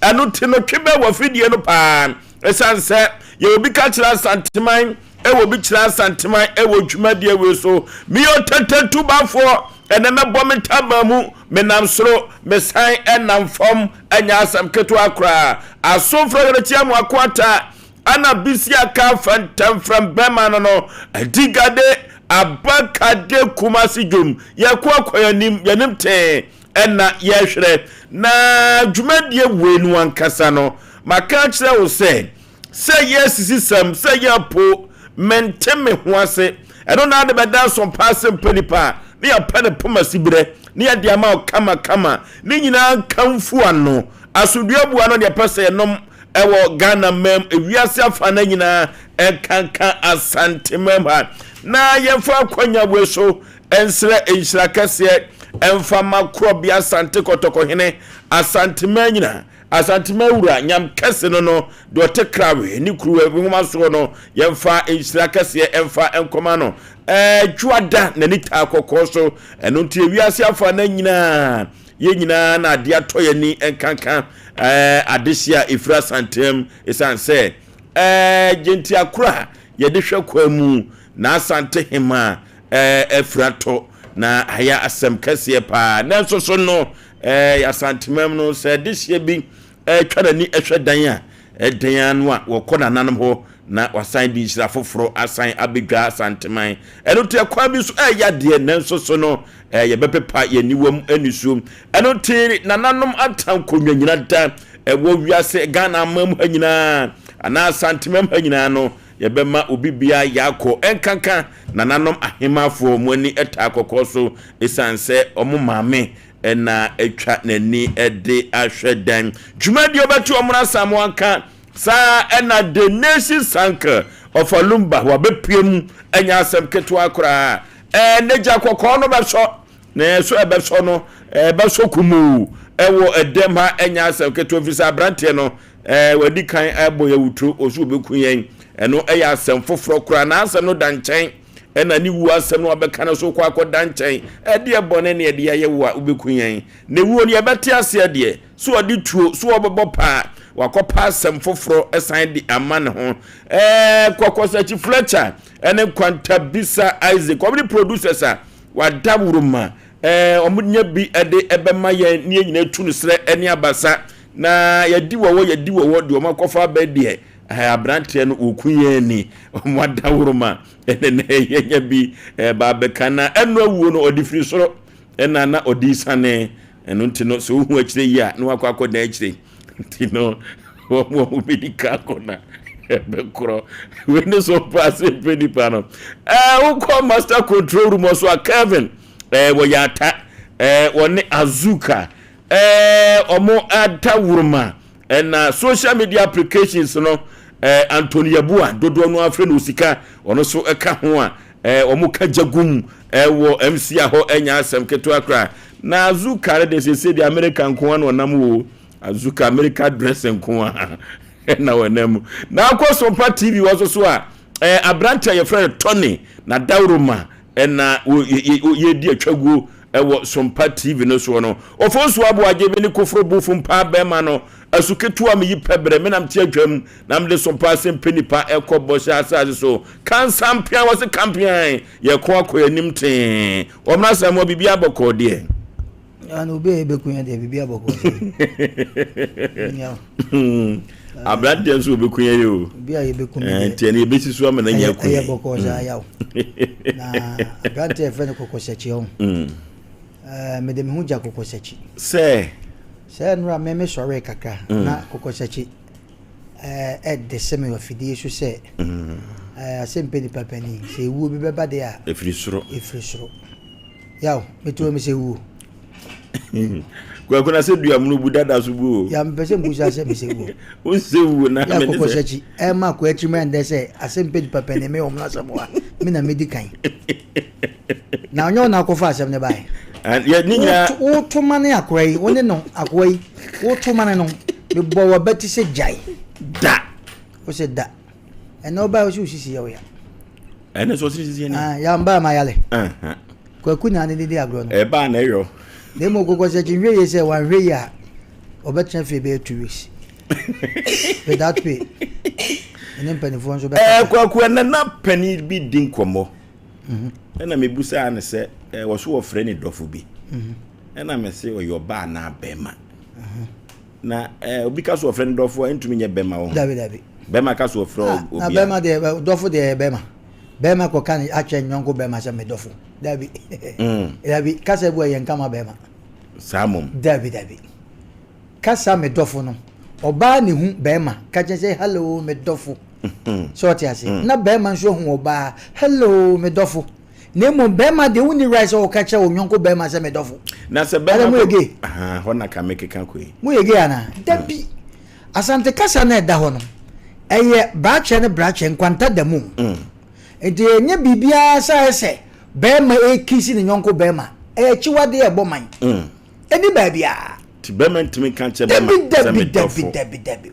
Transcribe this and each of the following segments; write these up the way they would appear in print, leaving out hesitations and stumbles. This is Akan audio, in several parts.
Ɛno nti no, twe bɛn w'afidie no paa. Ɛsiane sɛ yɛwɔ bi ka kyerɛ Asanteman, ɛwɔ bi kyerɛ Asanteman ɛwɔ dwumadie wei so. Meyɛ ɔtɛntɛntubafoɔ, ɛnɛ mɛbɔ me ntaban mu, menam soro, mesan ɛnam fam, ɛnyɛ asɛm ketewa koraa. Asomfrɛ Yɛrɛkyia Amoako Atta, Ana Bisi Aka Fɛntɛmfrɛm bɛma no no, Adigade Abakade Kumasi Dwom, yɛko akɔ yɛnim, yɛnim tee. Ɛna yɛhwerɛ. Na dwumadie wei no ankasa no, maka akyerɛ wo sɛ, sɛ yɛ asisisɛm, sɛ yɛ apo, mente me ho ase. Ɛno na ade bɛda nsɔmpa ase mpɛ nipa a, ne yɛapɛ ne poma siberɛ, ne yɛde ama wo kama kama. Ne nyinaa nkamfo ano. Asomdwoeɛ bua no deɛ pɛ sɛ yɛnom ɛwɔ Ghana mam, ewiase afa no nyinaa, ɛnkanka Asante mam ha. Na yɛmfa akwanya wei so Nsrɛ nhyira kɛseɛ mfa ma Korɔbea Asante Kɔtɔkɔhene, Asanteman nyina, Asanteman Wura, Nyam kɛse no no, deɛ ɔte Krawe ne Kuruwa nwoma soɔ no, yɛmfa nhyira kɛseɛ mfa nkɔma no. Ɛɛ, Dwoada n'ani taa kɔkɔɔ so, ɛno nti ewiase afa no nyinaa, yɛn nyinaa na adeɛ atɔ yɛn ani nkanka ɛɛ adehyeɛ a ɛfiri Asanteman, ɛsiane sɛ ɛɛ gyentia a yɛde hwɛ kwan mu na Asante hemaa afira tɔ na ayɛ asɛm kɛseɛ paa. Nanso so no, Asantemam no, sɛ dehyeɛ bi twa n'ani hwɛ dan a, ɛdan ano a wɔkɔ nananom hɔ na wasan de nhyira foforɔ asan abɛdwa Asanteman. Ɛno nti ɛkwan bi so ɛyɛ adeɛ, nanso so no, yɛbɛpepa yɛn aniwam nisuo. Ɛno nti nananom ata nkonnwa nyina da ɛwɔ wiase Ghana aman mu ha nyinaa anaa Asantemam ha nyinaa no, Yɛbɛma obi biara yaakɔ, ɛnkanka nananom ahemmafoɔ, wɔn ani taa kɔkɔɔ so ɛsiane sɛ wɔn maame na atwa n'ani de ahwɛ dan. Dwumadie ɔbɛto wɔn asan mo anka saa ɛna The Nation Sank of Alumba wabɛpue mu, ɛnyɛ asɛm ketewa koraa. Ɛɛ n'agya kɔkɔɔ no bɛsɔ na ɛso ɛbɛsɔ no ɛbɛsɔ kumoo ɛwɔ ɛdɛm ha, ɛnyɛ asɛm ketewa ɛfiri sɛ aberanteɛ no Ɛɛ, wadi kan abɔ yɛn awuturo, ɔso ɔbɛku yɛn. Ɛno yɛ asɛm foforɔ koraa. N'asɛm no da nkyɛn, ɛna ne wuo asɛm no wabɛka no so kɔ akɔda nkyɛn. Ɛdeɛ bɔne ne ɛde ayɛ wo a wobɛku yɛn? Ne wuo no yɛbɛte aseɛ deɛ, so ɔde tuo, so ɔbɛbɔ paa, wakɔpa asɛm foforɔ san de ama ne ho. Ɛɛ, Kɔkɔsakyi Fletcher ɛne Nkwantabisa Isaac, wɔn ne producers a wada woroma, ɛɛ, wɔn nya bi ɛde ɛbɛma yɛn ne yɛn nyinaa tu no serɛ ɛne abasa. Na yɛdi wɔwɔ yɛdi wɔwɔ deɛ wɔn akɔfa abɛ deɛ ɛɛ aberanteɛ no wɔku yɛn ani wɔn adaworoma ɛnɛ na yɛnya bi ɛɛba abɛka na ɛno awuo no ɔde firi soro ɛna na ɔde sane ɛno nti no sɛ wohu akyire yi a na wakɔ akɔdan akyire nti no wɔn wɔn bɛdi ka akɔ na ɛbɛkorɔ wei ne so mpa ase mpɛ nipa no ɛɛ wokɔ master control room ɔso a Kevin ɛɛ wɔyɛ ata ɛɛ wɔne Azuka Ɛɛ ɔmo adaworoma ɛna social media applications no ɛɛ Anthony Yeboah dodoɔ no afrɛ no osika ɔno nso ɛka ho a ɛɛ ɔmo ka gya gum ɛwɔ MC a hɔ ɛnya asɛm ketewa koraa na Azuka no deɛ sese deɛ America nko ara na ɔnam wo Azuka America dress nko ara ɛna ɔnam mu na akɔ Sompa TV wɔ so so a ɛɛ aberante a yɛfrɛ no Tony na dawuroma ɛna yɛdi atwaguo ɛwɔ Sompa TV no soɔ no. Ofonso Aboagye me ne Koforo Bufo mpaa bɛɛma no asu ketewa me yi pɛ berɛ me nam te adwam na mede Sompa asɛm pɛ nipa ɛkɔ bɔhyɛ asase so Kansampean wɔse kampean yɛko akɔ yɛnim tee Wɔmra Asamoah biribiara bɔkɔɔ deɛ. Ana obi a yɛbɛku yɛn deɛ biribi abɔkɔ sɛ. Aberanteɛ nso wɔbɛku yɛn yɛ o. Obi a yɛbɛku no deɛ. Nti ɛne yɛbɛsi so ama no anya aku yɛn. Ɛyɛ bɔkɔɔ saa yaw. Na aberanteɛ yɛfrɛ no kɔkɔsakyi ho. Mede me ho gya kɔkɔsakyi. Sɛ. Sɛ nnora me me sɔree kakra na kɔkɔsakyi ɛde sɛ me wɔ afidie so sɛ asɛmpɛ nipa panin sɛ ewuo bi bɛba deɛ a. Ɛfiri soro. Ɛfiri soro. Yaw, mete hɔ mesɛ wuo. Kwaku na sɛ dua mu bu dada so bu o. Ya mepɛ sɛ mbusa sɛ mesɛ wuo. Wonsɛ wuo na mene sɛ. Ya kɔkɔ sɛkyi ɛma akɔ akyi mu ɛndɛ sɛ asɛm pɛ nipa pɛ ne me wɔn asɛm wa me na medi kan. Na ɔnyɛ wɔn akɔfa asɛm ne bae. Yɛ ne nyinaa. Woto ma ne akora yi wo ne no akoa yi woto ma ne no mebɔ wɔ bɛti sɛ gyae. Da. Wo sɛ da. Ɛnna ɔbaa wo sɛ osisi yɛ wo ya. Ɛnna sɛ ɔsisi sisi ni. Ah, ya mbaa ma yale. Kwaku na ne didi agorɔ no. Ɛbaa na ɛyɔ. Na emu kɔkɔ sɛ kyinhwɛ yie sɛ wanhwɛ yie a. Ɔbɛtena fie bɛyɛ 2 weeks without pay. Ɛne mpanimfoɔ nso Ɛɛ bɛkasa. Kwaku, ɛnɛ na panin bi di nkɔmmɔ ɛna mebusaa ne sɛ wɔ so wɔfrɛ ne dɔfo bi, ɛna me se ɔyɛ ɔbaa anaa bɛrima? Na obi ka so wɔfrɛ ne dɔfo a, ɛntumi nyɛ bɛrima wɔ ho. Dabi, dabi. Bɛrima ka so wɔfrɛ Ah, na obi a bɛrima deɛ, dɔfo deɛ yɛ bɛrima. Bɛrima kɔka ne akyerɛ nyɔnko bɛrima sɛ me dɔfo? Dabi, dabi. Kasa bi wɔ yɛ nkama bɛrima. Saa mom? Dabi, dabi. Kasa me dɔfo no, ɔbaa ne hu bɛrima ka kyerɛ sɛ, "Hello, me dɔfo," sɛ ɔte ase, na bɛrima nso hu ɔbaa, "Hello, me dɔfo." Na mmom bɛrima deɛ, wonni right sɛ wɔka kyerɛ wo nyɔnko bɛrima sɛ me dɔfo. Na sɛ Ada bɛrima mo yɛ gay? Aha, hɔ na ka mekeka koe. Mo yɛ gay anaa? Dabi. Asante kasa no ɛda hɔ no, ɛyɛ brakyɛ ne brakyɛ nkwanta da mu, nti ɛnyɛ biribiara sɛ ayɛ sɛ bɛrima ekisi ne nyɔnko bɛrima. Ɛyɛ akyiwadeɛ, ɛbɔ man ɛni baabiara. Nti bɛrima ntumi nka nkyerɛ Dabi. bɛrima sɛ Dabi. me Dabi. dɔfo? Dabi, dabi.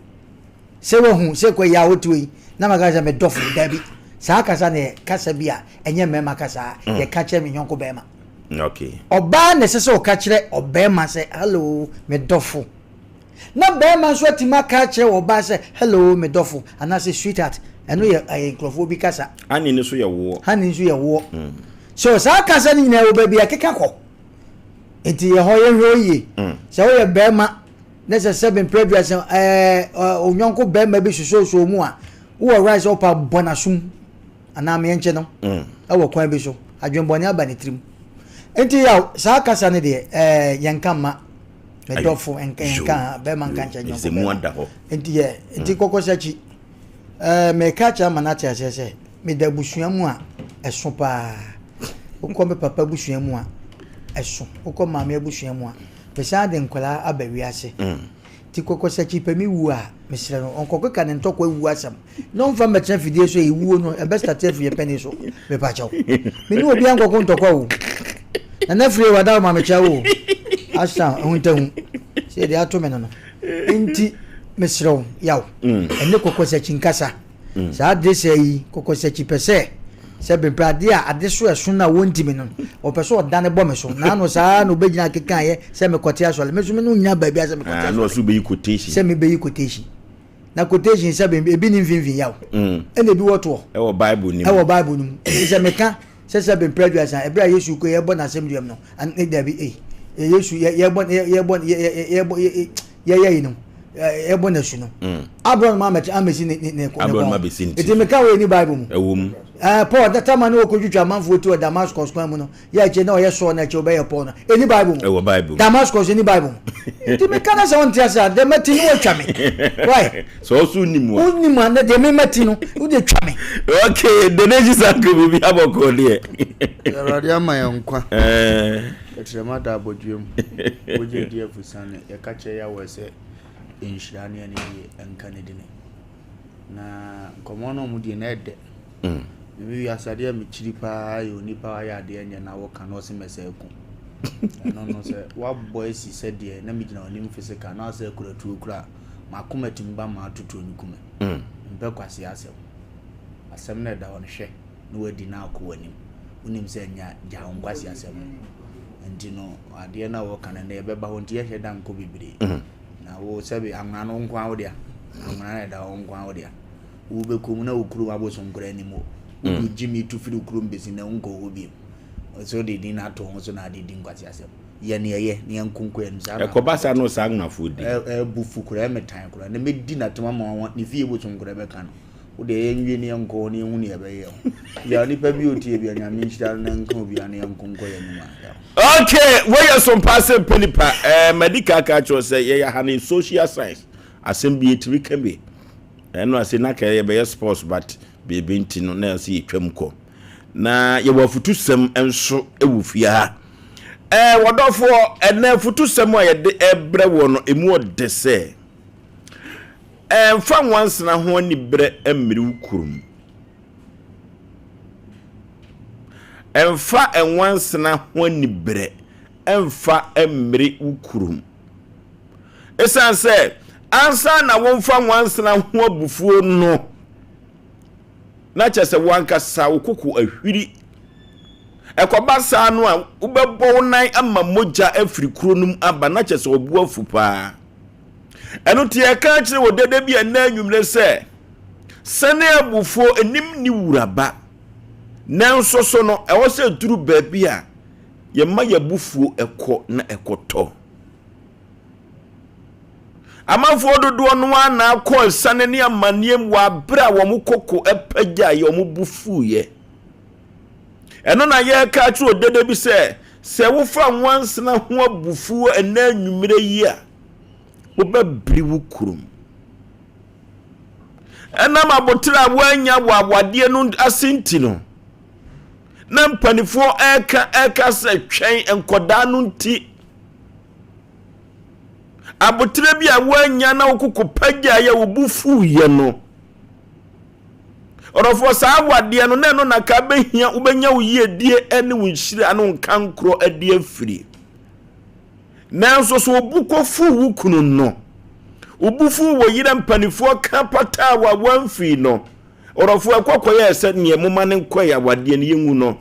Sɛ wahu sɛ kɔ yɛ a wote yi na maka sɛ me dɔfo, dabi. Saa kasa no yɛ kasa bi a ɛnyɛ mmarima kasa a yɛka kyerɛ me nyɔnko bɛrima. Ɔbaa na ɛsɛ sɛ ɔka kyerɛ ɔbɛrima sɛ, "Hello, me dɔfo," na bɛrima nso atumi aka akyerɛ ɔbaa sɛ, "Hello, me dɔfo," anaasɛ "sweetheart." Ɛno yɛ ɛyɛ nkurɔfoɔ bi kasa. Ane ne so yɛ woɔ. Honey nso yɛ woɔ. So saa kasa no nyinaa wɔ baabi a ɛkeka kɔ, nti yɛ hɔ yɛhwɛ yie sɛ woyɛ bɛrima na sɛ sɛbi mpere aduasa onyɔnko bɛrima bi sososo mu a, wowɔ right sɛ wopa bɔ n'asom anaa meɛnkyɛ no ɛwɔ kwan bi so, adwenbɔne aba ne tirim. Nti yaw saa kasa no deɛ, yɛnka mma me dɔfo, nka yɛnka bɛrima nka nkyɛn nyɔnko Ɛsɛ mu bɛrima. Ada hɔ. Nti yɛ nti kɔkɔ sɛ akyi mɛka kyerɛ ama no ate aseɛ sɛ meda abusua mu a ɛso paa. Wokɔ me papa abusua mu a, ɛso. Wokɔ maame abusua mu a, mesan de nkwadaa aba wiase. Nti kɔkɔ sɛ akyi pɛ me wu a, mesrɛ no ɔnkɔkeka ne ntɔkwa ewu asɛm na ɔmfa mmɛtena fidie so. Ewuo no ɛbɛ start afiri yɛ pɛni so. Mepakyɛw, me ne obi ankɔko ntɔkwa o. Nana firi wada wo maame kyɛ wo asa ahuntahu sɛ yɛde ato me no. Nti mesrɛ wo yaw, ɛne kɔkɔ sɛ akyi nkasa saa de sɛ yi. Kɔkɔ sɛ akyi pɛ sɛ bempɛ adeɛ a ade so ɛso no a wɔntimi no, ɔpɛ sɛ ɔdane bɔ me so naano saa na ɔbɛgyina kekaeɛ sɛ mekɔte asɔre. Me so me no nyina baabi a sɛ mekɔte Ah, na asɔre. ɔso bɛyi quotation. Sɛ mebɛyi quotation, na quotation sɛ ebi ne mfimfini yaw ɛna ebi wɔ toɔ. Ɛwɔ Bible ni mu. Ɛwɔ Bible no mu. Nti sɛ meka sɛ bempɛ aduasa ɛberɛ a Yesu kɔ yɛbɔ n'asɛm duam no, ne dabi, ei, Yesu yɛbɔ yɛbɔ yɛbɔ yɛyɛ yi no, yɛbɔ n'asu no, aborɔ no amɛsi ne Aborɔ no abɛsi ne ti. Nti meka wɔ ni Bible mu. Ɛwɔ mu. Paul tama ne wɔkɔtwitwa amanfoɔ ti wɔ Damascus kwan mu no, yɛ akyire na ɔyɛ Saul no, akyire wobɛyɛ Paul no, ɛni Bible mu? Ɛwɔ Bible mu. Damascus ɛni Bible mu. Nti meka no sɛ wonte ase a, deɛ mati no wɔatwa me. Why? Sɛ ɔso nim a. Wonim a, na deɛ memati no wode twa me. Okay, donation sanko biribi abɔkɔ deɛ. Awurade ama yɛn nkwa. Ɛkyerɛma da abɔdwe mu, wogye di afusane. Yɛka kyerɛ Yahweh sɛ nhyira ne anidie nka ne dini. Na nkɔmmɔ no a ɔmo die no ɛdɛ. Mimi wiase adeɛ a mekyiri paa yɛ onipa a wayɛ adeɛ nyɛ na wɔka na ɔse mɛsɛ aku. Ɛno no sɛ woabɔ asi sɛdeɛ na megyina w'anim physical na wasɛ akura tuo kura a, m'akoma tumi ba ma atotuo no kume. Mpɛ kwasea asɛm. Asɛm no ɛda hɔ no, hwɛ na wadi na akɔ w'anim. Wonim sɛ nya gya wo nkwasi asɛm no. Nti no adeɛ no a wɔka no ɛnɛ yɛbɛba hɔ, nti yɛhwɛ da nkɔ bebree. Na wo sɛbi anwona no wo nko ara wo dea. Anwona no ɛda hɔ wo nko ara wo dea. Wobɛkɔ mu na wo kurom abosom koraa anim o. Wode gye me tu firi wo kurom bɛsi na wonkɔ hɔ bio. Sɛ wode din no ato ho so na ade di nkwasi asɛm. Yɛ nea ɛyɛ na yɛnko nkɔ anim saa na Ɛkɔba saa na ɔsaa nwonafoɔ di. Ɛbu fu koraa, ɛmetan koraa na mɛdi n'atem ama wɔn ne fie bosom koraa bɛka no. Wo deɛ yɛnwie ne yɛnkɔ hɔ na yɛnhu ne yɛbɛyɛ ho. Bia nipa bi otie bia, Nyame nhyira no na nka obiara na yɛnko nkɔ yɛn anim a. Okay, woyɛ so mpa sɛ mpɛ nipa. Madi ka ka kyerɛ sɛ yɛyɛ ha ne social science asɛm bi yɛtumi ka bi. Ɛno ase na ka yɛbɛyɛ sports, but biribi nti no na ɛsɛ yɛtwam kɔ. Na yɛwɔ afutusɛm nso wɔ fie ha. Wɔdɔfoɔ, ɛnɛ afutusɛm a yɛde ɛbrɛ wɔ no emu ɔde sɛ ɛmfa nwansena ho aniberɛ mmiri wo kurom. Ɛmfa nwansena ho aniberɛ ɛmfa mmiri wo kurom. Ɛsiane sɛ ansa na womfa nwansena ho abufuo no, na kyerɛ sɛ wankasa wo koko ahwiri. Ɛkɔba saa no a, wobɛbɔ wo nan ama mogya afiri kuro no mu aba, na kyerɛ sɛ ɔbo afu paa. Ɛno nti yɛka akyerɛ wɔ dede bi ɛnnɛ anwummere sɛ, sɛne abufuo nnim ne wura ba. Nanso so no, ɛwɔ sɛ duru baabi a yɛma yɛabufuo ɛkɔ na ɛkɔtɔ. Amanfoɔ dodoɔ no ara na akɔ asiane ne amanneɛ mu wɔ abere a wɔn koko apagyaeɛ, wɔn bo fuiɛ. Ɛno na yɛreka akyerɛ odede bi sɛ, sɛ wofa nwansena ho abufuo ɛnɛ anwummerɛ yi a, wobɛbiri wo kurom. Ɛnam aboterɛ a woanya wɔ awadeɛ no ase nti no, na mpanimfoɔ ɛreka ɛreka sɛ twɛn nkɔdaa no nti. Aboterɛ bi a woanya na wokoko pagyaeɛ wo bo fuiɛ no, Ɔdɔfoɔ, saa awadeɛ no, na ɛno na ka bɛhia, wobɛnya wo yiedie ne wo nhyira ne wo nkankorɔ adi afiri. Nanso so obu kɔfuu wo kunu no, wo bo fuu wo yerɛ mpanifoɔ ka pataa wa wamfii no, ɔdɔfoɔ, ɛkɔ kɔyɛɛ sɛ neɛ moma no nkɔɛ awadeɛ no yɛngu no.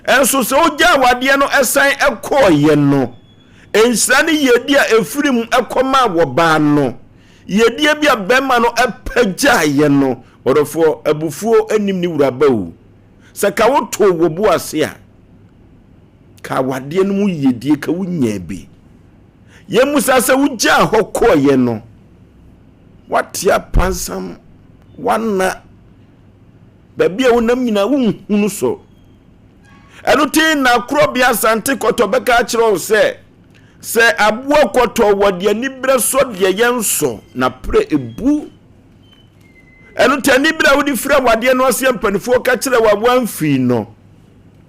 Nso sɛ wogyaa awadeɛ no san kɔeɛ no, nhyira ne yiedie a ɛfiri mu kɔmaa wɔbaa no, yiedie bi a bɛrima no pagyaeɛ no, ɔdɔfoɔ, abufuo nnim ne wura ba o. Sɛ ka wotoo wo bo ase a, ka awadeɛ no mu yiedie ka wonyaa bi. Yɛmmusa sɛ wogyaa hɔ kɔeɛ no, woate apansam, woana, Baabi a wonam nyinaa wonhunu so. Ɛno ti na korɔbea Asante kɔtɔ bɛka akyerɛ wo sɛ, sɛ aboa kɔtɔ wɔ deɛ aniberɛ sɔ deɛ yɛnsɔ na prɛ ebu. Ɛno ti aniberɛ a wode firi awadeɛ no aseɛ mpanimfoɔ ka kyerɛ wo a woamfiri no.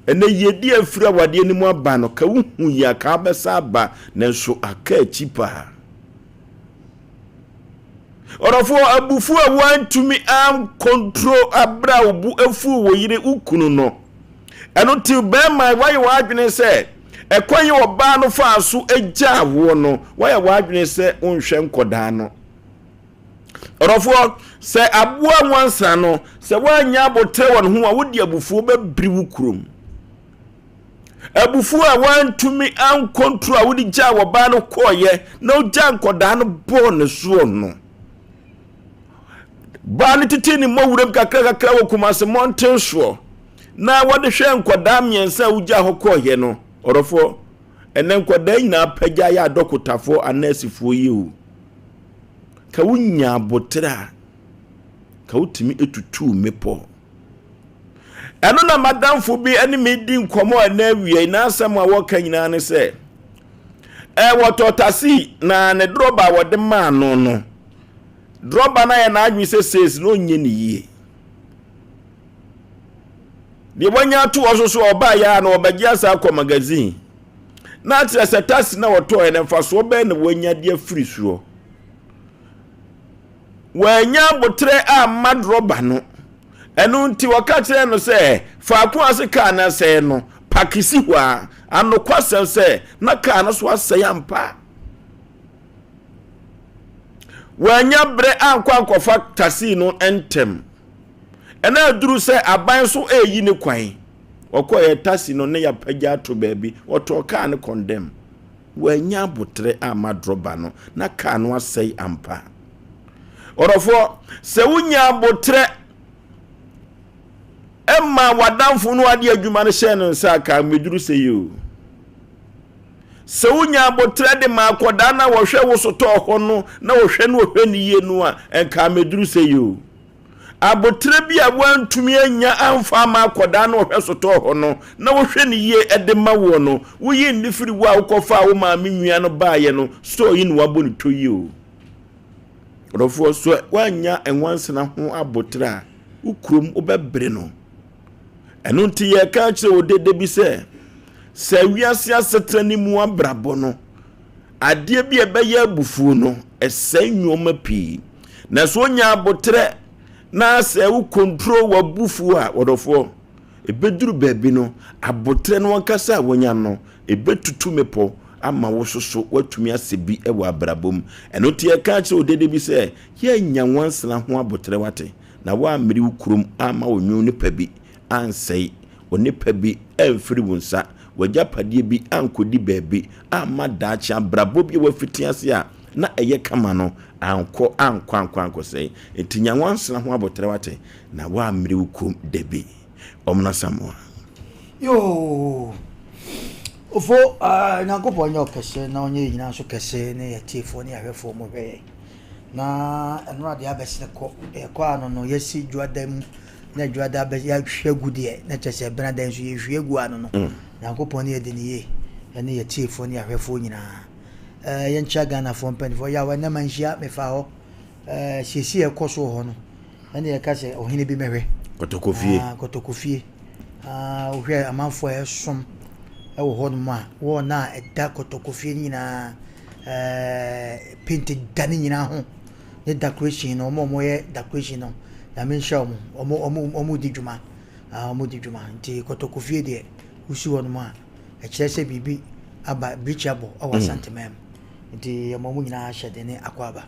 Ɛnɛ yiedie a ɛfiri awadeɛ no mu aba no, ka wohu yi a ka abɛsa aba nanso aka akyi paa. Ɔdɔfoɔ, abufuo a woantumi ankontro aberɛ a wo bo afuu wo yere, wo kunu no. Ɛno nti bɛrima, woayɛ w'adwene sɛ ɛkwan yi ɔbaa no faa so gyaa woɔ no, woayɛ w'adwene sɛ wonhwɛ nkɔdaa no. Ɔdɔfoɔ, sɛ aboa nwansa no, sɛ woanyɛ aboterɛ wɔ ne ho a, wode abufuo bɛbiri wo kurom. Abufuo a wantumi ankontro a wode gyaa ɔbaa no kɔɔeɛ na wogyaa nkɔdaa no bɔɔ ne soɔ no. Baa no tete ne mmɔwuram kakra kakra wɔ Kumase mmɔnten soɔ na wɔde hwɛ nkɔdaa mmiɛnsa a wogyaa hɔ kɔɔeɛ no. Ɔdɔfoɔ, ɛnɛ nkɔdaa nyinaa pagya yɛ adɔkotafoɔ anɛɛsefoɔ yi o. Ka wonya aboterɛ a, ka wotumi tutuu mmepɔ. Ɛno na m'adamfo bi ne me di nkɔmmɔ ɛnɛ awia yi n'asɛm a wɔka nyinaa ne sɛ wɔtɔ tasi na ne drɔba a wɔde maa no no drɔba no ayɛ n'adwene sɛ sees na ɔnyɛ ne yie deɛ wanya ato hɔ so so ɔbaa yɛ a na ɔbɛgye asa akɔ magazine na akyerɛ sɛ tasi na wɔtɔɔ no mfasoɔ bɛn na wanya de afiri soɔ Wannya aboterɛ amma drɔba no. Ɛno nti wɔka kyerɛɛ no sɛ, Faako a ase kaa no asɛe no, pake si hɔ ara. Anokwasɛm sɛ, na kaa no so asɛe ampa. Wannya berɛ ankɔ ankɔfa tasii no ntɛm. Ɛna aduru sɛ aban so reyi ne kwan. Wɔkɔeɛ tasi no ne yɛapagya ato baabi. Wɔtɔɔ kaa no kɔndɛm. Wannya aboterɛ amma drɔba no, na kaa no asɛe ampa. Ɔdɔfoɔ, sɛ wonya aboterɛ ma w'adamfo no ade adwuma no hyɛɛ no nsa a, kaa mmɛduru sɛ yi o. Sɛ wonya aboterɛ de ma akɔdaa na wɔhwɛ wo sotɔɔ hɔ no na wɔhwɛ no wɔhwɛ no yie no a, nkaa mmɛduru sɛ yi o. Aboterɛ bi a woantumi annya amfa amma akwadaa no ɔhwɛ sotɔɔ hɔ no na wohwɛ no yie de ma woɔ no, woyi nne firi wo a wokɔfaa wo maame nua no baeɛ no sotɔɔ yi na woabɔ no tɔ yi o. Ɔdɔfoɔ, so woannya nwansena ho aboterɛ a, wo kurom wobɛbere no. Ɛno nti yɛreka akyerɛ wo dede bi sɛ, sɛ wiase asetena ne mu abrabɔ no, Adeɛ bi a ɛbɛyɛ abufuo no, ɛsɛe nneɛma pii. Na sɛ wonya aboterɛ na sɛ wo control w'abufuo a, wɔdɔfoɔ, ɛbɛduru baabi no, aboterɛ no ankasa a wonya no, ɛbɛtutu mmepɔ ama wo soso woatumi asɛ bi wɔ abrabɔ mu. Ɛno nti yɛka kyerɛ wo dede bi sɛ, yɛanya nwansena ho aboterɛ wate, na woammere wo kurom amma wo nwom nipa bi ansɛe, onipa bi amfiri wo nsa. W'agyapadeɛ bi ankɔdi baabi amma daakye abrabɔ bi a wafiti ase a na ɛyɛ kama no ankɔ ankɔ ankɔ ankɔsɛe. Nti nya nwansena ho aboterɛ wate, na woammere wo kom dabi. Ɔmena Samoa. Yoo. Ofo, uh, Nyankopɔn nyɛ ɔkɛse na ɔnyɛ yɛn nyinaa nso kɛse ne yɛtiefoɔ ne yɛahwɛfoɔ mo hwɛ yɛn. Na ɛno adeɛ abɛsene kɔ, yɛkɔ ano no yɛsi dwada mu na dwada bɛ yɛahwie agu deɛ na kyerɛ sɛ bena da nso yɛhwie agu ano no. Mm. Nyankopɔn ne yɛde ne yie ɛne yɛtiefoɔ ne yɛahwɛfoɔ nyinaa. Uh, yɛnkyia Ghanafoɔ mpanimfoɔ yaw ɛnɛ manhyia mefa hɔ. Uh, siesie ɛkɔ so wɔ hɔ no. Ɛne yɛka sɛ ɔhene bi mɛhwɛ. Kɔtɔkɔfie. Ah, kɔtɔkɔfie. Ah, wohwɛ amanfoɔ a ɛsom ɛwɔ hɔ nom a, wɔn a ɛda kɔtɔkɔfie no nyinaa, ɛɛ paint da ne nyinaa ho. Ne decoration no, wɔn a wɔyɛ decoration no, nyame nhyira wɔn. Wɔn wɔn wɔn di dwuma. Ah, wɔn di dwuma. Nti kɔtɔkɔfie deɛ, wosi hɔ nom a, ɛkyerɛ sɛ biribi aba, birikyi abɔ ɛwɔ mm. Asanteman mu. Nti yɛma wɔn nyinaa hyɛ den ne akɔ aba.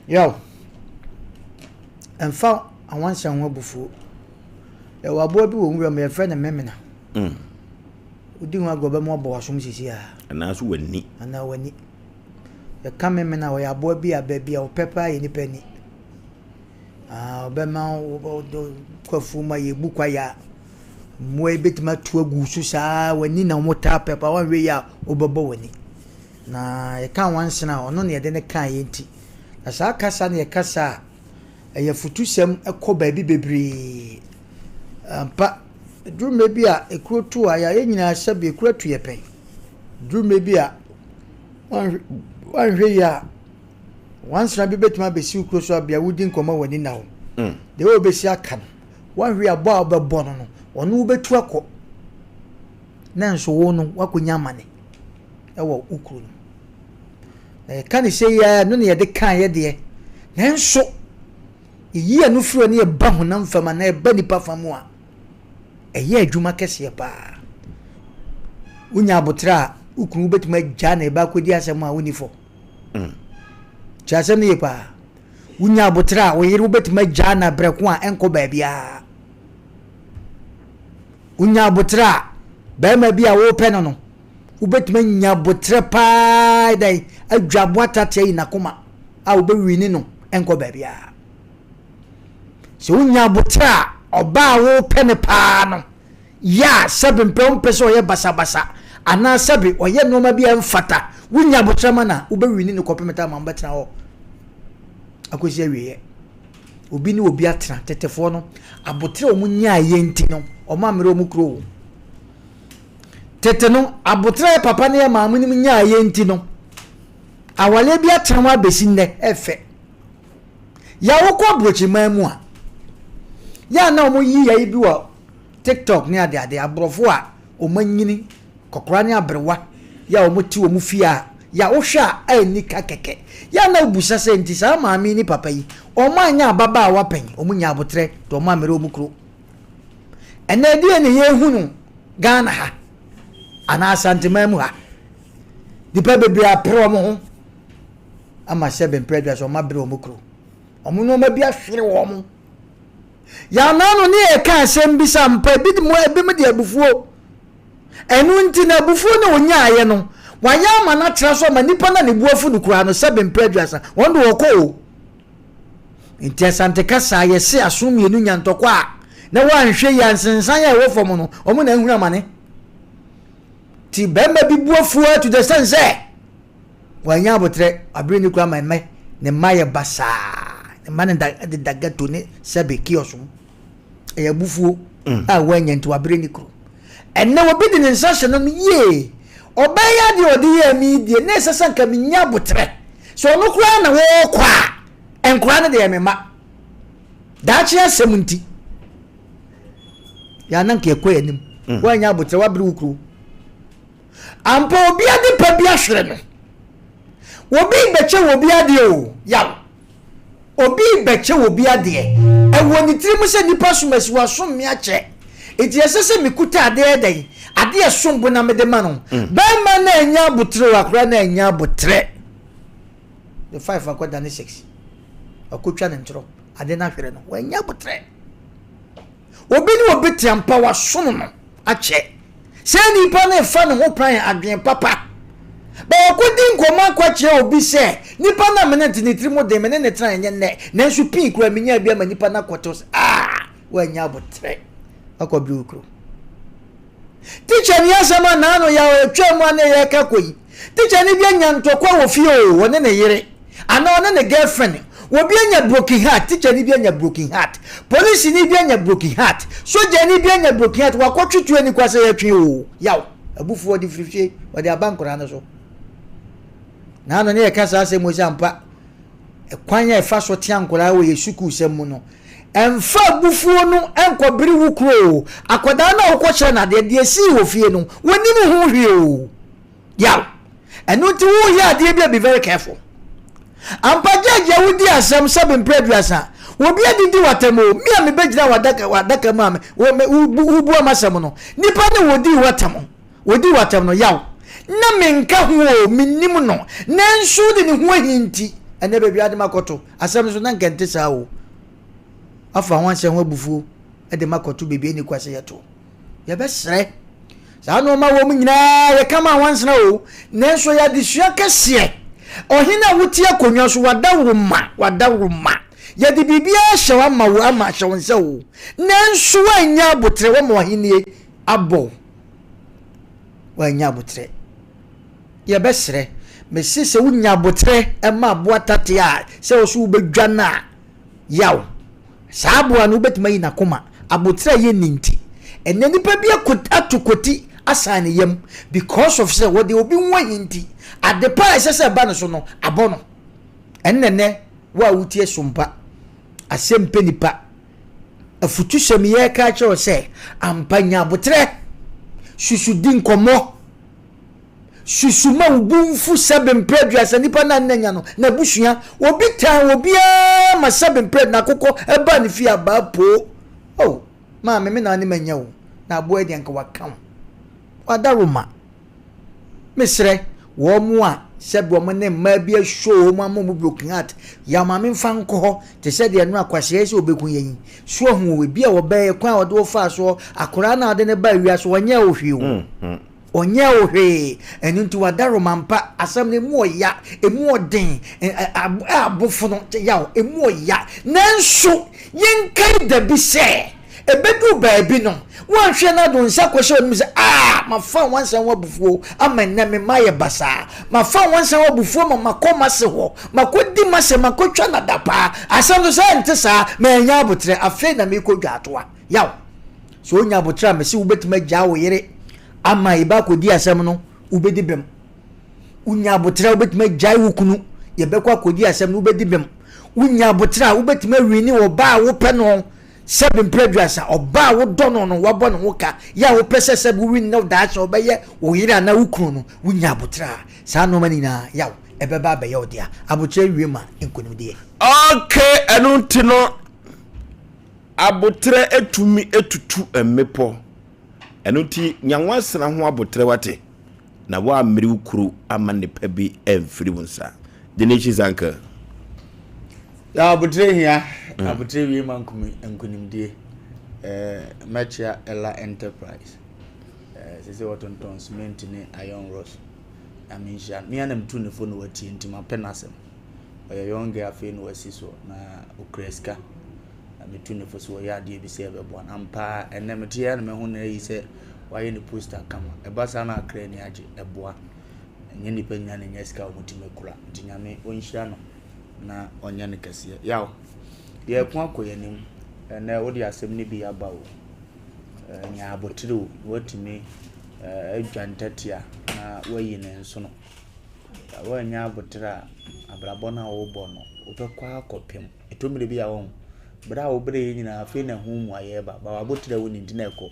Yaw, mfa anwansɛm ho abufuo. Yɛwɔ aboa bi wɔ nwura mu, yɛfrɛ no memena. Mm. Wodi ho agorɔ bɛma wabɔ w'asom sisi a. Anaa so w'ani. Anaa w'ani. Yɛka memena ɔyɛ aboa bi a baabi a ɔpɛ paa yɛ nipa ani. Ah, ɔbɛma kɔ afuo mu a yɛbu kwaeɛ a mmoa yi bɛtumi atu agu so saa w'ani na wɔtaa pɛ paa wɔnhwɛ yie a wobɛbɔ w'ani. Na yɛka nwansena a, ɔno na yɛde no kaeɛ nti. Na saa kasa no yɛ kasa a ɛyɛ afutusɛm kɔ baabi bebree. Ampa, ɛduru mmerɛ bi a ekuro tu a, yɛn nyinaa sɛbi ekuro atu yɛ pɛn. Ɛduru mmerɛ bi a, wanhwɛ yie a, nwansena bi bɛtumi abɛsi wo kuro so abea wodi nkɔmmɔ a w'ani nna hɔ. Mm. Deɛ wɔbɛsi aka no, wanhwɛ yie a bɔ a wobɛbɔ no no, ɔno wobɛtu akɔ. Nanso wo no, woakɔnya amane. wɔ wo kuro no mu. Na yɛka no sei ara, ɛno na yɛde kaeɛ deɛ, nanso yɛyi ɛno firi hɔ na yɛba honam fam anaa yɛba nipa fa mu a, ɛyɛ adwuma kɛseɛ paa. Wonya aboterɛ a, wo kunu wobɛtumi agyaa na ɛba akɔdi asɛm a wonni fɔ. Mm. Kyerɛ asɛm no yie paa. Wonya aboterɛ a, wo yere wobɛtumi agyaa na berɛ ko a ɛnkɔ baabiara. Wonya aboterɛ a, barima bi a wopɛ no no, wobɛtumi anya aboterɛ paa dɛn adwa aboa tate ayi n'akoma a wobɛwini no nkɔ baabiara. Sɛ wonya aboterɛ a ɔbaa a wopɛ no paa no yɛ a sɛbe mpɛ wompɛ sɛ ɔyɛ basabasa anaa sɛbe ɔyɛ nneɛma bi a ɛmfata wonya aboterɛ ma no a wobɛwini no kɔpem ta ma mobɛtena hɔ akɔsi awieɛ. Obi ne obi atena tetefoɔ no aboterɛ a wɔn nyaeɛ nti no wɔn ammerɛ wɔn kuro. Tete no, aboterɛ a yɛ papa ne yɛ maame nom nyaeɛ nti no, awareɛ bi atena hɔ abɛsi nnɛ, ɛfɛ. Yɛ a wokɔ aburokyiman mu a, yɛ a na wɔyi yɛ bi wɔ TikTok ne adeade, aborɔfo a wɔn anyini, kɔkora ne aberewa, yɛ a wɔte wɔn fie a, yɛ a wohwɛ a ɛnni ka kɛkɛ. Yɛ a na wobisa sɛ nti saa maame yi ne papa yi, wɔn anyɛ ababaawa pɛn, wɔn nya aboterɛ, de wɔn ammere wɔn kuro. Ɛnɛ ɛdeɛn na yɛhu no Ghana ha anaa Asanteman mu ha? Nipa bebree apere wɔn ho ama sɛ bɛmpere adwa sɛ wɔn abere wɔn kuro. Wɔn nneɛma bi ahwere wɔn. Yɛanan no ne yɛka asɛm bi sɛ ampa ebi de mu ebi mu de abufuo. Ɛno nti na abufuo na onyaayɛ no wayɛ ama no atra so ama nipa na ne bu afu no koraa no sɛ bɛmpere aduasa wɔn de wɔkɔ o. Nti Asante kasa a yɛse aso mmienu nya ntɔkwa a na woanhwɛ yie a nsensan a ɛwɔ fam no wɔn na ahunu amane. Nti barima bi bu afuo ara to the extent sɛ wanya abotrɛ abere ne kura ma ɛmɛ ne mma yɛ basaa ne mma ne da deda ghetto ne sɛbe kiosk mu. Ɛyɛ abufuo mm. a wanya nti wabere ne kuro. Ɛnɛ obi de ne nsa hyɛ no no yie ɔbaa yi adeɛ ɔde yɛɛ me deɛ na ɛsɛ sɛ nka menya abotrɛ sɛ ɔno koraa na wɔrekɔ a nkwadaa no deɛ me mma daakye asɛm nti yɛana nka ɛkɔ yɛn anim mm. woanya abotrɛ wabere wo kuro ampa obi ade pa bi ahwere no obi bɛkyɛ wɔ obi adeɛ o yaw Obi rebɛkyɛ obi adeɛ. Ɛwɔ ne tirim sɛ nnipa som asi wasom me akyɛ. Enti ɛsɛ sɛ mekuta adeɛ dɛn? Adeɛ ɛsom bo na mede ma no. Mm. Bɛrima no annya aboterɛ o, akora no annya aboterɛ. The five akɔda ne six. Akɔtwa ne ntorɔ. Ade no ahwere no. Wannya aboterɛ. Obi ne obi te ampa wasom no akyɛ. Sɛ nipa no refa ne ho pan adwene papa. Ba wakɔdi nkɔmmɔ akɔkyerɛ obi sɛ nipa no a me ne te ne tiri mu den, me ne ne tena ɛnyɛ nnɛ, nanso pii koraa menyaa bi ama nipa no akɔtew sɛ ah, woannya aboterɛ. Wakɔbere wo kuro. Tikyani asɛm a naano yɛ a ɛtwa mu a na yɛreka kɔ yi. Tikyani bi anya ntɔkwa wɔ fie o, ɔne ne yere anaa ɔne ne girlfriend. Obi anya broken heart, tikyani bi anya broken heart, polisini bi anya broken heart, sogyani bi anya broken heart, wakɔtwe tuo ani kwa sɛ yɛtwe o, yaw, abufuo ɔde firi fie, ɔde aba nkwadaa no so. Naano ne yɛka saa asɛm yi sɛ ampa, ɛkwan a ɛfa so tea nkwadaa wɔ yɛ sukuusɛm mu no, Mfa abufuo no nkɔbere wo kuro o. Akwadaa no a wokɔkyerɛ no adeɛ, deɛ ɛsii wɔ fie no, wɔnnim ho hwee o. Yaw. Ɛno nti woyɛ adeɛ bi a be very careful. Ampa gyɛɛgye a wodi asɛm sɛbe mprɛ aduasa, obi adidi w'atɛm o, me a mebɛgyina w'adaka w'adaka mu a me, wobua m'asɛm no, nipa ne wɔdii w'atɛm, wɔdii w'atɛm no, yaw. Na menka ho o, mennim no, nanso wode ne ho ahi nti, ɛnɛ baabi a wode makɔto. Asɛm no so, na anka ɛnte saa o. Afa ho asɛm ho abufuo de ma kɔto baabi ɛni kwa sɛ yɛto. Yɛbɛsrɛ. Saa nneɛma wɔ mu nyinaa yɛka ma awansena o. Nanso yɛ adesua kɛseɛ. Ɔhene a wote akonnwa so wadaworo ma, wadaworo ma. Yɛde biribiara hyɛ wo ama wo ama ahyɛ wo nsa o. Nanso woannya aboterɛ wɔma w'ahennie abɔ wo. Woannya aboterɛ. Yɛbɛsrɛ, mese sɛ wonya aboterɛ ma aboa tate a, sɛ wo so wobɛdwa no a, yaw. Saa aboa no wobɛtumi ayi n'akoma, aboterɛ a yɛnni nti. Ɛnnɛ nipa bi ato koti asan ne yam because of sɛ wɔde obi ho ahi nti, ade pa a ɛsɛ sɛ ɛba ne so no, abɔ no. Ɛnnɛ nɛ, wo a wotie sompa, asɛm pɛ nipa, afutusɛm yɛreka akyerɛ wo sɛ, ampa nya aboterɛ, susu di nkɔmmɔ. Susu ma wo bo mfu sɛbe mprɛ aduasa nipa no a nna nya no n'abusua. Obi tan obiara ma sɛbe mprɛ n'akokɔ ɛbaa ne fie abaa poo. Oh maame me na ne manya o na aboa yi deɛ nka waka wo. Wadaroma. Mesrɛ wɔn a sɛbe wɔn ne mmaa bi ashow wɔn ama wɔn broken heart yaw maame mfa nkɔ hɔ te sɛ deɛ no akwasea yi sɛ ɔbɛku yɛn yi. So ahu o ebi a wɔbɛyɛ kwan a wɔde wo faa soɔ akoraa no a wɔde no baa wiase wɔnyɛɛ wo hwee o. Ɔnyɛɛ wo hwee, ɛno nti w'adaworoma mpa. Asɛm no, emu ɔya, emu ɔden, abofono, yaw, emu ɔya. Nanso, yɛnkae da bi sɛ, ɛbɛduru baabi no, woanhwɛ na de wo nsa kɔhyɛ w'anom sɛ, Ah, mafa nwansa ho abufuo ama nnɛ me mma ayɛ basaa. Mafa nwansa ho abufuo ma makɔ m'ase hɔ, makɔdi m'asɛm, makɔtwa no adapaa. Asɛm no, sɛ ɛnte saa, mannya aboterɛ, afei na merekɔ dwaatoa. Yaw. Sɛ wonya aboterɛ a, mese wobɛtumi agyaa wo yere ama yɛbɛ akɔdi asɛm no, wobɛdi bem. Wonya aboterɛ a, wobɛtumi agyae wo kunu, yɛbɛkɔ akɔdi asɛm no, wobɛdi bem. Wonya aboterɛ a, wobɛtumi awini ɔbaa a wopɛ no sɛbe mprɛ aduasa, ɔbaa a wodɔ no no, wabɔ ne ho ka, yɛ a wopɛ sɛ sɛbe wowini no daakye ɔbɛyɛ wo yere anaa wo kunu no, wonya aboterɛ a, saa nnoɔma no nyinaa, yaw, ɛbɛba abɛyɛ wo dea. Aboterɛ wie ma nkonimdie. Okay, ɛno nti no, Aboterɛ tumi tutu mmepɔ. Ɛno nti nya nwansena ho aboterɛ wate, na woammere wo kuro amma nnepa bi amfiri wo nsa. Denichi Zanker. Ya aboterɛ hia, aboterɛ wie ma nkunimdie. Eh, mɛkyea Ella Enterprise. Eh, sɛ sɛ wɔtontɔn cement ne iron rods. Nyame nhyira no. Me ara na metu ne fo na watie nti mapɛ n'asɛm. Ɔyɛ young girl afei na wasi so na okura sika. Na metu ne fo sɛ ɔyɛ adeɛ bi sɛ ɛbɛboa no. Ampa ara ɛnnɛ mete ha na mahu no ayi sɛ wayɛ ne poster kama. Ɛba saa na akra ani agye, ɛboa. Ɛnyɛ nnipa nyinaa na ɛnya sika a wɔtumi kora. Nti Nyame ɔnhyira no na ɔnyɛ no kɛseɛ. Yaw, yɛreko akɔ yɛn anim. Ɛnnɛ wode asɛm no bi aba o. Nya abotire o, na woatumi adwa ntatia na woayi ne nsono. Sɛ woannya aboterɛ a, abrabɔ no a worebɔ no, wobɛkɔ ara akɔpem. Ɛtɔ mmerɛ bi a woahu, berɛ a wobrɛeɛ nyinaa afei na ɛho mmuaeɛ reba, but w'aboterɛ a wonni nti na ɛkɔ.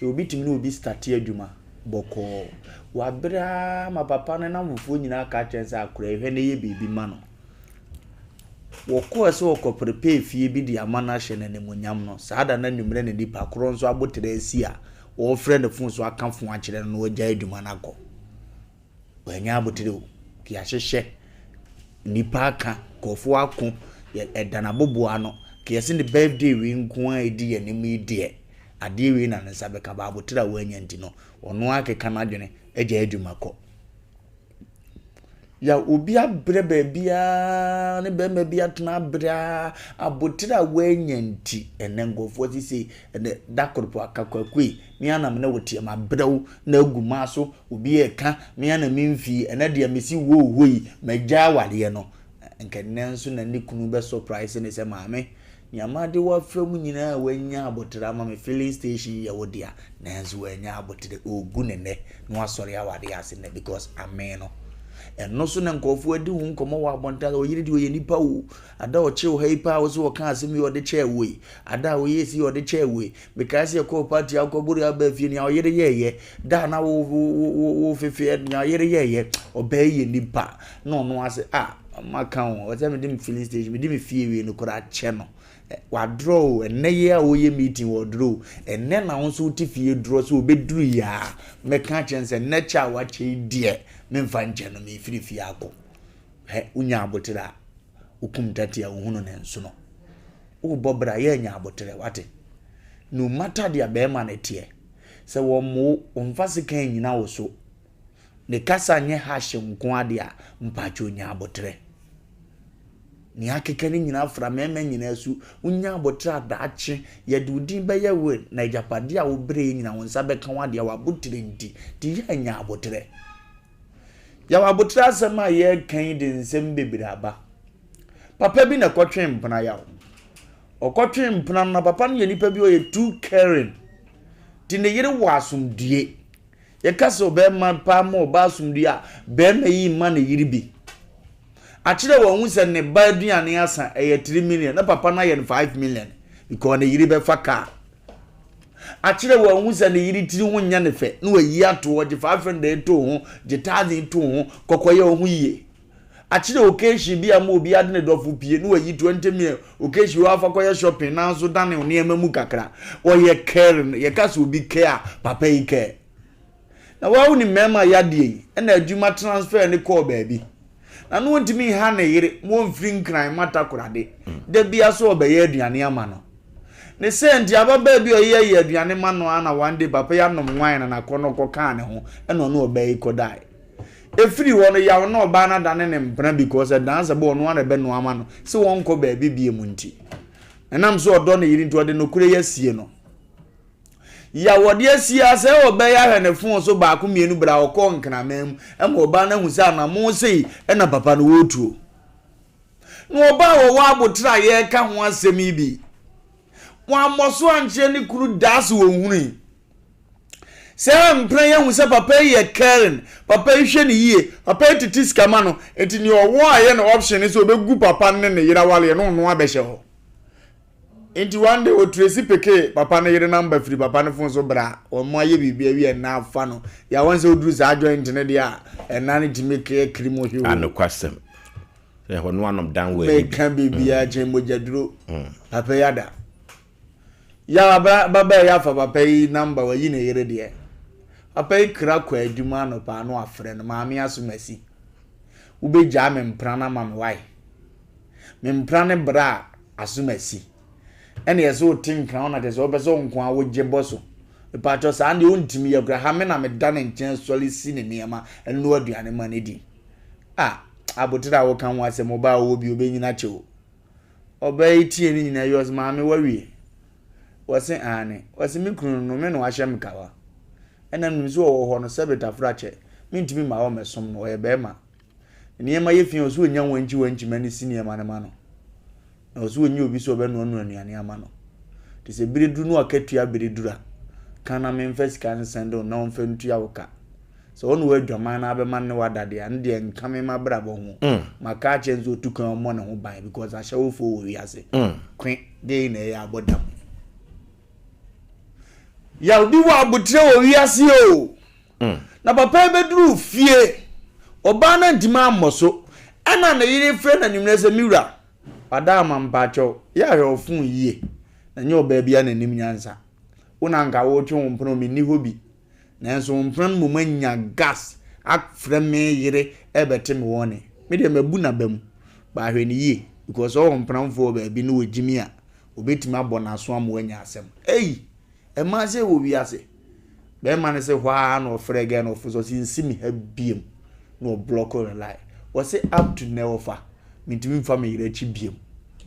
Hwɛ obi tumi ne obi starte adwuma bɔkɔɔ, wabrɛ ara ma papa no nnamfofoɔ nyinaa ka kyerɛ no sɛ akwadaa yi hwɛ na yɛ biribi ma no. Wɔkɔɔ sɛ wɔkɔ prepare fie bi de ama no ahyɛ no animuonyam no, saa da no anwummerɛ na nipa korɔ nso aboterɛ asi a wɔrefrɛ no fon so aka fon akyerɛ no na wagyae adwuma no akɔ. Wannya abotire o. Yɛahyehyɛ, nnipa aka, nkurɔfoɔ ako, yɛ ɛda n'abobow ano. Ka yɛse ne birthday wei nko ara a ɛdi yɛn anim yi deɛ, Adeɛ wei na ne nsa bɛka, but aboterɛ a wannya nti no, ɔno ara keka n'adwene gyae adwuma kɔ. Ya obi abrɛ baabiara ne bɛrima bi atena abrɛ ara aboterɛ a wanya nti ɛnɛ nkurɔfoɔ sisei ɛnɛ da koro po aka kwakue me ara na me ne wo teɛ mabrɛ wo na agu maa so obi ɛka me ara na me mfii ɛnɛ deɛ mesi woo hɔ yi magya awareɛ no nka ɛnɛ nso na ne kunu bɛ surprise ne sɛ maame Nea made wo afa mu nyinaa wanya aboterɛ ama me filling station yɛ wo dea nanso wanya aboterɛ ɔregu ne nɛ na wasɔre awadeɛ ase nnɛ because amee no ɛno so na nkurɔfoɔ adi ho nkɔmmɔ wɔ abɔnten sɛ ɔyere deɛ ɔyɛ nipa o ada ɔkye wo ha yi paa wo sɛ ɔka asɛm yi ɔde kyɛɛ wo yi ada a ɔyɛ si ɔde kyɛɛ wo yi mekae sɛ yɛkɔɔ party akɔboro aba fie nea ɔyere yɛɛyɛ da na wo wo wo wo fefeɛ nea ɔyere yɛɛyɛ ɔbaa yi yɛ nipa na ɔno ase a maka o ɔsɛ mede me filling station mede me fie wei no koraa kyɛ no wadrɔ o ɛnɛ yi a wɔyɛ meeting wɔ duro o ɛnɛ na wo nso wote fie dorɔ sɛ obɛduru yi a mɛka akyerɛ no sɛ nnɛ kyɛ a wakyɛ yi deɛ memfa nkyɛ no mefiri fie akɔ hɛ wonya aboterɛ a wokum tate a wohunu ne nsono wobɔ bra yɛ anya aboterɛ wate no matter deɛ bɛrima no teɛ sɛ wɔn wo wɔmfa sekan nyina wo so Ne kasa nyɛ harsh nko ara deɛ a, mpakyɛw nya aboterɛ. Nea akeka no nyinaa fra mmarima nyinaa su. Wonya aboterɛ a daakye yɛde wo din bɛyɛ will na agyapadeɛ a wobrɛɛ nyinaa wo nsa bɛka wo adeɛ w'aboterɛ nti. Nti yɛ a nya aboterɛ. Yɛwɔ aboterɛ asɛm a yɛreka yi de nsɛm bebree aba. Papa bi na ɛkɔtwe mpena yaw. Ɔkɔtwe mpena no na papa no yɛ nipa bi ɔyɛ too caring. Nti ne yere wɔ asomdue. Yɛka sɛ ɔbarima paa ma ɔbaa asomdwoe a, barima yi mma ne yere bi. Akyerɛ wɔn ho sɛ ne ba aduane asa ɛyɛ 3 million na papa no ayɛ no 5 million because ne yere bɛfa kaa. Akyerɛ wɔn ho sɛ ne yere tiri ho nyɛ ne fɛ na wayi ato hɔ gye 500 to ho gye 1000 to ho kɔkɔyɛ ho yie. Akyerɛ occasion bi a ma obi ade ne dɔfo pie na wayi 20 million occasion wɔ afa kɔyɛ shopping nanso dane nneɛma mu kakra. Ɔyɛ care no yɛka sɛ obi care a papa yi care. Na waa wonim mmarima yadeɛ yi ɛna adwuma transfer ne kɔɔ baabi. Na no ɔntumi nha ne yere ma ɔmfiri Nkran ma Takorade. Da bia so ɔbɛyɛ aduane ama no. Ne sɛ nti ababaa bi a ɔyɛ yɛ aduane ma no ara na one day papa yi anom wine na n'akɔnnɔ kɔkaa ne ho ɛna ɔne ɔbaa yi kɔdae. Ɛfiri hɔ no yaw na ɔbaa no adane ne mpena because ɛdaa sɛ bɛ ɔno ara na ɛbɛnoa ama no sɛ wɔnkɔ baabi biom nti. Ɛnam sɛ ɔdɔ ne yere nti ɔde nokorɛ yi asie no. Yaw ɔde asie ara sɛ ɔbaa yi ahwɛ ne fon so baako mmienu berɛ a ɔkɔɔ nkraman mu ma ɔbaa no ahu sɛ anamon sei na papa no wɔretuo. Na ɔbaa a wɔwɔ aboterɛ a yɛreka ho asɛm yi bi, wammɔ so ankyerɛ ne kunu daa sɛ ɔnhunui. Saa mpena yi ahu sɛ papa yi yɛ caring, papa yi hwɛ no yie, papa yi tete sika ma no, nti nea ɔwɔ a ɛyɛ no option ne sɛ ɔbɛgu papa no ne ne yere awareɛ na ɔno abɛhyɛ hɔ. Nti one day ɔtresi pekee papa no yere number firi papa no phone so bra wɔn ayɛ biribi awie ɛna afa no. Yɛ wɔn sɛ woduru saa joint no deɛ a ɛna no tumi kɛ kiri mu hwehwɛ. Anokwasɛm. Sɛ ɛhɔ no anom dan wɔ ani bi. Meka biribiara kyɛn mogyaduro. Papa yi ada. Yaw abra ababaa yi afa papa yi number wayi ne yere deɛ. Papa yi kra kɔ adwuma anɔpa ano afrɛ no maame asomasi. Wobɛgyaa me mpena no ama me wae. Me mpena ne bra asomasi. Ɛna yɛ sɛ wote nkra wo na kyɛ sɛ wopɛ sɛ wo nko a wogye bɔ so. Mepaakyɛw saa deɛ wontumi yɛ kora ha me na meda ne nkyɛn sɔre si ne nneɛma ɛnoa aduane ma no di. Ah abotere a woka ho asɛm ɔbaa ɔwɔ bi ɔbɛnyina kyɛ o. Ɔbaa yi tie ne nyinaa wie ɔse maame wawie? Ɔse aane. Ɔse me kunu no me na wahyɛ me kawa. Ɛna menim sɛ ɔwɔ hɔ no sɛbe tafra kyɛ mentumi mma hɔ mmɛsom no ɔyɛ bɛɛma. Nneɛma yɛ fi a ɔse ɔnya wankyi wankyi ma no si nneɛma no ma no. Na ɔse ɔnyɛ obi sɛ ɔbɛnoanoa nnuane ama no. Nti sɛ bere duru no akatua bere duru a ka na memfa sika nsɛnde wo na ɔmfa ntua wo ka. Sɛ ɔne wo adwaman na abɛma ne wada deɛ a, ne deɛ nka me m'abrabɔ ho. Maka akyerɛ no sɛ ɔtu kwan ɔmmɔ ne ho ban because ahyɛwofoɔ wɔ wiase. Kwe, deɛ na ɛyɛ abɔ dam. Yaw bi wɔ aboterɛ wɔ wiase o. Na papa yi bɛduruu fie, ɔbaa no antumi ammɔ so. Ɛna ne yere frɛ no anwummerɛ sɛ, me wura, wada ama mpaakyɛw, yɛ ahwɛ wo fon yie, na nyɛ ɔbaa biara na ɛnim nyansa. Wo na anka woretwe wo mpena o, menni hɔ bi. Nanso wo mpena no mmom anya gas afrɛ me yere rebɛte me wɔne. Me deɛ mabu n'aba mu, but ahwɛ no yie because ɔwɔ mpenamfoɔ wɔ baabi na ɔgyimi a, ɔbɛtumi abɔ n'aso ama wanya asɛm. Ei! Mmaa sɛ wɔ wiase. Bɛrima no sɛ hɔ ara na ɔfrɛ girl no ɔfo sɛ ɔse nsi me ha biom na ɔblɔko no line. Ɔse up to nnɛ ɔfa mentumi mfa me yere akyi biom.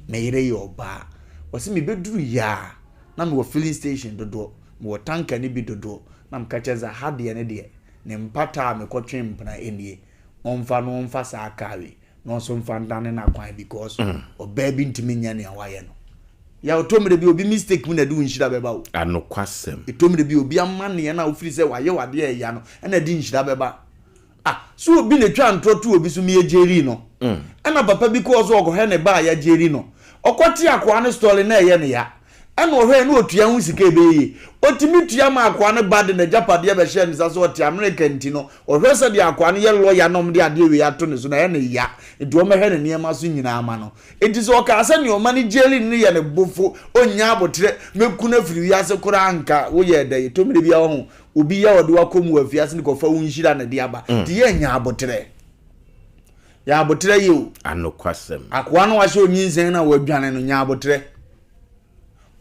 Me yere yɛ ɔbaa. Ɔse mebɛduru yɛ a na mewɔ filling station dodoɔ, mewɔ tanker no bi dodoɔ na meka kyerɛ no sɛ ha deɛ ne deɛ ne mpata a mekɔtwe mpena nie ɔmfa no ɔmfa saa car wei na ɔnso mfa ndane n'akwan because ɔbaa bi ntumi nyɛ nea wayɛ no. Yaw ɛtɔ mmerɛ bi obi mistake mu na ɛde wo nhyira bɛba o. Anokwasɛm. Ɛtɔ mmerɛ bi obi amanneɛ no a wofiri sɛ wayɛ wo adeɛ a ɛya no ɛna ɛde nhyira bɛba. Ah, so obi na ɛtwa ntorɔ to obi so meyɛ gyeri no. Ɛna papa bi kɔɔ so ɔkɔhwɛ ne ba a yɛagyeri no. Ɔkɔte akoa no story na ɛyɛ no ya. Ɛna ɔhwɛɛ na ɔtua ho sika ɛbɛyɛ yie. Ɔtumi tua maa akoa no ba de n'agyapadeɛ bɛhyɛɛ ne nsa sɛ ɔte Amerika nti no, ɔhwɛ sɛdeɛ akoa no yɛ lɔya na wɔde adeɛ wei ato ne so no, ɛyɛ no ya. Nti wɔmmɛhwɛ ne nneɛma so nyinaa ma no. Enti sɛ ɔkaa sɛ nea ɔma no gyeli no yɛ ne bofo, ɔnnya aboterɛ, mɛku no afiri wiase koraa anka woyɛɛ dɛn? Ɛtɔ mmerɛ bi a wahu, obi yɛ a ɔde wo akɔ mu wɔ afiase no kɔfa wo nhyira na ɛde aba. Nti yɛ nya aboterɛ. Yɛ aboterɛ yie o. Anokwasɛm. Akoa no wahyɛ onyinsɛn no a wadwane no, nya aboterɛ.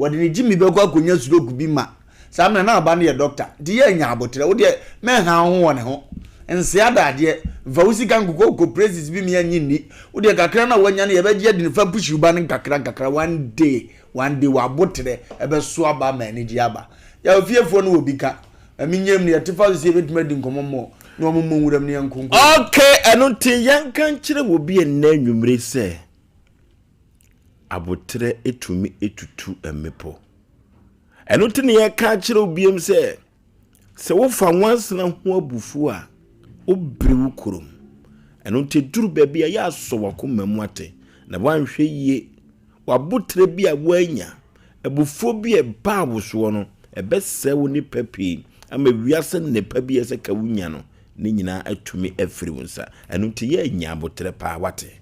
Wɔde ne gyimi bɛkɔ akɔnya stroke bi ma saa mmerɛ na aba no yɛ doctor nti yɛ nya aboterɛ wo deɛ mɛnha wo ho wɔ ne ho nse adagyeɛ mfa wo sika nkokɔ kɔ praises bi mea nyi nni wo deɛ kakra na wanya no yɛbɛgye adi no fa push wo ba no nkakra nkakra one day one day w'aboterɛ ɛbɛso aba ama anigyeɛ aba yɛ ofiefoɔ no wɔ bi ka ɛmi nyam no yɛte fa so sɛ yɛbɛtumi adi nkɔmmɔ mmɔ na wɔn mmɔ nwuram ne yɛn nkonko. Okay, ɛno nti yɛnka nkyerɛ wɔ bi ɛnnɛ anwummere sɛ Aboterɛ tumi tutu mmepɔ. Ɛno nti na yɛka akyerɛ wo biom sɛ, sɛ wofa nwansena ho abufuo a, wobere wo kurom. Ɛno nti duru baabi a yɛ asɔ w'akoma mu ate, na woanhwɛ yie, w'aboterɛ bi a woanya, abufuo bi a ɛbaa wo soɔ no, ɛbɛsɛe wo nnepa pii ama wiase nnepa bi a ɛsɛ ka wonya no, ne nyinaa atumi afiri wo nsa. Ɛno nti yɛ nya aboterɛ paa wate.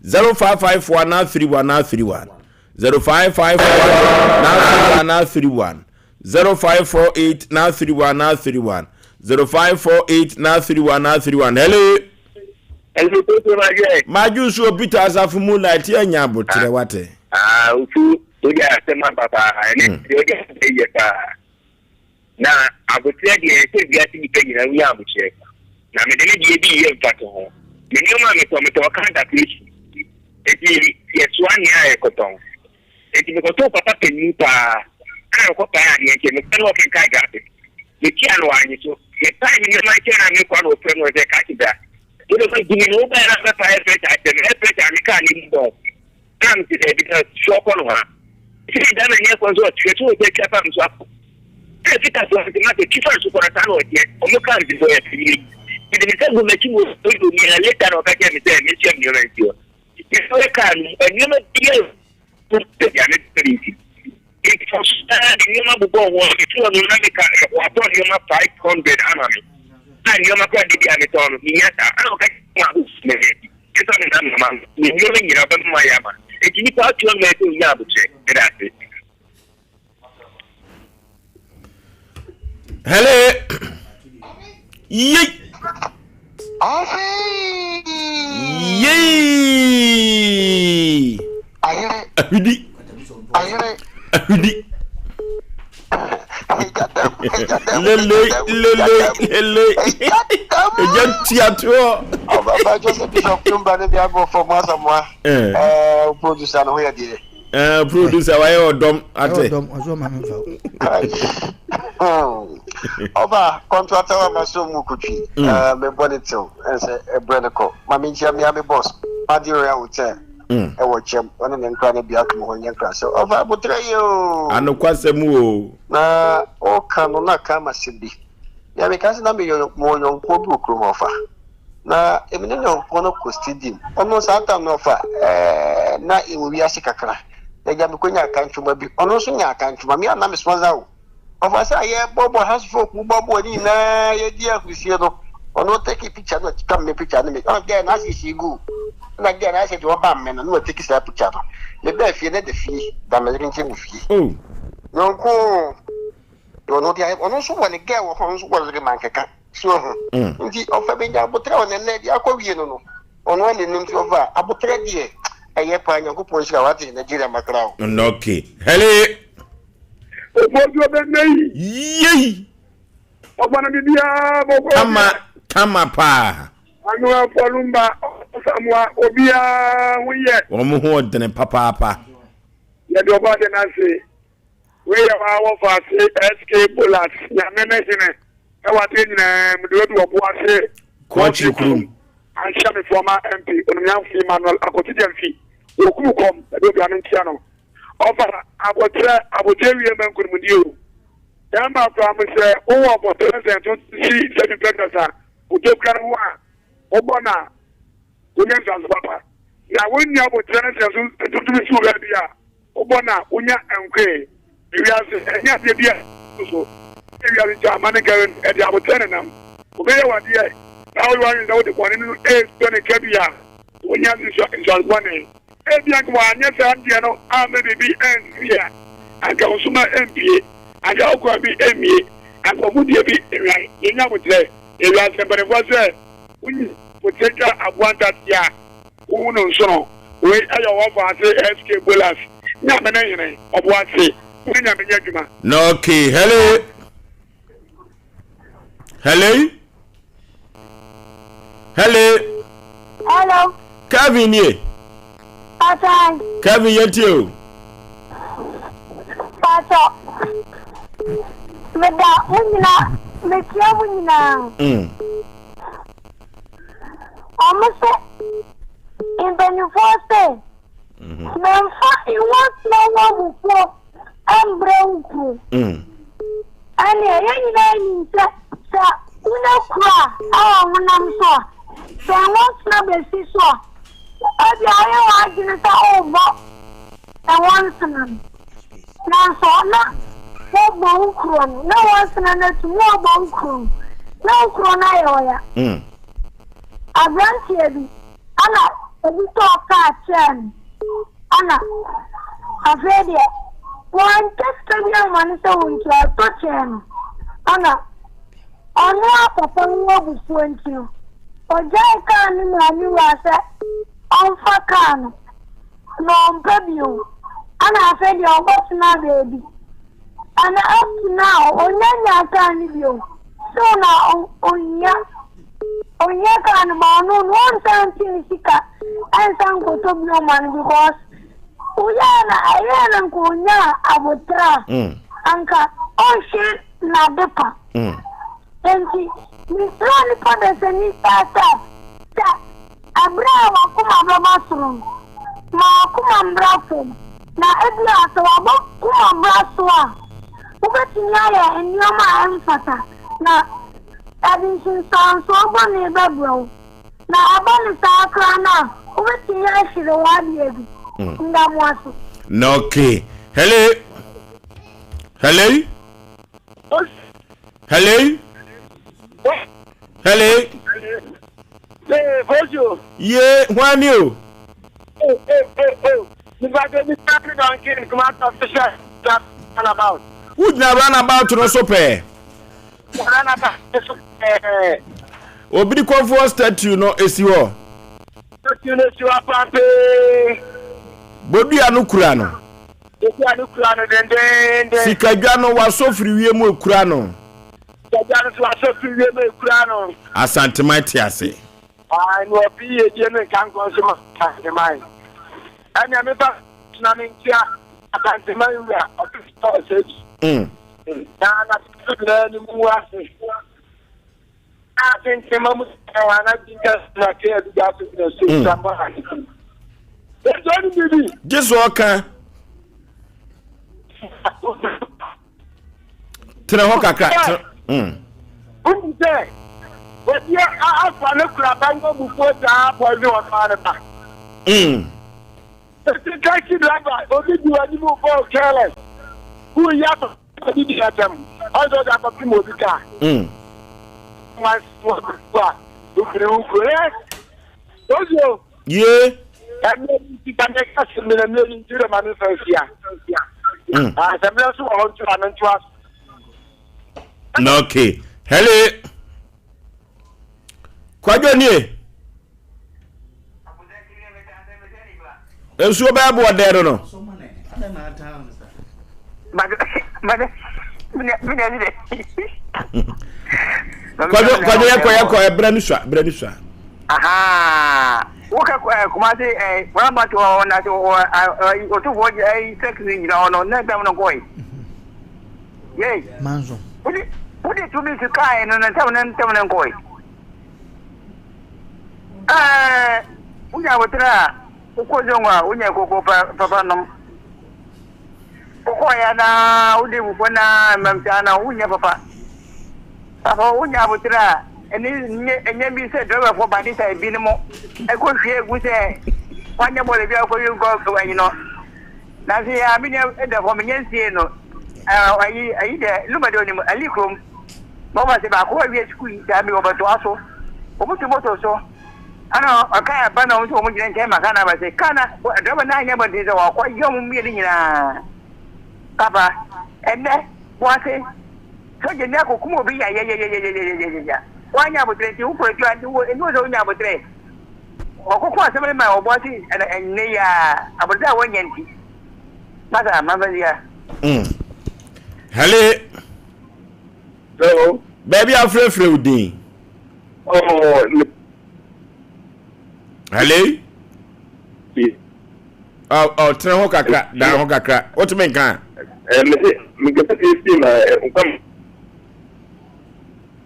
0554 931 931 0554 931 931 0548 931 931 0548 931 931 Hello. Hello, Peter Majwe. Maju so Peter Asafo mu light yɛ nya aboterɛ wate. Ah, ofu, o de asɛm aba paa, ɛne deɛ ɔde asɛm yɛ paa. Na aboterɛ deɛ, ɛsɛ sɛ wiase nnipa nyinaa nya aboterɛ. Na mede me deɛ bi reyɛ mfatoho. Me nneɛma a metɔn, metɔn kanta creation. Enti yɛsoa nea a yɛkɔtɔn. Enti mekɔtoo papa panin paa a ɔkɔpae adeɛ nkyɛn. Mekɔɛ na ɔkenkan graphic. Mekyia no wannye so. Mepae me nneɛma nkyɛn na mekɔ a na ɔfrɛ me ɔsɛ Krakye bra. Wode woagye me no wobaeɛ na wobɛpae air pressure akyerɛ me. Air pressure a me kaa no mu bɔn. Na mese daabi na soɔ kɔ nohoa. Sɛ da na nyɛ kɔ nso ɔtwe so ɔgya twa fam so akɔ. Sɛ fita so nti ma sɛ twi fa so kɔ no saa na ɔteɛ. Ɔmo kaa nti bɔ yɛ panyini. Mede me nsa gu m'akyi mu odo mia later na ɔka kyerɛ me sɛ mensoa me nneɛma nsi hɔ. Mesɔre kaa no mu nneɛma biara nni baabi a mepɛ no nti. Mekɔɔ so ara de nneɛma bobɔɔ ho a mefii hɔ no na meka wɔatɔ nneɛma 500 ama me a nneɛma koraa da bi a metɔn no mennya saa. Ɛna ɔka kyerɛɛ me a me ɛfa me na mama no me nneɛma nyinaa ɔbɛma mayɛ ama. Enti nnipa atua mmaa sɛ onya abotrɛ. Meda ase. Hello. Yei. Yei. Ahwidi. Ahwidi. Lele lele lele. Eja tiatoɔ. Ɔbaba Joseph Bishop Tumba ne bi abɔ fam asamoa. Ɛɛ producer no ho yɛ deɛ. Eh, producer wayɛ ɔdɔm ate. Ɔdɔm ɔsɔ maame nfa o. Ɔba kɔntrata wa ma so mu kutwi. Mm. Eh, me bɔ ne tew ɛnsɛ ɛbrɛ ne kɔ. Ma me nkyia me ame boss. Madi Royal Hotel. Mm. Ɛwɔ kyɛm ɔne ne nkra ne bi atom hɔ nyɛ nkra sɛ ɔfa abotrɛ yi o. Anokwasɛm o. Na ɔka no na ka ma sɛm bi. Nea meka sɛ na meyɛ mewɔ yɔnkoɔ bi wɔ kurom hɔ ɔfa. Na emi ne nyɔnko no kɔ stadium. Ɔno saa tam no ɔfa ɛɛ na ewɔ wiase kakra. Na gya mekɔ nya akantwoma bi. Ɔno nso nya akantwoma. Me a na me sponsor o. Ɔfa sɛ yɛ bɔ bɔ house folk bɔ bɔ ne nyinaa yɛ di ahurisie no. Ɔno take picture no ɔtwa me picture no me. Ɔno gɛ na asiesie gu. Na gɛ na asɛ deɛ ɔba me no na ɔtake saa picture no. Me bɛɛ fie na da fie. Da me yere nkyɛn wɔ fie. Oh. Nyɔnko ɔno deɛ ɔno nso wɔ ne gɛ wɔ hɔ ɔno nso wɔ yere mankeka. So wahu? Mm. Nti ɔfa benya abotrɛ wɔ nɛnɛ deɛ akɔ wie no no. Ɔno ara n'anim nti ɔfa abotrɛ deɛ ɛyɛ paa Nyankopɔn nhyira wate Nigeria makra o. Okay. Hello. Obodu ɔbɛnɛ yi. Yei. Ɔfa no biribiara bɔkɔ. Kama kama paa. Ano afɔlumba ɔsamoa obiara ho yɛ. Wɔn ho ɔdene papaapa. Yɛde ɔba de n'ase. Wei yɛ waa wɔfa ase SK Bolas nyame ne hene ɛwɔ adeɛ nyinaa mu de wadu ɔbo ase. Kɔɔkyere kurom. Anhyia me former MP Onumnyamfo Emmanuel Akoto Gyamfi wɔkum kɔm ɛde obiara menkyia no. Ɔfa aboterɛ aboterɛ wie ma nkunimdie o. Bɛrima koraa mo sɛ wowɔ aboterɛ nsɛntontom si sɛbi pɛkɛs a wotokura no ho a wobɔ no a wonya nsuanso papa. Na wonni aboterɛ ne nsɛntontom si wo baabi a Wobɔ no a, wonya nkoe. Ewiase, ɛnyɛ adeɛ bi a ɛso so. Ewiase nti amane kɛre no, ɛde aboterɛ nenam. Obi yɛ wo adeɛ na woyɛ w'adwene sɛ wode bɔne no resua ne ka bi a, wonya nsusuanso bɔne. Ebia anka wanyɛ saa adeɛ no amma biribi ansi a, anka wo soma rempue, anka wo kwan bi remmue, anka w'afodie bi renwan. Yɛnya aboterɛ. Ewiase mpanimfoɔ sɛ, wonya aboterɛ twa aboa ntatea a, Wohu no nsono. Wei yɛ ɔwɔfo ase SK Bolas. Nyame ne hene. Ɔboase. Wo ne Nyame nyɛ adwuma. Na okay, hello. Hello. Hello. Hello. Kevin nie. Patan. Kevin yɛn tie o. Patɔ. Meda mo nyinaa, mekyia mo nyinaa. Mm. Ɔmo se mpanyinfoɔ se mɛnfa nwasena ho abufuo mbrɛ wo kunu. Ɛneɛ yɛn nyinaa nim sɛ sɛ wonya kuro a ɛwɔ honam so a, sɛ nwasena bɛsi so a, ebia woyɛ w'adwene sɛ worebɔ nwasena no. Nanso na wɔbɔ wo kuro no, na wɔasena no atum, na wɔbɔ wo kuro no, na wo kuro no ayɛ ɔya. Aberanteɛ bi, ɛna obi tɔɔ kaa kyɛɛ no, ɛna afei deɛ wɔantɔ sika bi amma no sɛ ɔntua, ɔtɔ kyɛɛ no, ɛna ɔno ara papa ho abufuo nti no, ɔgyaee kaa no maa ne wura sɛ ɔmfa kaa no. Na ɔmpɛ bio. Ɛna afei deɛ ɔkɔtenaa baabi. Ɛna up to now ɔnnya nyaa kaa no bio. Still na ɔhia ɔhia kaa no but ɔno no ɔnsan nte ne sika ɛnsan nkɔtɔ bio ma no because woyɛɛ no ɛyɛɛ no nka ɔnyaa aboterɛ a anka ɔnhwere n'adepa. Enti mesrɛ nipa dasani saa sɛ sɛ Bere a w'akoma bɛba soro no, ma w'akoma mmra fam, na ebia sɛ w'akoma bra so a, wubetumi ayɛ nneɛma a ɛmfata, na ɛde nsunsuansoɔ bɔne bɛbrɛ wo. Na ɛba no saa koraa no a, wubetumi ahwere w'adeɛ bi. Meda mo ase. Na okay. Hello. Hello. Hello. Hello. Ee, Bosio. Ye, hwan ni o? Ee, ee, ee, ee. Nipa de bi sa ne dɔnkin kuma tɔ so hyɛ runabout. Wogyina runabout no so pɛɛ. Runabout no so pɛɛ. Obiri kɔfoɔ statue no esi hɔ. Statue no esi hɔ paapee. Bodua no kura no. Bodua no kura no dendeenden. Sikadwa no wasɔ firi wiem ekura no. Agya no so asɔ firi wiem ekura no. Asanteman te ase. Ae na ɔpe yiedie ne nkankɔ nso ma Asanteman. Ɛnneɛ me ba tena me nkyea Asanteman wura ɔpɛ ɔsɛdzi. Na n'asafo nyinaa anim ngu ase. Na Asantema mu ana gyinka na ke aduga so na so samɔ ahete. Ɛnti ɔne biribi. Gye so ɔka. tena hɔ kakra tena. Mm. Wonim sɛ obi afa ne kuraba wɔ abufuo saa poison ɔno ne ba. Mm. Eti taxi driver obi di w'anim bɔ careless woyi afa obi di atɛm ɔsɛ ɔde akɔpem obi kaa. Mm. Wansi wɔ a wofiri wo kuro ɛ. Ozio. Ye. Ɛmɛ bi ti ka ne ka se mmerɛ mmerɛ bi nti ma me fa nsia. Mm. Ah, sɛ mmerɛ nso wɔ hɔ nso a me ntoa so. Na okay. Hello. Kwadwo nie. Nsuo bɛɛ boɔ dɛn no no. Kwadwo kwadwo yɛkɔ yɛkɔ ɛbrɛ no sua brɛ no sua. Wokɛ Kumasi ɛ roundabout hɔ na sɛ ɔtofo ɛ sɛkisi gyina hɔ no na ntam no nkɔe. Yei. Manso. Wode wode tumi si kaa no no ntam no ntam no nkɔe. Ɛɛ wonya abotire a wokɔ zongo a wonya koko papa nom. Wokɔeɛ a na wode abufuo na mmam saa na wonyɛ papa. Papa wonya aboterɛ a ɛne nyɛ ɛnyɛ bi sɛ driverfoɔ ba de sa ebinom ɛkɔ hwie gu sɛ wanyɛ bɔɔla bi a wokɔ wie nkɔ ayi no. Nanso yɛ a me nua da fam menyɛ nsie no ayi ayi dɛ luma de onim ali kurom na wɔba sɛ baako awie sukuu yi saa bi wɔbɛtoa so wɔn tu moto so. Ɛna ɔkaa ɛba na wɔn nso wɔn gyina nkyɛn ma kaa no aba sɛ kaa na drɔba no anyɛ mmɔden sɛ wɔakɔ yɛ wɔn mmienu nyinaa. Papa, ɛnɛ boase sogya ni akɔkum obi yayayayayayaya wanyɛ aboterɛ nti wokɔ adwuma nti wo ɛni wɔ sɛ wonya aboterɛ wɔkɔkɔ asɛm no ma ɔboase ɛnɛ yi a aboterɛ a wɔnyɛ nti masa mafasia. Hello. Hello. Baabi afrɛfrɛ wo din. Oh, Hello? Oh, oh, tena ho kakra, dan ho kakra. Wotumi nka? Eh, me se, me kasa fi fi ma nkwa m.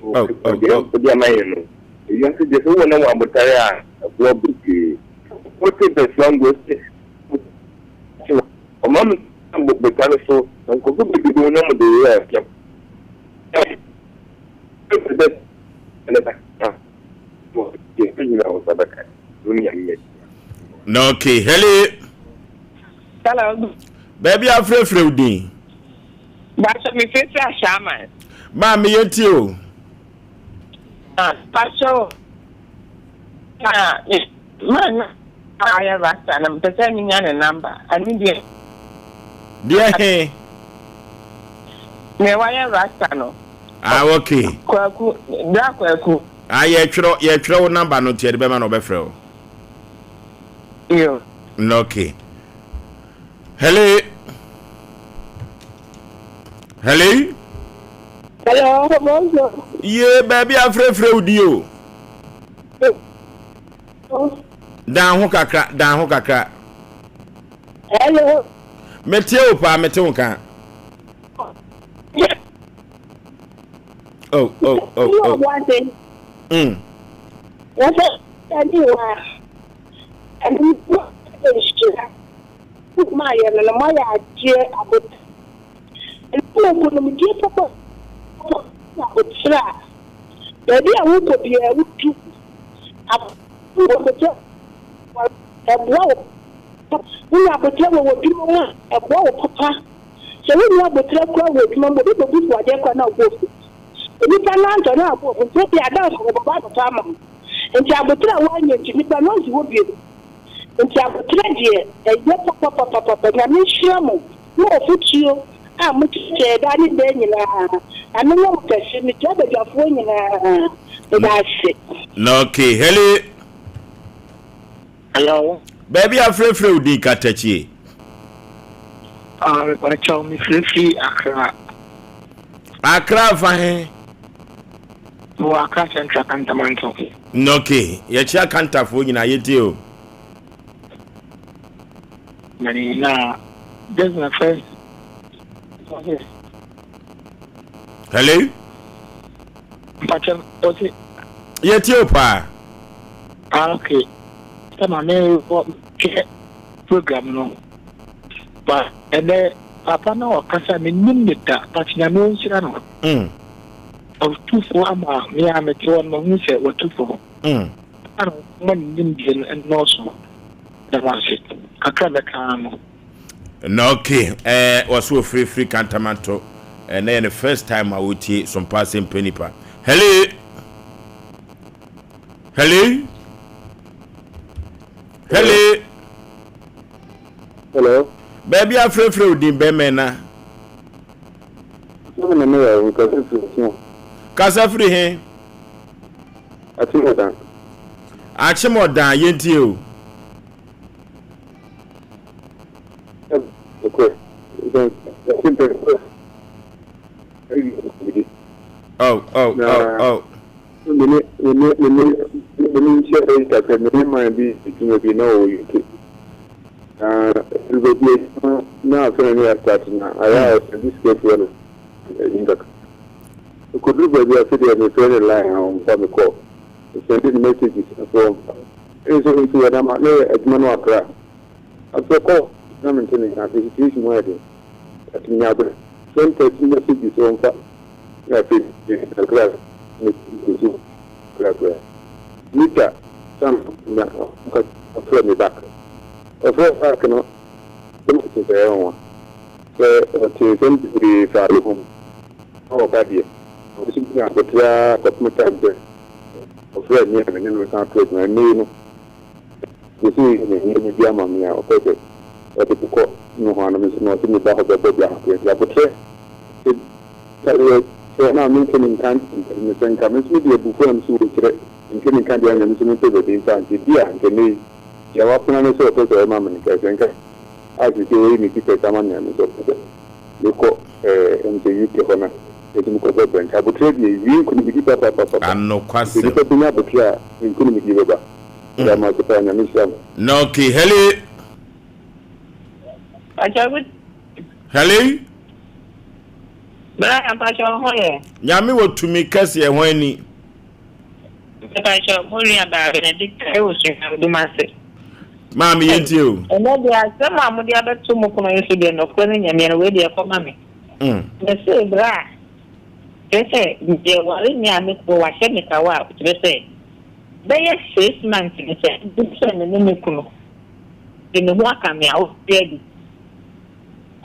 Oh, oh, oh. Odi ama yɛn no. Ewiase deɛ sɛ wowɔ na wɔ abotare a ɛboa bebree. Wote bɛsoa ngo sɛ ɔma me botare so na nkurɔfo bebree bɛhu na wɔde yɛ Na okay, hello. Hello. Baabi afrɛfrɛ wo din. Bàtchɛ mi firi Ashaiman. Maa mi yɛ ti o. Ah, bàtchɛ o. Na maa na ayɛ rasta na mpɛ sɛ mi nya ne namba. Ɛni deɛ. Deɛ he. Nea wayɛ rasta no. Ah okay. Kwaku, bra Kwaku. Ah yɛtwerɛ yɛtwerɛ wo number no nti yɛde bɛma na ɔbɛfrɛ wo. Yo. Okay. Hello. Hello. Hello, bonjour. Ye baabi afrɛfrɛ wo di o. Dan ho kakra, dan ho kakra. Hello. Metie wo paa, mete wo nka. Oh, oh, oh, oh. Baabi a wokɔ biara wodu aboterɛ ɛboa wo wonya aboterɛ wɔ w'adwuma mu a ɛboa wo papa Sɛ wonni aboterɛ koraa wɔ adwuma mu, obi bɛbu wo adeɛ koraa na wo bo afu. Nnipa no antɔ na wo bo afu nti ebia adamfo no bɛba abɛtɔ ama wo. Nti aboterɛ a woannya nti nnipa no ɔnte hɔ bio. Nti aboterɛ deɛ ɛyɛ papapapapa. Nyame nhyira mo ne afotuo a mokyerɛkyerɛ yɛ daa ne daa nyinaa. Nyame nyɛ mo kɛse. Mekyia badwafoɔ nyinaa. Meda ase. Okay, hello. Hello. Baabi a frɛfrɛ wo din katakyie. Ah, mepakyɛw mefirefiri Accra. Accra fa he? Mewɔ Accra Central Kantamanto. Okay, yɛkyia Kantafoɔ nyinaa yɛtie o. Mani na this is my first. Hello. Mpakyɛw, ɔse. Yɛtie o paa. Ah okay sɛ ma me wɔ hwɛ program no but ɛnɛ papa na ɔkasa me nim ne da but nyame ɔnhyira no mm. ɔtufo ama me a mete hɔ no mahu sɛ watufo mm. ana ɔma ne nimdeɛ no nnɔɔso da mo ase kakra mɛka no. Na okay eh, wɔso ofirifiri kantamanto eh, na yɛ ne first time a wotie sompa asɛm nipa. Hello. Hello. Hello. Hello. Baabi afrɛfrɛ wo din bɛmɛ na. Kasa firi he? Akyemɔdan. Akyemɔdan yɛntie o. Oh, oh, oh, oh. Mene mene mene mene nkyɛ ɛyi kakra mene man bi adwuma bi na ɔwɔ UK. Na ɛduru baabi adwuma na afei na ne yɛ start na ayɛ a ɔsɛ sika fie no ɛyi nkakra. Ɛkɔduru baabi afei deɛ mefrɛ ne line a ɔmfa me call. Mesɛnde ne messages afei ɔmfa. Ɛne sɛ nso yɛ nama na yɛ adwuma no akra. Afei kɔ na mente ne nka afei situation mu ayɛ den. But menya abrɛ. Send text messages ɔmfa. Na afei kakra ne so kakra. Later sam na ɔka ɔfrɛ me back. Ɔfrɛ back no sɛ mete sɛ ɛyɛ nwanwa. Sɛ ɔte nsɛm bebree faa me ho na ɔba deɛ ɔno nso nya aboterɛ ara kɔpem time sɛ ɔfrɛɛ me a me ne no san to adwuma. Ɛnnɛ yi no ɔpɛ sɛ ɔyi ne nneɛma bi ama me a ɔpɛ sɛ ɔde me kɔ nohoa no me nso na ɔse meba hɔ bɛbɔ bra kakra nti aboterɛ sɛ sɛ sɛ na mente ne nka nti no sɛ nka me nso mede abufuo a me so wɔ kyerɛ mente ne nka deɛ anka me nso mepɛ baabi mfa nti bi a nka nnɛ yi deɛ wapena no sɛ ɔpɛ sɛ ɔyɛ ma me no nka sɛ nka a seesei wayi ne papers ama me a me nso ɔpɛ sɛ mekɔ ɛɛ ɛm sɛ UK hɔ na ɛsɛ mekɔ bɔ bra nti aboterɛ deɛ ɛwie nkonimdi papapapapa nti Anokwasɛm. nipa bɛnya aboterɛ a nkonimdie bɛba meda mo ase paa Nyame nhyira mo. Na okay, hello. Mpakyɛ good. Hello. Bra mpakyɛ wo ho yɛ. Nyame wɔ tumi kɛseɛ hwan ni. Mepakyɛ mo nua baa Benedicta ɛwɔ Sunyani Dumase. Maame yɛn tie o. Ɛnɛ deɛ asɛm a mode abɛto mo pono yi so deɛ nɔkorɛ ne Nyame no wei deɛ ɛkɔ ma me. Mese bra kyerɛ sɛ deɛ ware me a me kunu wahyɛ me kawa a kyerɛ sɛ bɛyɛ 6 months ni sɛ sɛ me ne me kunu de me ho aka me a ɔfiri adi.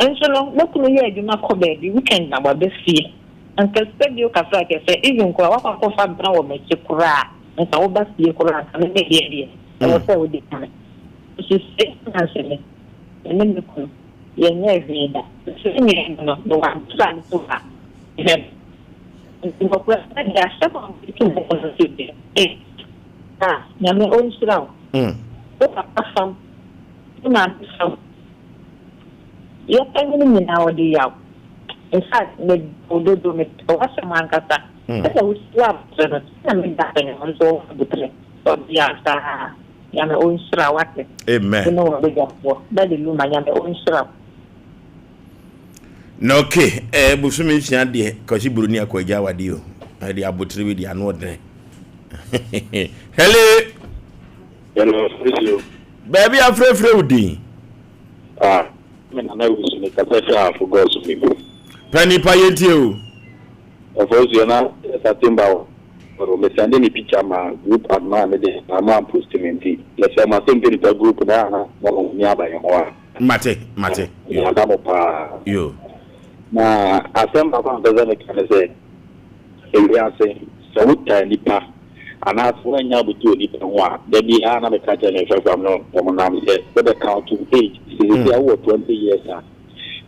Nso no me kunu yɛ adwuma kɔ baabi weekend na waba fie. Anka sɛ bio kakra kyerɛ sɛ even koraa wakɔ akɔfa bra wɔ m'akyi koraa anka woba fie koraa anka me me deɛ deɛ ɛwɔ sɛ wode ma me. Nso 6 months ni me ne me kunu yɛnyɛɛ hwee da. Nso me nua mu no mewɔ abofra no so a mehwɛ no. Nti nɔkorɛ sɛ deɛ asɛm a wode to me ho no so deɛ eh ah Nyame ɔnhyira wo. Wo papa fam, wo maame fam. Yɛ panyin nyinaa ɔde yaw. In fact me dɔ wo dodo me pɛ w'asɛm ankasa. Sɛdeɛ wo si wɔ aboterɛ no saa na me ba panyin nso ɔwɔ aboterɛ. Ɔde yaw saa. Nyame ɔnhyira wo wate. Amen. Wo ne w'abadwafoɔ. Daddy Luma Nyame ɔnhyira wo. Na okay, eh, bosome nsia deɛ Kwasi Buroni akɔ agya awadeɛ o. Ɛde abotere bi deɛ ano ɔdene. Hello. Hello, Frisio. Baabi afrɛfrɛ wo din. Ah, me nana wusu me kasa firi ahafo gɔs mi. Pɛ nipa yɛ ntie o. Ɔfɔsuo na Satimba wɔ me sɛnde me picture ma group admin a me de na mo ampost me nti yɛsɛ mo asɛm pɛ nipa group na ana mo mo ni aba yɛn hɔ a. Mate, mate. Yo. Ada mo paa. Yo. Na asɛm baako a mpɛ sɛ meka ne sɛ ewiase sɛ wotaa nipa Anaasɛ woannya aboterɛ onipa ho a, da biara na meka kyerɛ me mfɛfoɔ a me ne wɔn nam sɛ, wode count wo age, sɛ seesei a wowɔ 20 years a,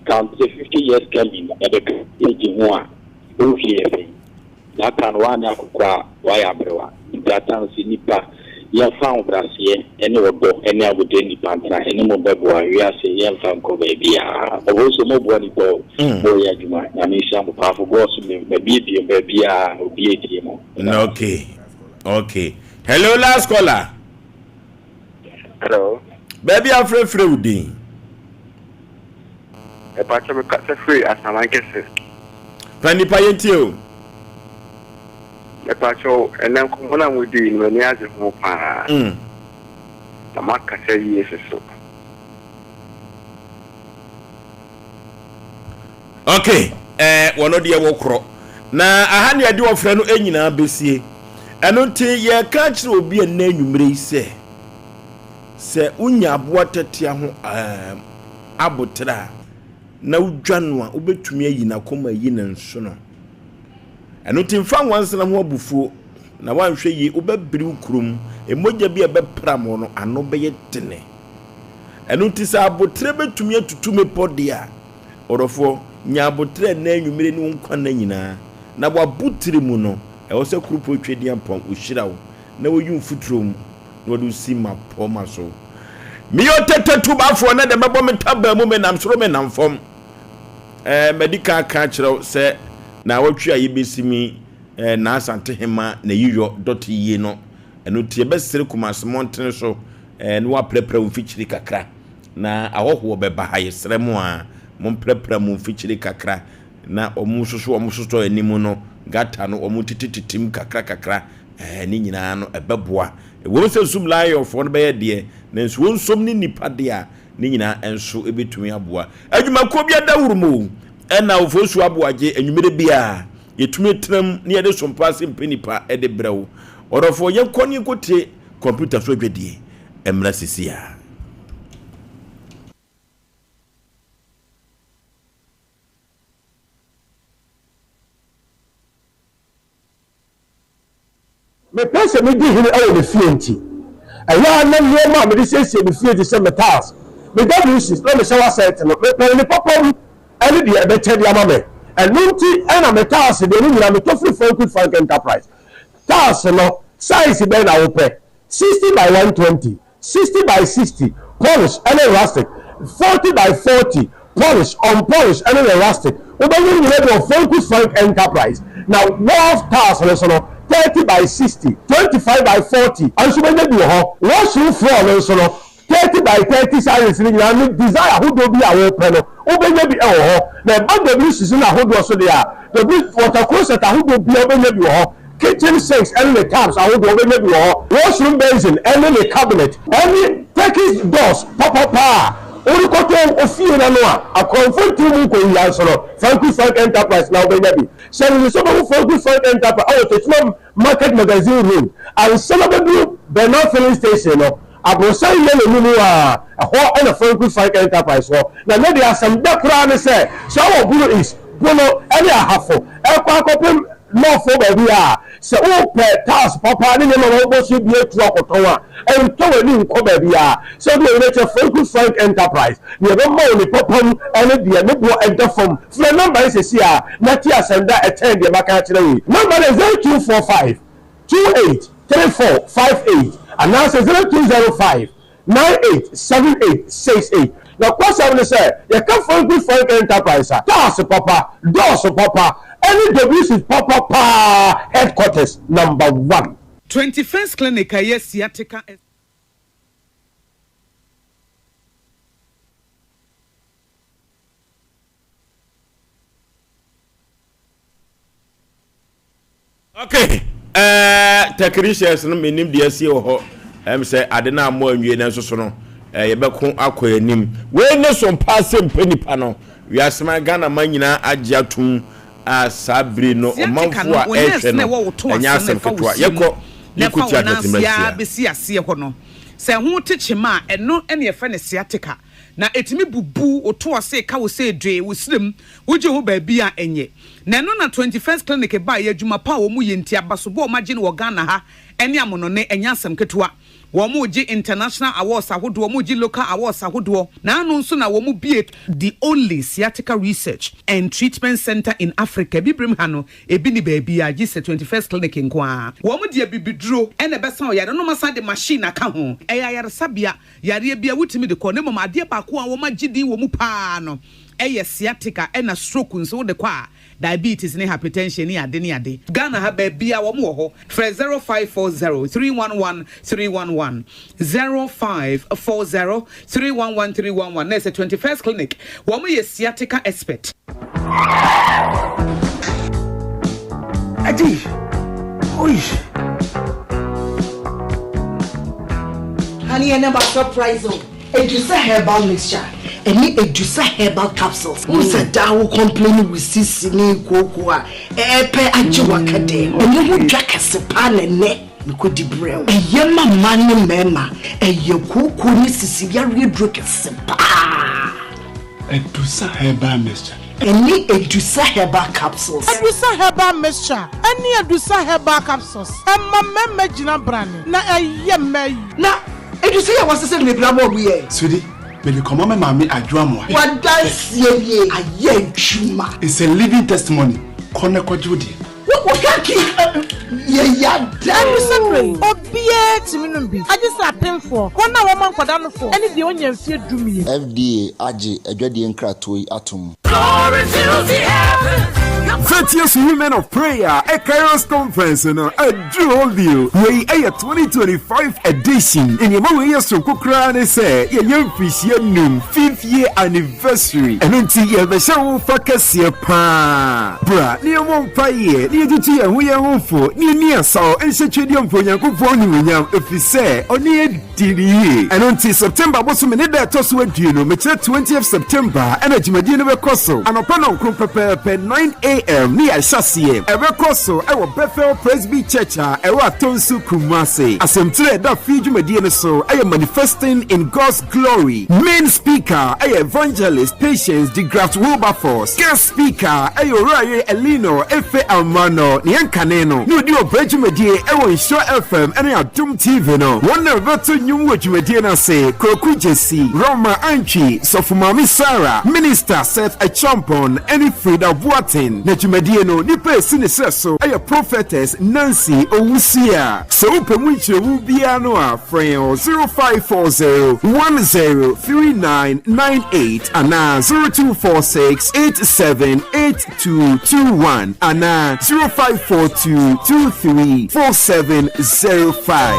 count sɛ 50 years coming ɛbɛka age ho a, wo mfeɛ yɛ sɛn? That time no woanyɛ akɔkora a, woayɛ aberewa. Nti at times nnipa, yɛmfa ahobraseɛ ne ɔdɔ ne aboterɛ nnipa ntena, ɛno mmom bɛboa wiase, yɛmfa nkɔ baabiara. Ɔbɔ nso moboa nnipa o, moyɛ adwuma, Nyame nhyira mo paa for God so mabiebie mu baabiara, obiara tie mo. Okay, okay. Hello, last caller. Hello. Baabi afrɛfrɛ wo din. Ɛpakyɛ me kasa firi Asaman kɛse. Pa nipa yɛn tie o. Ɛpakyɛ ɛnɛ nkɔmmɔ no a mo dii no m'ani agye ho paa. Na mo akasa yie soso. Ok, eh, wɔno deɛ wɔkorɔ. Na aha ne yɛde ɔfrɛ no nyinaa bɛsie. Ɛno nti yɛreka akyerɛ obi ɛnnɛ anwummerɛ yi sɛ, sɛ wonya aboa tɛtea ho eh, aboterɛ a, na wodwa no a, wobɛtumi ayi n'akoma ayi ne nsono. Ɛno nti mfa nwansena ho abufuo, na woanhwɛ yie wobɛbere wo kurom, mogya bi a ɛbɛpram wo no ano bɛyɛ dene. Ɛno nti sɛ aboterɛ bɛtumi atutu mmepɔ deɛ a, ɔdɔfoɔ, nya aboterɛ ɛnnɛ anwummere ne wo nkwa nna nyinaa, na w'abotire mu no, ɛwɔ sɛ Kuropɔn Twedeampɔn ɔhyira wo na ɔyi wo mfuturo mu na ɔde wo si mmapɔmma so. Meyɛ ɔtɛtɛ tubafoɔ na deɛ mɛbɔ me ntaban mu menam soro menam fam. Ɛɛ, madi kan aka akyerɛ wo sɛ naawɔtwe a yɛbɛsi mu yi, eh, Naa Asantehema n'ayiyɔ dɔte yie no. Ɛno nti yɛbɛsere Kumasi mmɔntene so eh, na wɔaprapra wo mfikyiri kakra. Na ahɔhoɔ bɛba ha, yɛsrɛ mo a, momprapra mo mfikyiri kakra. Na wɔn nso so wɔn sosɔ anim no, gata no, wɔn titititim kakra kakra. Eh, ne nyinaa no ɛbɛboa. Ɛwom sɛ sum lionfoɔ no bɛyɛ deɛ, nanso wɔn nsom ne nnipa deɛ a, ne nyinaa nso bɛtumi aboa. Adwumakuo bi adaworo mu o, ɛna Ofosu Aboagye anwummerɛ biara yɛtumi tena mu na yɛde sompa ase mpɛ nipa de brɛ wo. Ɔdɔfoɔ yɛnkɔ ne yɛnkɔtie kɔmputa so adwadie mmra sisi a. Mepɛ sɛ midi hene wɔ me fie nti, ɛyɛ a na nneɛma a mede siesie me fie te sɛ me tiles, me WCs, na me shower set no, mepɛn ne papa mu ne deɛ ɛbɛkyɛ de ama me. Ɛno nti na me tiles deɛ ne nyinaa metɔ firi Frank Frank Enterprise. Tiles no, size bɛn na wopɛ? 60 by 120, 60 by 60, polish ne rustic, 40 by 40, polish, unpolish ne ne rustic. Wobɛnya ne nyinaa bi wɔ Franku Frank Enterprise. Na wall tiles no nso no, 30 by 60, 25 by 40 nso wobɛnya bi wɔ hɔ. Washroom floor no nso no, 30 by 30 sizes no nyinaa ne design ahodoɔ bi a wopɛ no, wobɛnya bi wɔ hɔ. Na ɛba WCs no ahodoɔ so deɛ a, W water closet ahodoɔ biara wobɛnya bi wɔ hɔ. Kitchen sinks ne ne taps ahodoɔ wobɛnya bi wɔ hɔ, washroom basin ne ne cabinet ne Turkish doors papapa a worekɔtɔ wo fie no ano a akorɔmfo ntew mu nkɔwia nso no, Franku Frank Enterprise na wobɛnya bi. Hyɛ no nso sɛ wobɛhu Franku Frank Enterprise wɔ Techiman Market Magazine Road ansa na wobɛduru Bernard Filling Station no, Aborosan yellow no mu a, ɛhɔ na Franku Frank Enterprise wɔ. Na ne deɛ asɛm dɛ koraa ne sɛ, sɛ wowɔ Bono East, Bono ne Ahafo rekɔ akɔpem North hɔ baabi a, sɛ wopɛ tiles papa ne nneɛma a wɔbɔ so bi atu akɔtɔn a, ntɔ w'ani nkɔ baabiara. Sɛ wode w'ani bɛkyerɛ Franku Frank Enterprise, nea ɛbɛma wo ne papa mu ne deɛ ne boɔ da fam. Frɛ nɔmba yi seesei ara na te asɛm da a ɛkyɛn deɛ maka akyerɛ wo yi. Nɔmba no yɛ 0245 28 34 58 anaasɛ 0205 98 78 68. Nokwasɛm ne sɛ, yɛka Franklin Frank Enterprise a, cars papa, dɔɔso papa, ɛne WC papa paa headquarters number one. 21st Clinic a ɛyɛ sciatica. Ok eh, technicians no menim deɛ asie wɔ hɔ ɛm sɛ ade no ammɔ anwie nanso so no eh, yɛbɛko akɔ anim. Wei ne so mpa sɛ mpɛ nipa no wiaseman Ghana man nyinaa agye atom a saa bere no Sciatica ɔmanfoɔ no, a wo nerves ɛrehwɛ na no ɛwɔ wo to ɛnyɛ ase no asɛm ɛfa wo ketewa. sie mu Yɛkɔ na ɛfa yɛkɔtie wo nan advert mmerɛ ase ara sia. bɛsi aseɛ hɔ no. Sɛ ɛho te kyema a, ɛno na yɛfrɛ no sciatica. Na ɛtumi bubu wo to ase ka wo sɛ dwee, wo serɛ mu, wogye ho baabi a ɛnyɛ. Na ɛno na 21st Clinic baeɛ, adwuma pa a wɔn yɛ nti, abasobɔ a wɔn agye no wɔ Ghana ha ne amonone, ɛnyɛ asɛm ketewa. Wɔn regye international awards ahodoɔ, wɔn regye local awards ahodoɔ, na ano nso na wɔn bue the only sciatica research and treatment centre in Africa, Abibirem ha no, ebi nni baabiara gye sɛ 21st Clinic nko ara. Wɔn de abibiduro na ɛbɛsa ɔyare no, na wɔasan de machine aka ho. Ɛyɛ ayaresabea, yareɛ biara wotumi de kɔ, na mmom adeɛ baako a wɔagye din wɔ mu pa ara no yɛ sciatica ɛna stroke nso wode kɔ a, diabetes ne hypertension ne ade ne ade. Ghana ha baabiara wɔn wɔ hɔ, frɛ 0540 311 311, 0540 311 311 na ɛsɛ 21st Clinic, wɔn yɛ sciatica expert. Adi! Oi! Honey, ɛnɛ ma surprise o. Edusa herbal mixture ɛne Edusa herbal capsules. Wohu sɛ daa wo complain wo sisi ne kooko a ɛɛpɛ agye waka dɛm. Ɛno ho dwa kɛse paa na ɛnɛ mekɔdi brɛ wo. Ɛyɛ ma mmaa ne mmarima. Ɛyɛ kooko ne sisi yareɛ duro kɛse paa. Adusa herbal mixture. Ɛne Adusa herbal capsules. Adusa herbal mixture ɛne Adusa herbal capsules ɛma mmarima gyina brane na ɛyɛ mmaa yi. Na Adusa yi a wɔasesa no bebree ama wɔn yɛ. Sweetie, mede kɔma me maame Adwo Amoah. W'adanseɛ nie, ayɛ adwuma. It's a living testimony, kɔ na kɔgye wo deɛ. Obiara tumi nom bi, agye sɛ apemfoɔ, wɔn a wɔma nkwadaa nofoɔ, ne deɛ ɔnnya mfeɛ dumien. FDA agye adwadie nkratoɔ yi atom. Glory fills the heavens. Virtuous Women of Prayer Kairos Conference no aduru hɔ bio. Wei yɛ 2025 edition. Nneɛma wei yɛ soronko koraa ne sɛ yɛyɛ mfirihyia num, fifth year anniversary. Ɛno nti yɛrebɛhyɛ wo fa kɛseɛ paa. Bra na yɛmmɔ mpaeɛ na yɛtutu yɛn ho yɛn ho fo na yɛnni asaw nhyɛ Twedeɛmpa Onyankopɔn animuonyam ɛfiri sɛ ɔne yɛn Di no yie. Ɛno nti, September bosome ne da a ɛtɔ so aduonu, mekyerɛ twentieth September, ɛna dwumadie no bɛkɔ so anɔpa nɔnkron pɛpɛɛpɛ, 9 AM, ne yɛahyɛ aseɛ. Ɛbɛkɔ so wɔ Bethel Presby Church a ɛwɔ Atonsu, Kumasi. Asɛmtire a ɛda fie dwumadie no so yɛ Manifesting in God's Glory. Main speaker yɛ Evangelist Patience DeGraft Wilberforce. Guest speaker yɛ Owurayere Eleanor Efe Amanor, nea ɛnkane no na ɔdi ɔbrɛ dwumadie wɔ Nhyira FM ne Adom TV no. Wɔn na wɔbɛto nnwom wɔ dwumadie no ase, Kwaku Gyasi, Roma Antwi, Sɔfo Maame Sarah, Minister Seth Acheampong ne Frida Boateng. Na dwumadie no nipa a ɛsi ne serɛ so yɛ Prophetess Nancy Owusu. Sɛ wopɛ mu nkyerɛmu biara no a, frɛ yɛn wɔ 0540 103998 anaa 0246 878221 anaa 0542 234705.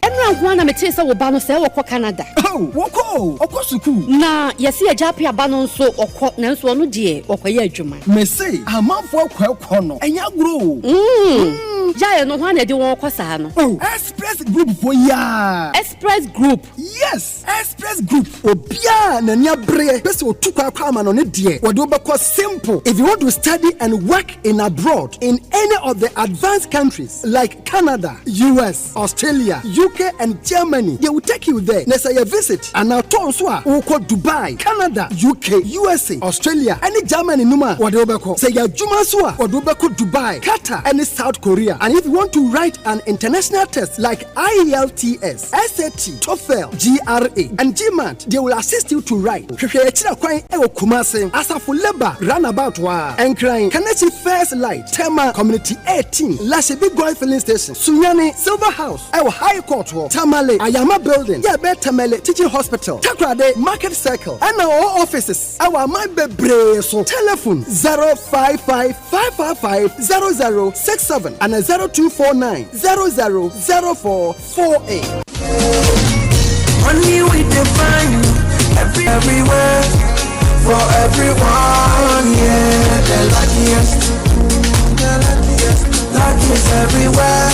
Ɛnora nko ara na metee sɛ wo ba no sɛɛ ɔkɔ Canada. Oh, wɔkɔ o, ɔkɔ sukuu. Na yɛse agya Appiah ba no nso ɔkɔ, nanso ɔno deɛ ɔkɔyɛ adwuma. Mese amanfoɔ akɔ ɛkɔ no, ɛnyɛ agorɔ o. Mm, gyae no, hwan na ɛde wɔn kɔ saa no? Oh, Express Group foɔ yi ara. Express Group? Yes, Express Group. Obiara a n'ani abereɛ pɛ sɛ ɔtu kwan kɔ amanɔne deɛ, wɔde wo bɛkɔ simple. If you want to study and work in abroad in any of the advanced countries like Canada, US, Australia, UK and Germany, they will take you there. Na sɛ yɛ visit anaa tour nso a, wokɔ Dubai, Canada, UK, USA, Australia ne Germany no mu a, wɔde wo bɛkɔ. Sɛ yɛ adwuma nso a, wɔde wo bɛkɔ Dubai, Qatar ne South Korea. And if you want to write an international test like IELTS, SAT, TOEFL, GRA and GMAT, they will assist you to write. Hwehwɛ yɛn akyiri kwan wɔ Kumasi, Asafo Labour Runabout hɔ ara, Nkran, Kaneshie First Light, Tema Community 18, Lashibi Goil Filling Station, Sunyani, Silver House wɔ High Court hɔ, Tamale, Ayama Building, yɛ ɛbɛn Tamale Teaching Hospital, Takoradi, Market Circle, ɛna ɔwɔ offices wɔ aman bebree so. Telephone 055 555 0067 ana 0249 0004 48. Money we define every, everywhere for everyone. Yeah, the luckiest, the luckiest, luckiest everywhere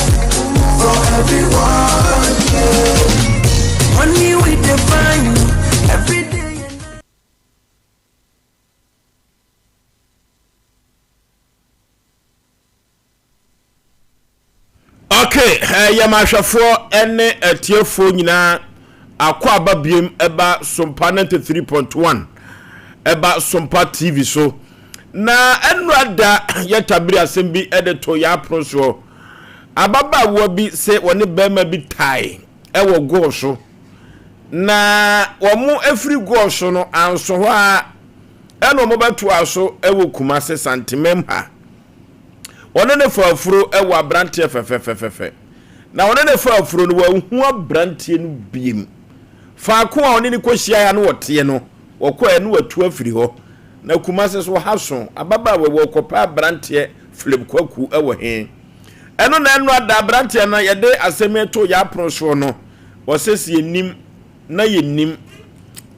for everyone. Yeah, money we define every day. Ok, eh, yɛma ahwɛfoɔ ne atiefoɔ nyinaa akɔ aba biem ɛba Sompa 93.1 ɛba Sompa TV so. Na ɛnora da yɛtabiri asɛm bi ɛde to yɛ apono soɔ. Ababaawa bi sɛ wɔne bɛrima bi tae ɛwɔ gɔɔ so. Na wɔn afiri gɔɔ so no anso hɔ a ɛna wɔn bɛtoa so ɛwɔ Kumase Santemam ha. Ɔne no faa afuro wɔ aberanteɛ fɛfɛfɛfɛ. Na ɔne no faa afuro no, wanhu aberanteɛ no biem. Faako a ɔne no kɔhyiaeɛ a na ɔteɛ no, wɔkɔeɛ na watu afiri hɔ. Na Kumase so ha so, ababaawa yi, wɔrekɔpɛ aberanteɛ Philip Kwaku wɔ he? Ɛno na ɛno ada aberanteɛ no, yɛde asɛm yi too yɛn apono soɔ no, ɔsɛ sɛ yɛnim na yɛnim.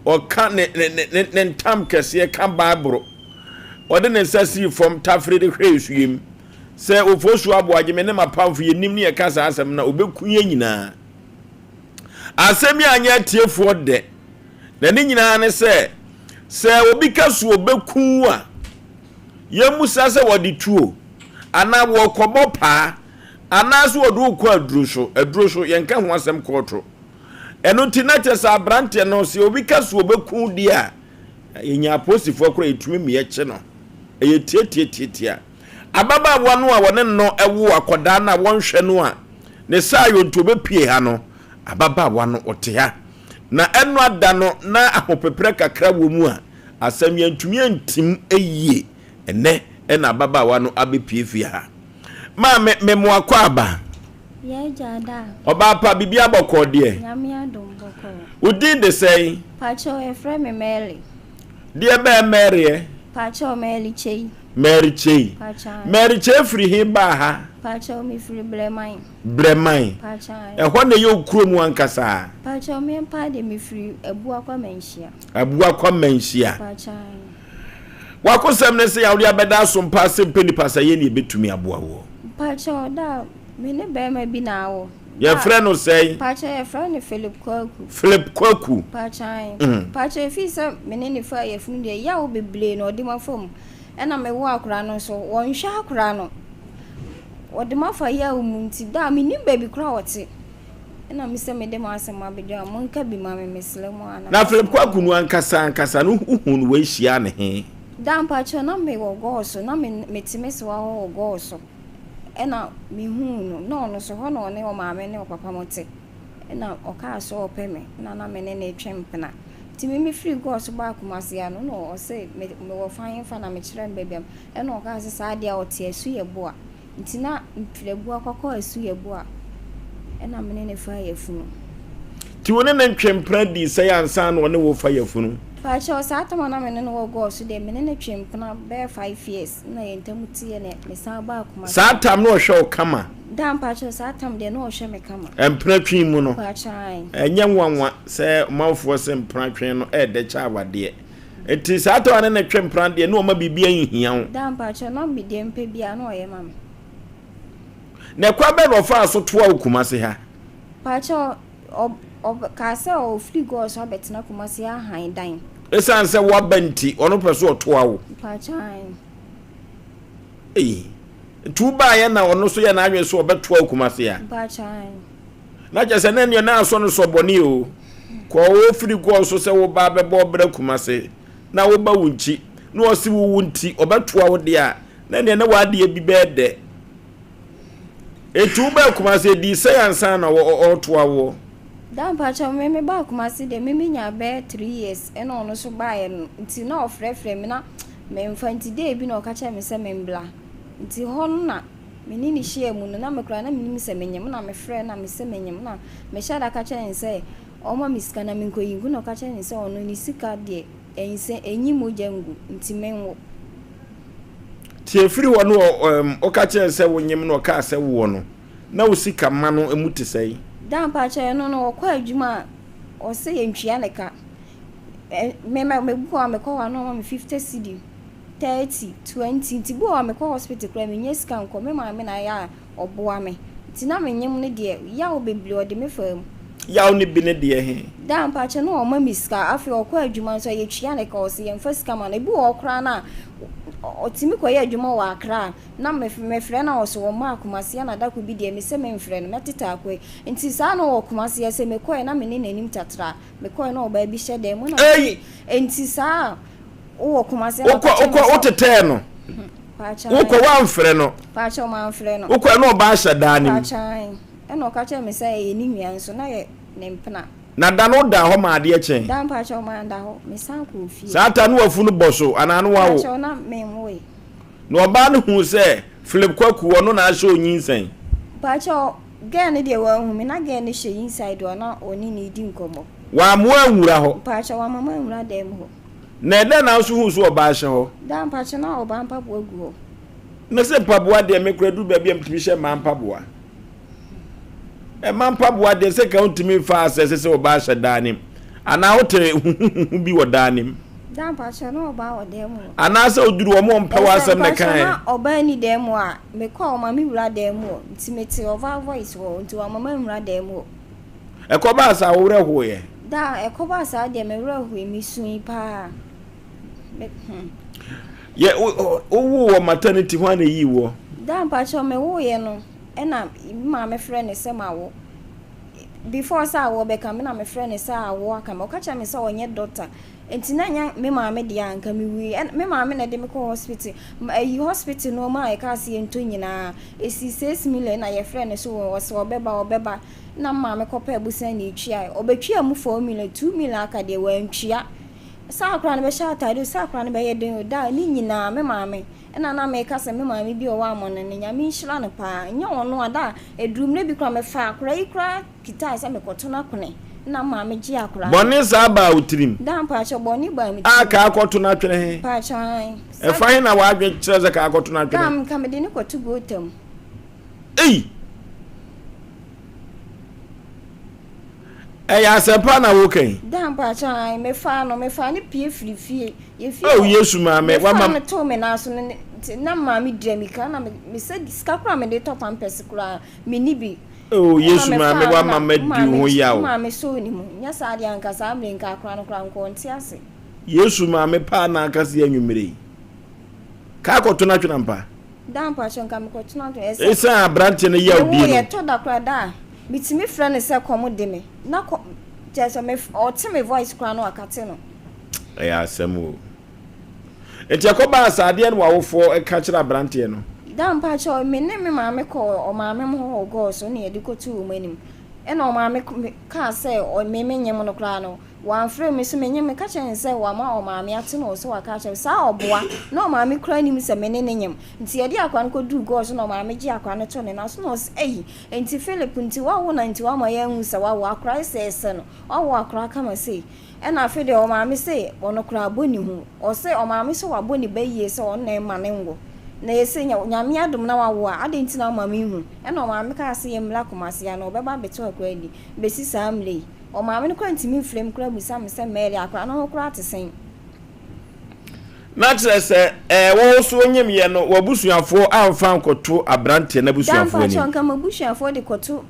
Ɔka ne, ne, ne, ne ntam kɛseɛ ka Bible. Ɔde ne nsa sii fam tafere de hwɛɛ suyem. Sɛ Ofosu Aboagye, me ne m'apamfo yɛnim ne yɛka saa asɛm no a, ɔbɛku yɛn nyinaa. Asɛm yi anyɛ atiefoɔ dɛ, na ne nyinaa ne sɛ, sɛ obi ka so ɔbɛku wo a, yɛmmisa sɛ wɔde tuo anaa wɔrekɔbɔ paa anaasɛ wɔde wo kɔ aduro so. Aduro so, yɛnka ho asɛm kɔɔto. Ɛno nti na kyerɛ sɛ aberanteɛ no, sɛ obi ka so ɔbɛku wo deɛ a, Yɛnya apolisifoɔ koraa a yɛtumi ma yɛkye no. Ɛyɛ tiatiatiatia. Ababaawa no a wɔne no woo akwadaa no a wɔnhwɛ no a ne saayɔ nti ɔbɛpue ha no, ababaawa no ɔte ha. Na ɛno ada no na ahopeprɛ kakra wɔ mu a, asɛm yɛntumi antim yie. Ɛnnɛ na ababaawa no abɛpue fie ha. Maame, memo akwaaba. Yɛ agya da. Ɔbaa pa, biribi abɔkɔɔ deɛ? Nyame adom bɔkɔɔ. Wo din de sɛn? Pakyɛw yɛfrɛ me Mary. Deɛ bɛɛ Mary ɛ? Pakyɛw Mary Kyei. Mary Kyei. Pakyɛw. Mary Kyei firi he baa ha? Pakyɛw me firi Brɛman. Brɛman. Pakyɛw. Ɛhɔ na ɛyɛ wo kuro mu ankasa? Pakyɛw me mpa de me firi Abuakwa Manhyia. Abuakwa Manhyia. Pakyɛw. W'akosɛm ne sɛ a wode abɛda asompa ase mpɛ nipa sɛ yɛ ne yɛbɛtumi aboa woɔ? Pakyɛw da me ne bɛɛma bi na awo. Yɛfrɛ no sɛn? Pakyɛ yɛfrɛ no Philip Kwaku. Philip Kwaku. Pakyɛ ae. Mm. Pakyɛ efii sɛ me ne ne faa yafunu deɛ yaw bebree na ɔde ma fa mu. Ɛna me wo akora no nso wɔnhwɛ akora no. Wɔde ma fa yaw mu nti da a mennim baabi koraa ɔte. Ɛna me sɛ mede m'asɛm abɛdwa a monka bi ma me mesrɛ mo a na. Na Philip Kwaku no ankasa ankasa no wohuu no wohyiaa no he? Da mpakyɛ na mewɔ gɔɔ so na me mete me sewa hɔ wɔ gɔɔ so. Ɛna mehuu no, na ɔno nso, hɔ na ɔne ɔmaame ne ɔpapa mo te. Ɛna ɔkaa sɛ ɔpɛ me, ɛna na me ne no retwe mpena. Nti me mefiri Gɔɔ so baa Kumasi ha no, na ɔse me mewɔ fa hefa na mekyerɛɛ no baabi a, ɛna ɔkaa sɛ saa deɛ a ɔte Asuyɛboa. Nti na mfiri Abua kɔkɔ Asuyɛboa, ɛna me ne no faa yafunu. Nti wo ne no ntwe mpena dii sɛn ansa na ɔne wo refa yafunu? Pakyɛw, saa tam a na me ne no wɔ Gɔɔ so deɛ, me ne no twee mpena bɛyɛ 5 years. Na yɛn ntam teɛ na me san baa Kumasi. Saa tam no ɔhwɛ wo kama? Daa mpakyɛw saa tam deɛ na ɔhwɛ me kama. Mpena twe mu no? Mpakyɛw ae. Ɛnyɛ nwanwa sɛ ɔmanfoɔ se mpena twe no ɛɛdɛ kyɛ awadeɛ. Nti saa tam a ne ne twe mpena deɛ na ɔma biribi anhia wo? Daa mpakyɛw na me deɛ mpɛ biara na ɔyɛ ma me. Na ɛkwan bɛn na ɔfaa so toa wo Kumasi ha? Mpakyɛw ɔ ɔ kaa sɛ ɔfiri Gɔɔ so abɛtena Kumasi ahan dan. Esiane sɛ woaba nti, ɔno pɛ sɛ ɔtoa wo. Mpakyɛw ae. Ei, nti wobaeɛ na ɔno nso yɛ n'adwene sɛ ɔbɛtoa wo Kumasi a? Mpakyɛw ae. Na kyerɛ sɛ na ɛneɛ na asɔ no sɔ bɔne o. Kɔ ɔfiri Gɔɔ so sɛ woba abɛbɔ ɔbra Kumasi na woba wo nkyi na ɔse wo wo nti ɔbɛtoa wo deɛ a, na ɛneɛ na w'adeɛ bi bɛyɛ dɛ. Enti wobaa Kumasi edii sɛn ansa na ɔretoa woɔ? Da mpakyɛw me me baa Kumasi deɛ me me nyaa bɛyɛ 3 years ɛna ɔno nso baeɛ no nti na ɔfrɛfrɛ me na me nfa nti day bi na ɔka kyerɛ me sɛ me mbla nti hɔ no na me ne no hyia mu no na me koraa na me nim sɛ me nyem na me frɛ na me sɛ me nyem na me hyɛ da ka kyerɛ no sɛ ɔma me sika na me nkɔ yi nku na ɔka kyerɛ no sɛ ɔno ne sika deɛ ɛnsɛ ɛnyi mogya ngu nti me nwo. Nti ɛfiri hɔ no ɔka kyerɛɛ sɛ wonyem no ɔkaa sɛ woɔ no na wo sika ma no mu te sɛn? Da mpakyɛw ɛno no ɔkɔ adwuma a ɔsɛ yɛntua ne ka me me me bu hɔ a mekɔ hɔ a na ɔma me 50 cedi 30 20 nti bi wɔ hɔ a mekɔ hospital koraa mennya sika nkɔ me maame na ayɛ a ɔboa me nti na menyem no deɛ yaw bebree ɔde me faa mu. Yaw no bi ne deɛ he? Daa mpakyɛ na ɔma me sika afei ɔkɔ adwuma nso a yɛtua ne ka ɔse yɛmfa sika ma no ebi wɔ hɔ koraa no a ɔtumi kɔyɛ adwuma wɔ Accra na mefrɛ no a ɔse ɔmmaa Kumasi ana dako bi deɛ mese memfrɛ no mɛtete akɔ nti saa na ɔwɔ Kumasi ɛsɛ mekɔɛ na mene n'anim tatra mekɔɛ na ɔbaa bi hyɛ dan mu na Ei! nti saa wowɔ Kumasi ana Wokɔ ɔka kyerɛ me wokɔ sɛ wotetɛɛ no Pakyɛ wokɔ woamfrɛ no Pakyɛ mamfrɛ no wokɔ na ɔbaa hyɛ dan no mu Pakyɛ ɛna ɔka kyerɛ me sɛ ɛyɛ ne nua nso na yɛ ne mpena. Na da no wodaa hɔ ma adeɛ kyee? Da mpakyɛw manda hɔ, mesan kɔɔ fie. Saa ta no w'afunu bɔ so anaa no wawo? Mpakyɛw na menwoe. Na ɔbaa no huu sɛ Philip Kwaku ɔno na ahyɛ onyinsɛn. Mpakyɛw girl no deɛ wanhu me, na girl no hyɛ inside hɔ na ɔne no redi nkɔmmɔ. Wamma anwura hɔ? Mpakyɛw wamma manwura dan mu hɔ. Na ɛdɛn na wo nso huu sɛ ɔbaa hyɛ hɔ? Da mpakyɛw na ɔbaa mpaboa gu hɔ. Mese mpaboa deɛ me koraa duru baabi a metumi hyɛ mmaa mpaboa. Mmaa mpaboa deɛ sɛ ka wontumi mfa asɛ sɛ sɛ ɔbaa hyɛ dan nim anaa wote huhuhuhu bi wɔ dan nim. Da mpakyɛ na ɔbaa wɔ dan mu. Anaasɛ oduru wɔn a ɔmpɛ w'asɛm na ɛka ɛ. Na ɔbaa ni dan mu a mekɔ a ɔma me wura dan mu hɔ nti mete ɔbaa voice wɔ nti wama ma nwura dan mu hɔ. Ɛkɔbaa saa wo werɛ hoeɛ? Da ɛkɔbaa saa deɛ me werɛ hoe mesui paa. Me hmm. Yɛ wo woo wɔ maternity hwan na eyii woɔ? Da mpakyɛw me woo yɛ no ɛna me maame frɛ no sɛ ma wo before sɛ awoɔ bɛka me na me frɛ no sɛ awoɔ aka me ɔka kyerɛ me sɛ ɔnyɛ doctor nti na nyɛ me maame deɛ a nka me wui ɛna me maame na ɛde me kɔ hospital ayi hospital nnoɔma a yɛkaa sɛ yɛntɔ nyinaa ɛsi 6 million na yɛfrɛ no so ɔsɛ ɔbɛba ɔbɛba na me maame kɔpɛ abusua na ɛtuaɛ ɔbɛtua mu 4 million 2 million aka deɛ wantua. Sɛ akora no bɛhyɛ ataade o, sɛ akora no bɛyɛ den o, da a, ne nyinaa, me maame. Ɛna na meka sɛ me maame bi a ɔwɔ amɔne no, Nyame nhyira no paa. Nyɛ ɔno a, da a, ɛduru mmerɛ bi koraa, mefaa akora yi koraa kitae sɛ mekɔto no akone. Na maame gye akwadaa no. Bɔne saa baa wo tirim? Daa mpakyɛw, bɔne baa me tirim. A kaa akɔto no atwene he? Mpakyɛw, ae. Ɛfa he na w'adwene kyerɛ sɛ kaa akɔto no atwene? Daa nka mede no kɔto goota mu. Ei! Ɛyɛ asɛmpa na woka yi? Daa mpakyɛw, ae. Mefaa no, mefaa no pue firi fie. Yɛfie Oh, hɔ. Yesu maame, Mefaa wama. no too me nan so no, nti na maame dira mmirika na me, mesɛ sika koraa a mede tɔ pampɛse koraa, menni bi. Oh Ɛna Yesu maame mefaa no wama na madi wo maame ho yaw. maame sɔɔ ne mu. Nyɛ saa deɛ anka saa mmerɛ yi nka akora no koraa nka ɔnte ase. Yesu maame paa na aka sei anwummere yi. Ka akɔto no atwene ampa. Daa mpakyɛw nka mekɔto no atwene. Ɛsɛ Esiane aberanteɛ no yaw die mewoo no. yɛ tɔ da koraa da a metumi frɛ no sɛ kɔm de me na kɔ kyerɛ sɛ me ɔte me voice koraa na wakate no. Ɛyɛ asɛm o. Nti ɛkɔbaa saa deɛn na w'awofoɔ ka kyerɛ abranteɛ no? Da mpakyɛw me ne me maame kɔɔ ɔmaame mo hɔ wɔ gɔɔ so na yɛde kɔtoo wɔn anim ɛna ɔmaame kaa sɛ me me nyem no koraa no wamfrɛ me so me nyem me ka kyerɛ no sɛ wama ɔmaame ate no wɔ so waka akyerɛ me saa ɔboa na ɔmaame koraa nim sɛ me ne ne nyem nti yɛde akora no kɔduu gɔɔ so na ɔmaame gye akora no too ne nan so na ɔse ei nti Philip nti wawo na nti wama yɛanhu sɛ wawo akora yi sɛ ɛsɛ no wawo akora kama sei Ɛna afei deɛ ɔmaame se ɔno koraa abɔ ne hu. Ɔse ɔmaame se wabɔ ne ba yie sɛ ɔno na ɛmma no nwo. Na yɛse Nyame adom na wawo a adɛn nti na woma me nhu. Ɛna ɔmaame kaa se yɛmmra Kumasi ha na ɔbɛba abɛto akora adi. Bɛsi saa mmerɛ yi. Ɔmaame no koraa ntumi mfrɛ me koraa mmisa me sɛ Mary akora no ho koraa te sɛn. Na kyerɛ sɛ ɛɛ wo nso wonyimyɛ no w'abusuafoɔ amfa ankɔto aberanteɛ no Daa abusuafoɔ mpakyɛw anim. nka m'abusuafoɔ de kɔto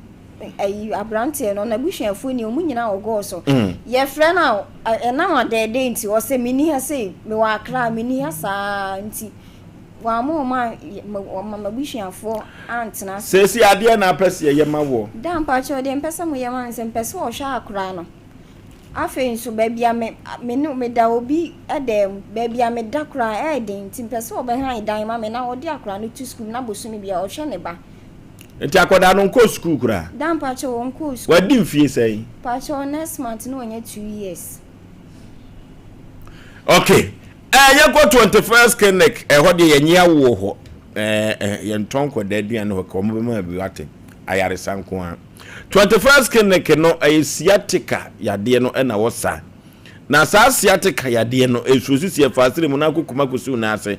ayi aberanteɛ no n'abusuafoɔ ni wɔn nyinaa wɔ gɔɔ so yɛfrɛ no a ɛnam adɛɛdɛ nti ɔsɛ menni ha sei mewɔ akra menni ha saa nti wɔama wɔn a wɔma m'abusuafoɔ antena ase. Seesei adeɛ na apɛ sɛ yɛyɛ ma woɔ. Da mpakyɛw deɛ mpɛ sɛ moyɛ ma me sɛ mpɛ sɛ wɔhwɛ akora no afei nso baabi a me me ne meda obi dan mu baabi a meda koraa ɛyɛ den nti mpɛ sɛ wɔbɛhan dan ma me na wɔde akora no to sukuu mu na bosome biara ɔhwɛ ne ba. Nti akwadaa no nkɔɔ sukuu koraa? Da mpakyɛw ɔnkɔɔ sukuu. Wadi mfie sɛn? Mpakyɛw next month na wanya 2 years. Okay. Eh, yɛnkɔ 21st clinic ɛhɔ deɛ yɛnye awoɔ hɔ eh, eh, yɛntɔn nkwadaa aduane hɔ ka wɔn bɛma bi wate ayaresa nko ara 21st clinic no ɛyɛ sciatica yadeɛ no ɛna wɔsa na saa sciatica yadeɛ no ɛsuo sisi ɛfa asere mu na akɔ kuma kɔsi wo ase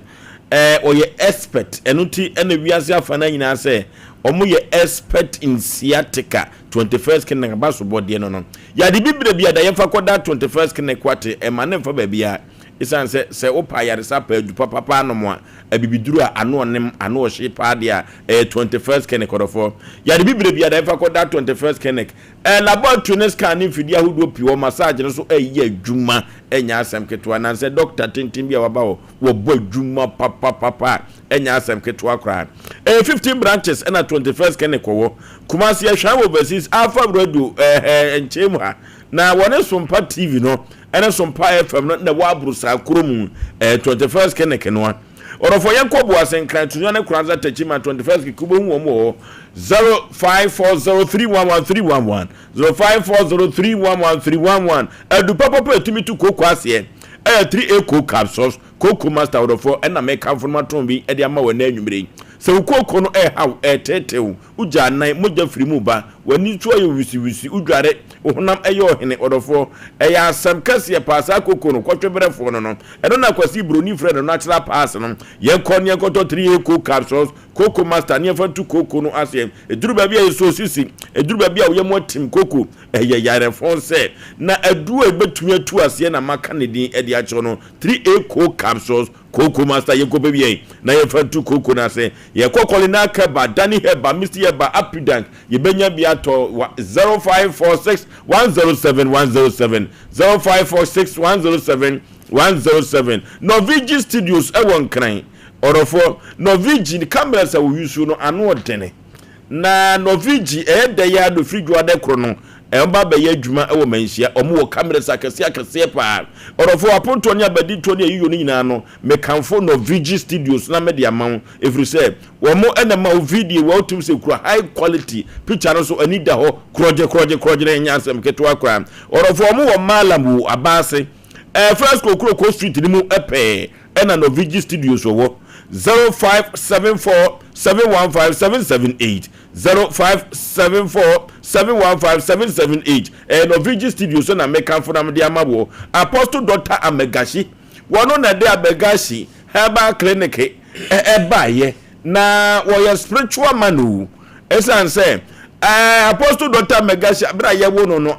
Ɛɛ ɔyɛ expert ɛno ti ɛna wiase afa no nyinaa sɛ ɔmo yɛ expert in sciatica 21st clinic aba so bɔdeɛ no no yade bibire bi ada yɛmfa kɔda 21st clinic wate ɛma ne mfa baabi a ɛsiane sɛ sɛ wopɛ ayaresa pɛ adu papapa anom a abibiduro a ano ɔnem ano ɔhye paa deɛ a ɛyɛ 21st clinic ɔdɔfoɔ yade bibire bi ada yɛmfa kɔda 21st clinic ɛɛ laboratory ne scan ne mfidie ahodoɔ pii wɔ massage no so ɛyɛ adwuma ɛnyɛ asɛm ketewa nansɛ doctor tenten bi a waba hɔ Wɔbɔ adwuma papapapa a ɛnyɛ asɛm ketewa koraa. Ɛyɛ 15 branches ɛna 21st clinic wɔ Kumasi Ɛhwan wɔ Overseas Alpha Radio ɛɛ nkyɛn mu ha. Na wɔne Sompa TV no ɛne Sompa FM no na ɛwɔ Aborosaa kuro mu ɛɛ 21st clinic no a. Ɔdɔfoɔ yɛnkɔ Boase Nkran Tunua ne Koranza Techiman 21st clinic wobɛhu wɔn wɔ hɔ 0540311311 0540311311 Adu papapa a ɛtumi tu kooko aseɛ ɛyɛ 3A Coke Capsules, Kooko Master ɔdɔfoɔ ɛna mekamfo no matɔn bi de ama wo ɛnnɛ anwumerɛ yi. Sɛ wo kooko no ɛreha wo, ɛreteetee wo, wogya anan, mogya firi mu ba, w'ani so ayɛ wisiwisi, wodware, wo honam ɛyɛ ɔhene, ɔdɔfoɔ, ɛyɛ asɛm kɛseɛ paa saa kooko no, kɔtwe berɛfoɔ no no, ɛno na Kwasi Broni frɛ no natural pass no. Yɛnkɔ ne yɛnkɔtɔ 3A Coke Capsules, Kooko Master ne yɛmfa ntu kooko no aseɛ. Ɛduru baabi a yɛsɔ sisi, ɛduru baabi a wo yam atim kooko, Ɛyɛ yarefɔn sɛ, na aduro a ɛbɛtumi atu aseɛ na maka ne din de akyerɛ no, 3A Coke Capsules, Kooko Master, yɛnkɔ bɛ wiɛ na yɛmfa ntu kooko no ase. Yɛkɔ Kɔlina Kɛba, Dani Hɛba, Misty Hɛba, Apidank, yɛbɛnya bi atɔ wa 0546 107 107, 0546 107 107. Norvigi Studios ɛwɔ Nkran, ɔdɔfoɔ, Norvigi cameras a wɔyusu no ano ɔdene. Na Norvege ɛyɛ dɛ yi ara do firi dwoada koro no wɔn ba bɛyɛ adwuma wɔ manhyia. Wɔn wɔ cameras akɛseɛ akɛseɛ paa. Ɔdɔfoɔ apontoɔ ne abadintoɔ ne ayiyɔ no nyinaa no mekamfo Norvege studios na mede ama wo ɛfiri sɛ wɔn na ɛma wo video a wotumi sɛ kura high quality picture no nso ani da hɔ korɔgye korɔgye korɔgye na ɛnyɛ asɛm ketewa koraa. Ɔdɔfoɔ wɔn wɔ Mallam wo Abaase ɛɛ First Kokroko street no mu pɛɛ ɛna Norvege studios wɔ. 0574 715 778, 0574 715 778. Ɛyɛ Norvigi Studio so na mekamfo na mede ama woɔ. Apostle Doctor Amegashie, wɔno na ɛde Amegashie Herbal Clinic ɛbaeɛ, na wɔyɛ spiritual man o. Ɛsiane sɛ Apostle Doctor Amegashie, berɛ a yɛwo no no,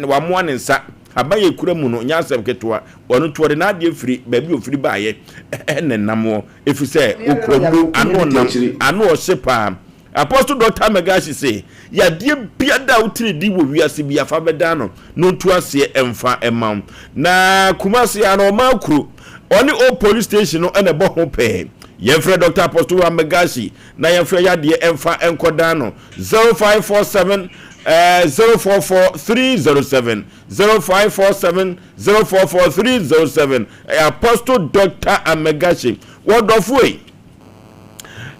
wamoa ne nsa, haban yɛ kura mu no, nyɛ asɛm ketewa. Ɔno nti ɔde n'adeɛ firi baabi a ɔfiri baeɛ na ɛnam hɔ, ɛfiri sɛ ɔkura mu, ano ɔnam, ano ɔhye paa. Apostle Doctor Megashi se, Yadeɛ biada a wotiri di wɔ wiase biara fa bɛdan no na ɔntu aseɛ mfa mma wo. Na Kumasi ha no ɔmaa kuro, ɔne Old Police Station no na ɛbɔ ho pɛɛ. Yɛmfrɛ Doctor Apostle Megashi na yɛmfrɛ yadeɛ mfa nkɔdan no 0547 044 307. 0547 044 307 Ɛyɛ Apostle Doctor Amegashi. Wɔdɔfo ei,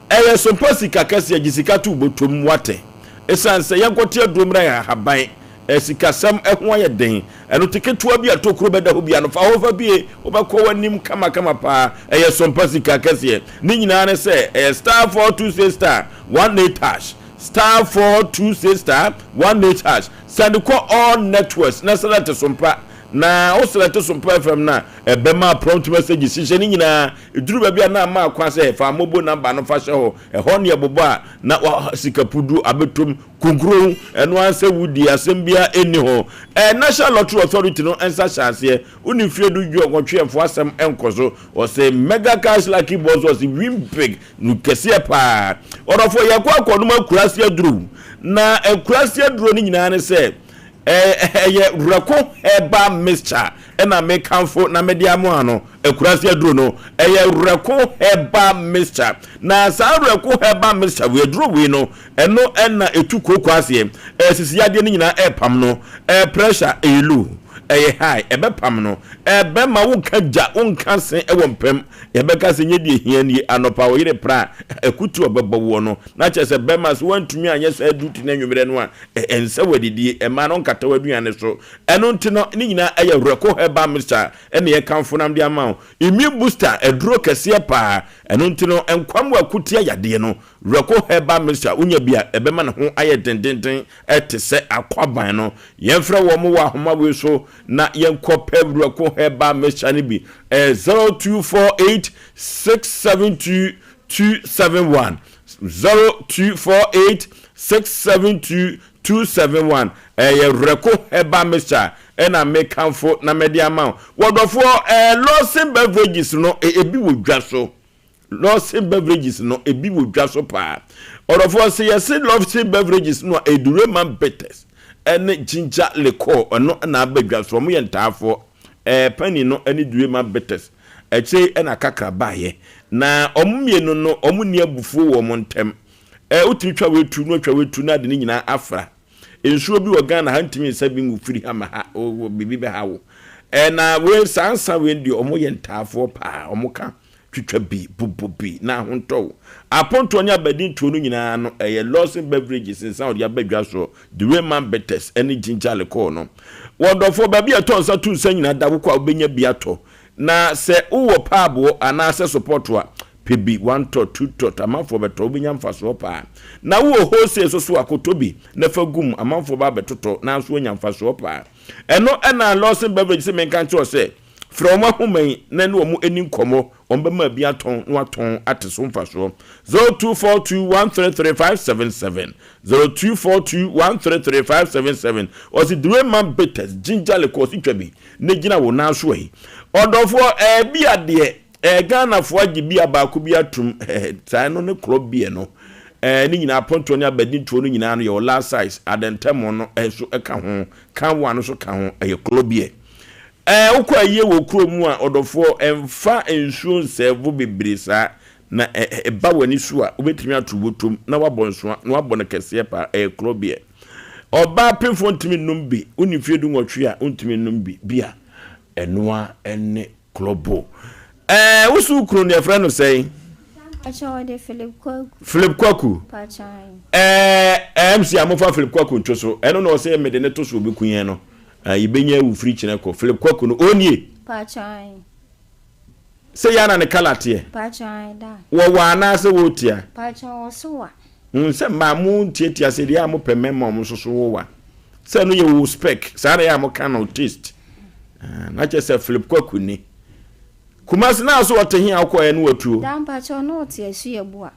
ɛyɛ sompa sika kɛseɛ, gye sika to wo bɔtɔm, woate? Ɛsiane sɛ yɛnkɔte aduro mmra yɛn ahaban, sikasɛm ho ayɛ den, ɛno te ketewa bi a tokuro bɛda hɔ biara no, fa hɔ fa bie, wobɛkɔ w'anim kamakama paa. Ɛyɛ sompa sika kɛseɛ. Ne nyinaa ne sɛ, ɛyɛ star 426 star 18 hash, star 426 star 18 hash. Sane kɔ all networks na select Sompa na wo select Sompa FM no a, ɛbɛma prompt messages hyehyɛ ne nyinaa. Ɛduru baabi a na ama kwan sɛ fa mobo number no fa hyɛ hɔ. Ɛhɔ ne ɛbobɔ a na wa sika pudu abɛtom kunkron. Ɛno ara sɛ wodi asɛm biara ɛnni ho. Ɛɛ National Lottery Authority no nsa hyɛ aseɛ. Wone mfeɛ du dwo ɔtwe ɛmfo asɛm ɛnkɔ so. Ɔse mega cash lucky boss ɔse win big. No kɛseɛ paa. Ɔdɔfoɔ yɛkɔ akɔnom akuraase aduro na akuraase aduro no nyinaa ne sɛ ɛyɛ Werɛko herbal mixture ɛna mekamfo na mede ama ano. Akuraase aduro no ɛyɛ Werɛko herbal mixture na saa Werɛko herbal mixture wei aduro wei no ɛno ɛna ɛtu kooko aseɛ, ɛsisi yadeɛ no nyinaa ɛpam no, ɛɛ pressure ɛyɛ low ɛyɛ high ɛbɛpam no, ɛbɛma wonka gya wonka se ɛwɔ mpam. Yɛbɛka sɛ nyɛ deɛ ɛhia nie, anɔpa wo yere pra a, akutu a ɔbɛbɔ woɔ no, na kyerɛ sɛ bɛrima sɛ woantumi anyɛ saa duty no anwummerɛ no a, ɛnsɛ w'adidie, mmaa no nkata w'aduane so. Ɛno nti no, ne nyinaa ɛyɛ Werɛko Herbal Mixture ɛna yɛkamfo nam de ama wo. Immune Booster, aduro kɛseɛ paa, ɛno nti no, nkwammoa ko tia yadeɛ no, Werɛko Herbal Mixture, wonya bi a, ɛbɛma ne ho ayɛ dendenden te sɛ akwaban no. Yɛmfrɛ wɔn wɔ ahoma wei so na yɛnkɔ pɛ Werɛko Herbal Mixture no bi. Ɛyɛ 0248 672 271. 0248 672 271. Ɛyɛ Werɛko Herbal Mixture ɛna mekamfo na mede ama wo. Wɔdɔfoɔ, ɛɛ Lawson Beverages no, ebi wɔ dwa so. Lawson Beverages no, ebi wɔ dwa so paa. Ɔdɔfoɔ, sɛ yɛse Lawson Beverages no a, Edurema Bitters ne Ginger Liqueur, ɛno na aba dwa so. Wɔn yɛ ntaafoɔ. Ɛɛ Penny no ne Durema Bitters. Akyire yi na kakra baeɛ. Na wɔn mmienu no, wɔn nni abufuo wɔ wɔn ntam. Ɛɛ wotumi twa wei tu na watwa wei tu na ade ne nyinaa afra. Nsuo bi wɔ Ghana ha ntumi nsa bi ngu firi ha ma ha, biribi bɛha wo. Ɛɛ na wei saa nsa wei deɛ wɔn yɛ ntaafoɔ paa, wɔn ka twitwa bi, bobɔ bi na ho ntɔ wo. Apontoɔ ne abadintoɔ no nyinaa no ɛyɛ Lawson Beverages nsa a wɔde aba dwa soɔ, Durema Bitters ne Ginger Liqueur no. Wɔ dɔfoɔ baabi a ɛtɔ nsa to nsa nyinaa da wokɔ a wobɛnya bi atɔ. Na sɛ wowɔ paaboɔ anaasɛ sopɔɔto a, pɛ bi, one tot, two tot, amanfoɔ bɛtɔ, wobɛnya mfasoɔ paa. Na wowɔ wholesale nso so a, kɔtɔ bi na fa gu mu, amanfoɔ ba abɛtotɔ na nso woanya mfasoɔ paa. Ɛno na Lawson Beverage se menka nkyerɛ wo sɛ, frɛ wɔn ahoma yi na ne wɔn nni nkɔmmɔ, wɔn bɛma bi atɔn na watɔn ate so mfasoɔ. 0242 133 577, 0242 133 577. Ɔse Durema Bitters, Ginger Liqueur, ɔse twa bi na gyina wo nan so ayi. Ɔdɔfoɔ, ɛɛ bi adeɛ. Ɛɛ Ghanafoɔ agye bia baako bi atom ɛɛ saa ɛno ne korɔ beer no ɛɛ ne nyinaa apontoɔ ne abadintoɔ no nyinaa no yɛwɔ large size adɛntɛmo no ɛnso ɛka ho can one nso ka ho ɛyɛ korɔ beer ɛɛ wokɔ ayie wɔ kuro mu a ɔdɔfoɔ ɛnfa nsuo nsɛɛvo bebree saa na ɛɛ ɛba w'ani so a wobɛtumi ato botom na wabɔ nsoa na wabɔ no kɛseɛ paa ɛyɛ korɔ beer ɔbaa pemfoɔ ntumi nnom bi wonni mfeɛ du nwɔtwe a wontumi nnom bi bia ɛnoa ɛne Klobo. Ɛɛ wo so kunu no yɛfrɛ no sɛn? Pakyɛ wɔde Philip Kwaku. Philip Kwaku. Pakyɛ ayi. Ɛɛ MC a mofa Philip Kwaku nto so. Ɛno na ɔsɛ mede ne to so obeku yɛn no. Ɛɛ yɛbɛnya awu firi kyerɛ kɔ. Philip Kwaku no ɔnie. Pakyɛ ayi. Sɛ yɛ na ne kala teɛ? Mpakyɛw ae da. Wɔwɔ anaasɛ wɔretia? Mpakyɛw wɔso wa. Hu sɛ mmaa mo ntiatia sɛ deɛ a mopɛ mmarima a wɔn nso so wo wa. Sɛ ɛno yɛ wo spec saa na yɛ a moka no taste. Ah, na kyerɛ sɛ Philip Kwaku ni. Kumasi na so ɔte he a wokɔɛ no watuo? Da mpakyɛw na ɔte Asuabu a.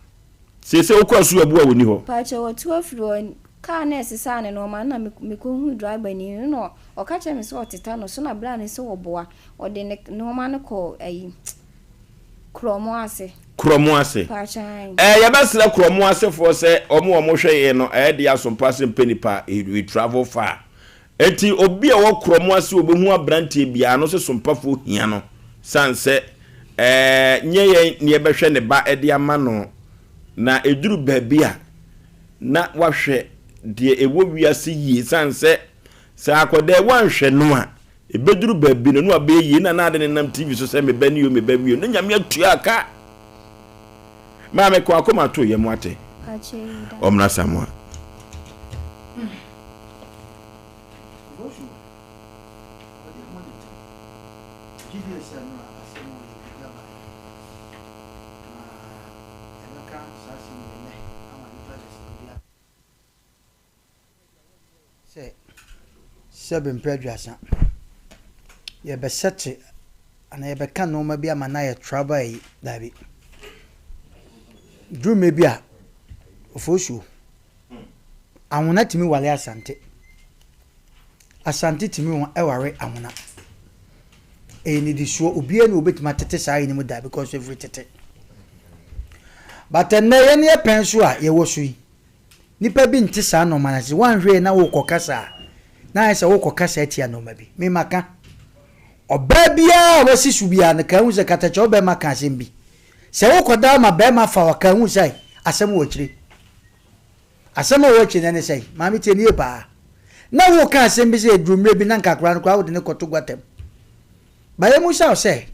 Seesei wokɔ Asuabu a wɔni hɔ? Mpakyɛw watu afiri hɔ. Kaa no a ɛsesaa ne nnoɔma no na mekɔhuu driver ni no na ɔka kyerɛɛ me sɛ ɔteta no so na bra no sɛ ɔboa. Ɔde ne nnoɔma no kɔɔ ayi Kurɔmo ase. Kurɔmo ase. Mpakyɛw. Ɛɛ yɛbɛsrɛ Kurɔmo asefoɔ sɛ wɔn a wɔhwɛ yɛn no ɛyɛ de asompa ase mpɛ nipa we travel far. Enti obi a ɔwɔ Kurɔmo ase ɔbɛhu abranteɛ biara no sɛ sompafoɔ hia no sane sɛ ɛɛ nyɛ yɛn ne yɛbɛhwɛ ne ba de ama no na ɛduru baabi a na wahwɛ deɛ ɛwɔ wiase yie sane sɛ sɛ akɔdaa wanhwɛ no a Ɛbɛduru baabi no, na wabɛyɛ yie na na ade no nam TV so sɛ me ba ni o, me ba wie o, na Nyame atua ka. Maame kɔ akoma to yam ate. Ɔmmra Samoa. Sɛ sɛbe mprɛ aduasa, yɛbɛsɛte anaa yɛbɛka nnoɔma bi ama no ayɛ traba ayi, daabi. Duru mmerɛ bi a, Ofosuo, Anwona tumi ware Asante. Asante tumi ware Anwona. Ɛyɛ nnidisoɔ, obiara ni obɛtumi atete saa ayi no mu da because ɛfiri tete. But ɛnnɛ yɛn yɛ pɛn so a yɛwɔ so yi, Nnipa bi nte saa nnoɔma no ase. Woanhwɛ yie na worekɔkasa a, na ayɛ sɛ worekɔkasa atia nnoɔma bi. Me maka. Ɔbaa biara a wasi so biara no, ka hu sɛ katakyɛ wo bɛrima ka asɛm bi. Sɛ wokɔda ma bɛrima fa wo a, ka hu sɛ asɛm wɔ akyire. Asɛm a ɛwɔ akyire no ɛne sɛn? Maame tie no yie paa. Na woreka asɛm bi sɛ ɛduru mmerɛ bi na nka akwadaa no koraa wode no kɔto guatam. Ba yɛmmisa wo sɛ,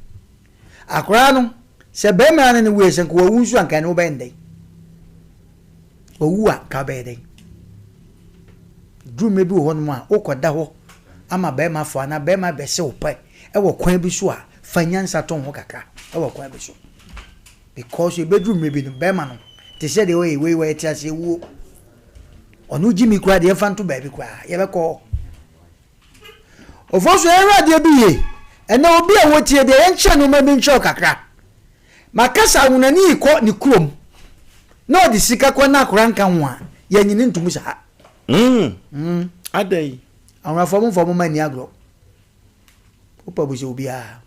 akwadaa no, sɛ barima no ne no wuiɛ, sɛ nka wawu nso a, nka ɛne wo bɛyɛ no dɛn? Wawu a, nka wobɛyɛ dɛn? Duru mmerɛ bi wɔ hɔnom a, wokɔda hɔ ama barima afa anaa barima bɛse wo pɛ wɔ kwan bi so a, fa nyansa to wo ho kakra wɔ kwan bi so. Because ɛbɛduru mmerɛ bi no, barima no, te sɛ deɛ ɔyɛ wei, wɔyɛ te aseɛ wuo. Ɔno gyimi koraa deɛ yɛmfa nto baabi koraa, yɛbɛkɔ hɔ. Ofosu yɛnhwɛ adeɛ bi yie. Ɛnɛ obi a wotie deɛ yɛnkyerɛ nnoɔma bi nkyerɛ wo kakra. Maka sɛ awonani rekɔ ne kurom na ɔde sika kɔ na akora nka ho a, yɛnye no ntom saa. Mm. Adɛn? Awonafoɔ momfa mo mma nni agorɔ. Wopɛ bu sɛ obiara.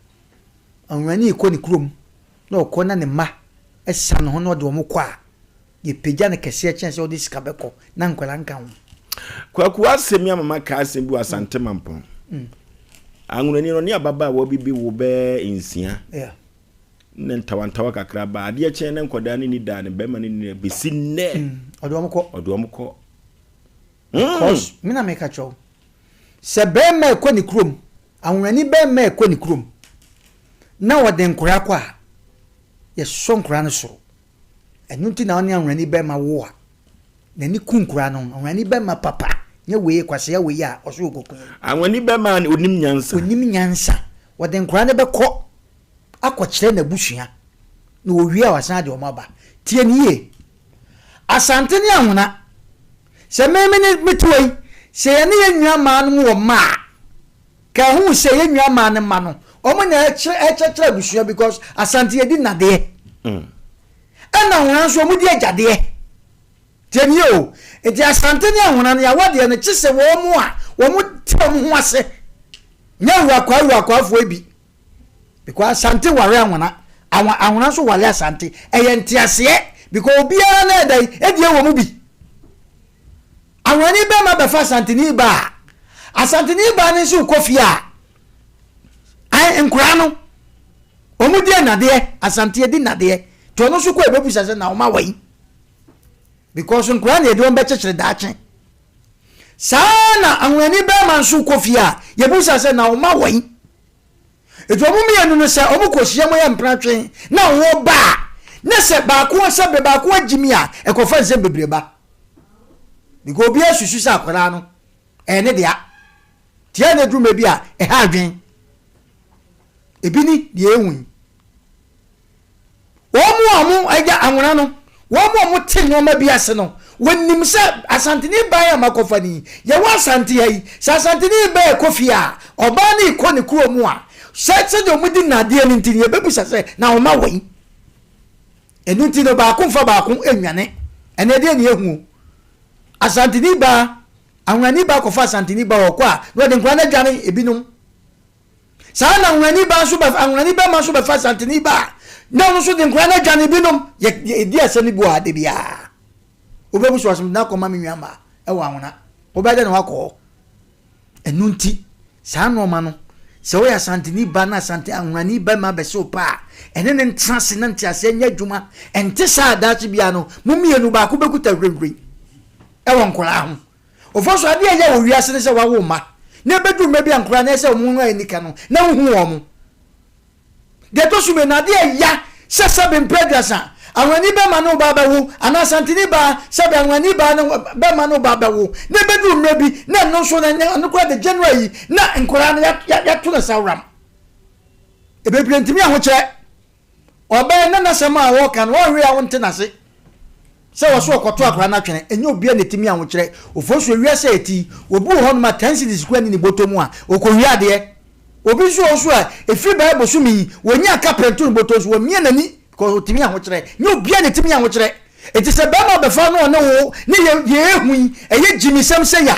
Awonani rekɔ ne kurom na ɔkɔ na ne mma sa ne ho na ɔde wɔn kɔ a, Yɛpagya no kɛseɛ kyɛn sɛ wode sika bɛkɔ na nkwadaa nka ho. Kwaku asɛm yi ama maka asɛm bi wɔ Asante Mampɔn. Anwonani no ɔne ababaawa bi bi wo bɛɛ nsia. Na ntawantawa kakra ba. Adeɛ kyɛn na nkwadaa no ni daa ne bɛrima no ni bɛsi nnɛ. Ɔde wɔn kɔ. Ɔde wɔn kɔ. Because me na meka kyerɛ wo sɛ bɛrima ɛkɔ ne kurom, anwonani bɛrima ɛkɔ ne kurom na ɔde nkwadaa kɔ a, yɛsɔ nkwadaa no soro. Ɛno nti na ɔne anwurani bɛrima wo a, n'ani ku nkoraa no ho. Anwurani bɛrima papa, nyɛ wei, kwasea wei a ɔso ɔkɔku yi. Anwurani bɛrima a ɔnim nyansa. Ɔnim nyansa. Ɔde nkoraa no bɛkɔ akɔkyerɛ n'abusua, na ɔwie a wasan de wɔn aba. Tie no yie. Asante ne Anwona, sɛ me me ne mete hɔ yi, sɛ yɛne yɛn nua mmaa nom wɔ mma a, Ka hu sɛ yɛn nua maa ne mma no wɔn na ɛkyerɛ ɛkyerɛkyerɛ abusua because Asante yɛdi nnadeɛ ɛna Ahona nso wɔn di agyadeɛ tie nie o nti Asante ne Ahona no yɛawadeɛ no kye sɛ wɔn a wɔn te wɔn ho ase nyɛ awurakwaa awurakwaafoɔ bi because Asante ware Ahona Ahona nso ware Asante ɛyɛ nteaseɛ because obiara na ɛda yi ɛdeɛ wɔ mu bi. Awurani bɛrima bɛfa Asanteni baa a, Asanteni baa no nso rekɔ fie a, ae, nkoraa no, wɔn di nnadeɛ, Asante adi nnadeɛ, nti ɔno nso kɔ ɛbɛbusa sɛ na wɔn awɔ yi? Because nkoraa na yɛde wɔn bɛkyekyere daakye. Saa na awurani bɛrima nso kɔ fie a, yɛbusa sɛ na wɔn awɔ yi? Nti wɔn mmienu no sɛ wɔn kɔ hyia mu yɛ mpratwe na wɔn ba a, ne sɛ baako sɛ bɛ baako agyimi a, ɛkɔfa nsɛm bebree ba. Because obiara susu sɛ akwadaa no ɛyɛ ne dea. Tia na eduru mɛ bi a ɛha adwen. Ebi ni deɛ ehu yi. Wɔn a wɔn agya anwona no, wɔn a wɔte nneɛma bi ase no, wɔnim sɛ Asanteni baa a makɔfa no yi, yɛwɔ Asante ha yi, sɛ Asanteni baa rekɔ fie a, ɔbaa no rekɔ ne kuro mu a, sɛ sɛdeɛ wɔdi nnadeɛ no nti no, yɛbɛbisa sɛ, na wo mma wɔ he? Ɛno nti no, baako mfa baako nnwane. Ɛnnɛ deɛ na yɛhu o. Asanteni baa, Anwonani baa kɔfa Asanteni baa, ɔkɔ a, na ɔde nkwadaa no adwane ebinom. Saa na anwonani baa nso bɛfa anwonani bɛrima nso bɛfa Asanteni baa, na ɔno nso de nkwadaa no adwane ebinom. Yɛ yɛdi asɛm no bi wɔ ha da biara. Wobɛbu so asɛm na akɔma me nua mmaa ɛwɔ anwona. Wobɛyɛ dɛ na wakɔ hɔ. Ɛno nti, saa nnoɔma no, sɛ woyɛ Asanteni ba na Asante Anwonani barima bɛse wo pɛ a, ɛne no ntena ase na nteaseɛ nyɛ adwuma. Ɛnte saa a, daakye biara no, mo mmienu baako bɛkuta hwirenhwiren wɔ nkwadaa ho. Ɔfa so, adeɛ a ɛyɛ wɔ wiase ne sɛ woawo mma, na ɛbɛduru mmerɛ bi a nkwadaa no ɛyɛ sɛ wɔn ho ayɛ nika no, na wohu wɔn. Deɛ ɛtɔ so mmienu, adeɛ a ɛya sɛ sɛbe mprɛ aduasa, Anwani bɛrima ne wo ba bɛwo, anaa Asanteni baa, sɛbe Anwani baa ne bɛrima ne wo ba bɛwo, na ɛbɛduru mmerɛ bi, na ɛno nso, na ɛno koraa de general yi, na nkwadaa no yɛato no saworam. Bebree ntumi ahokyerɛ. Ɔbɛn na n'asɛm a ɔreka no, ɔnhwɛ a wonte n'ase. Sɛ wɔso ɔkɔto akwadaa no atwene, ɛnyɛ obiara na ɛtumi ahokyerɛ. Ofosuo, wiase a yɛte yi, obi wɔ hɔnom a ten cedis koraa nni ne bɔtɔ mu a, ɔkɔwia adeɛ. Obi nso wɔ hɔ nso a, ɛfiri bɛyɛ bosome yi, ɔnnya kapra nto ne bɔtɔ nso, wamia n'ani because ɔtumi ahokyerɛ. Nyɛ obiara na ɛtumi ahokyerɛ. Enti sɛ barima bɛfa na ɔne wo ne yɛ deɛ ɛhu yi, ɛyɛ gyimisɛm sɛ ya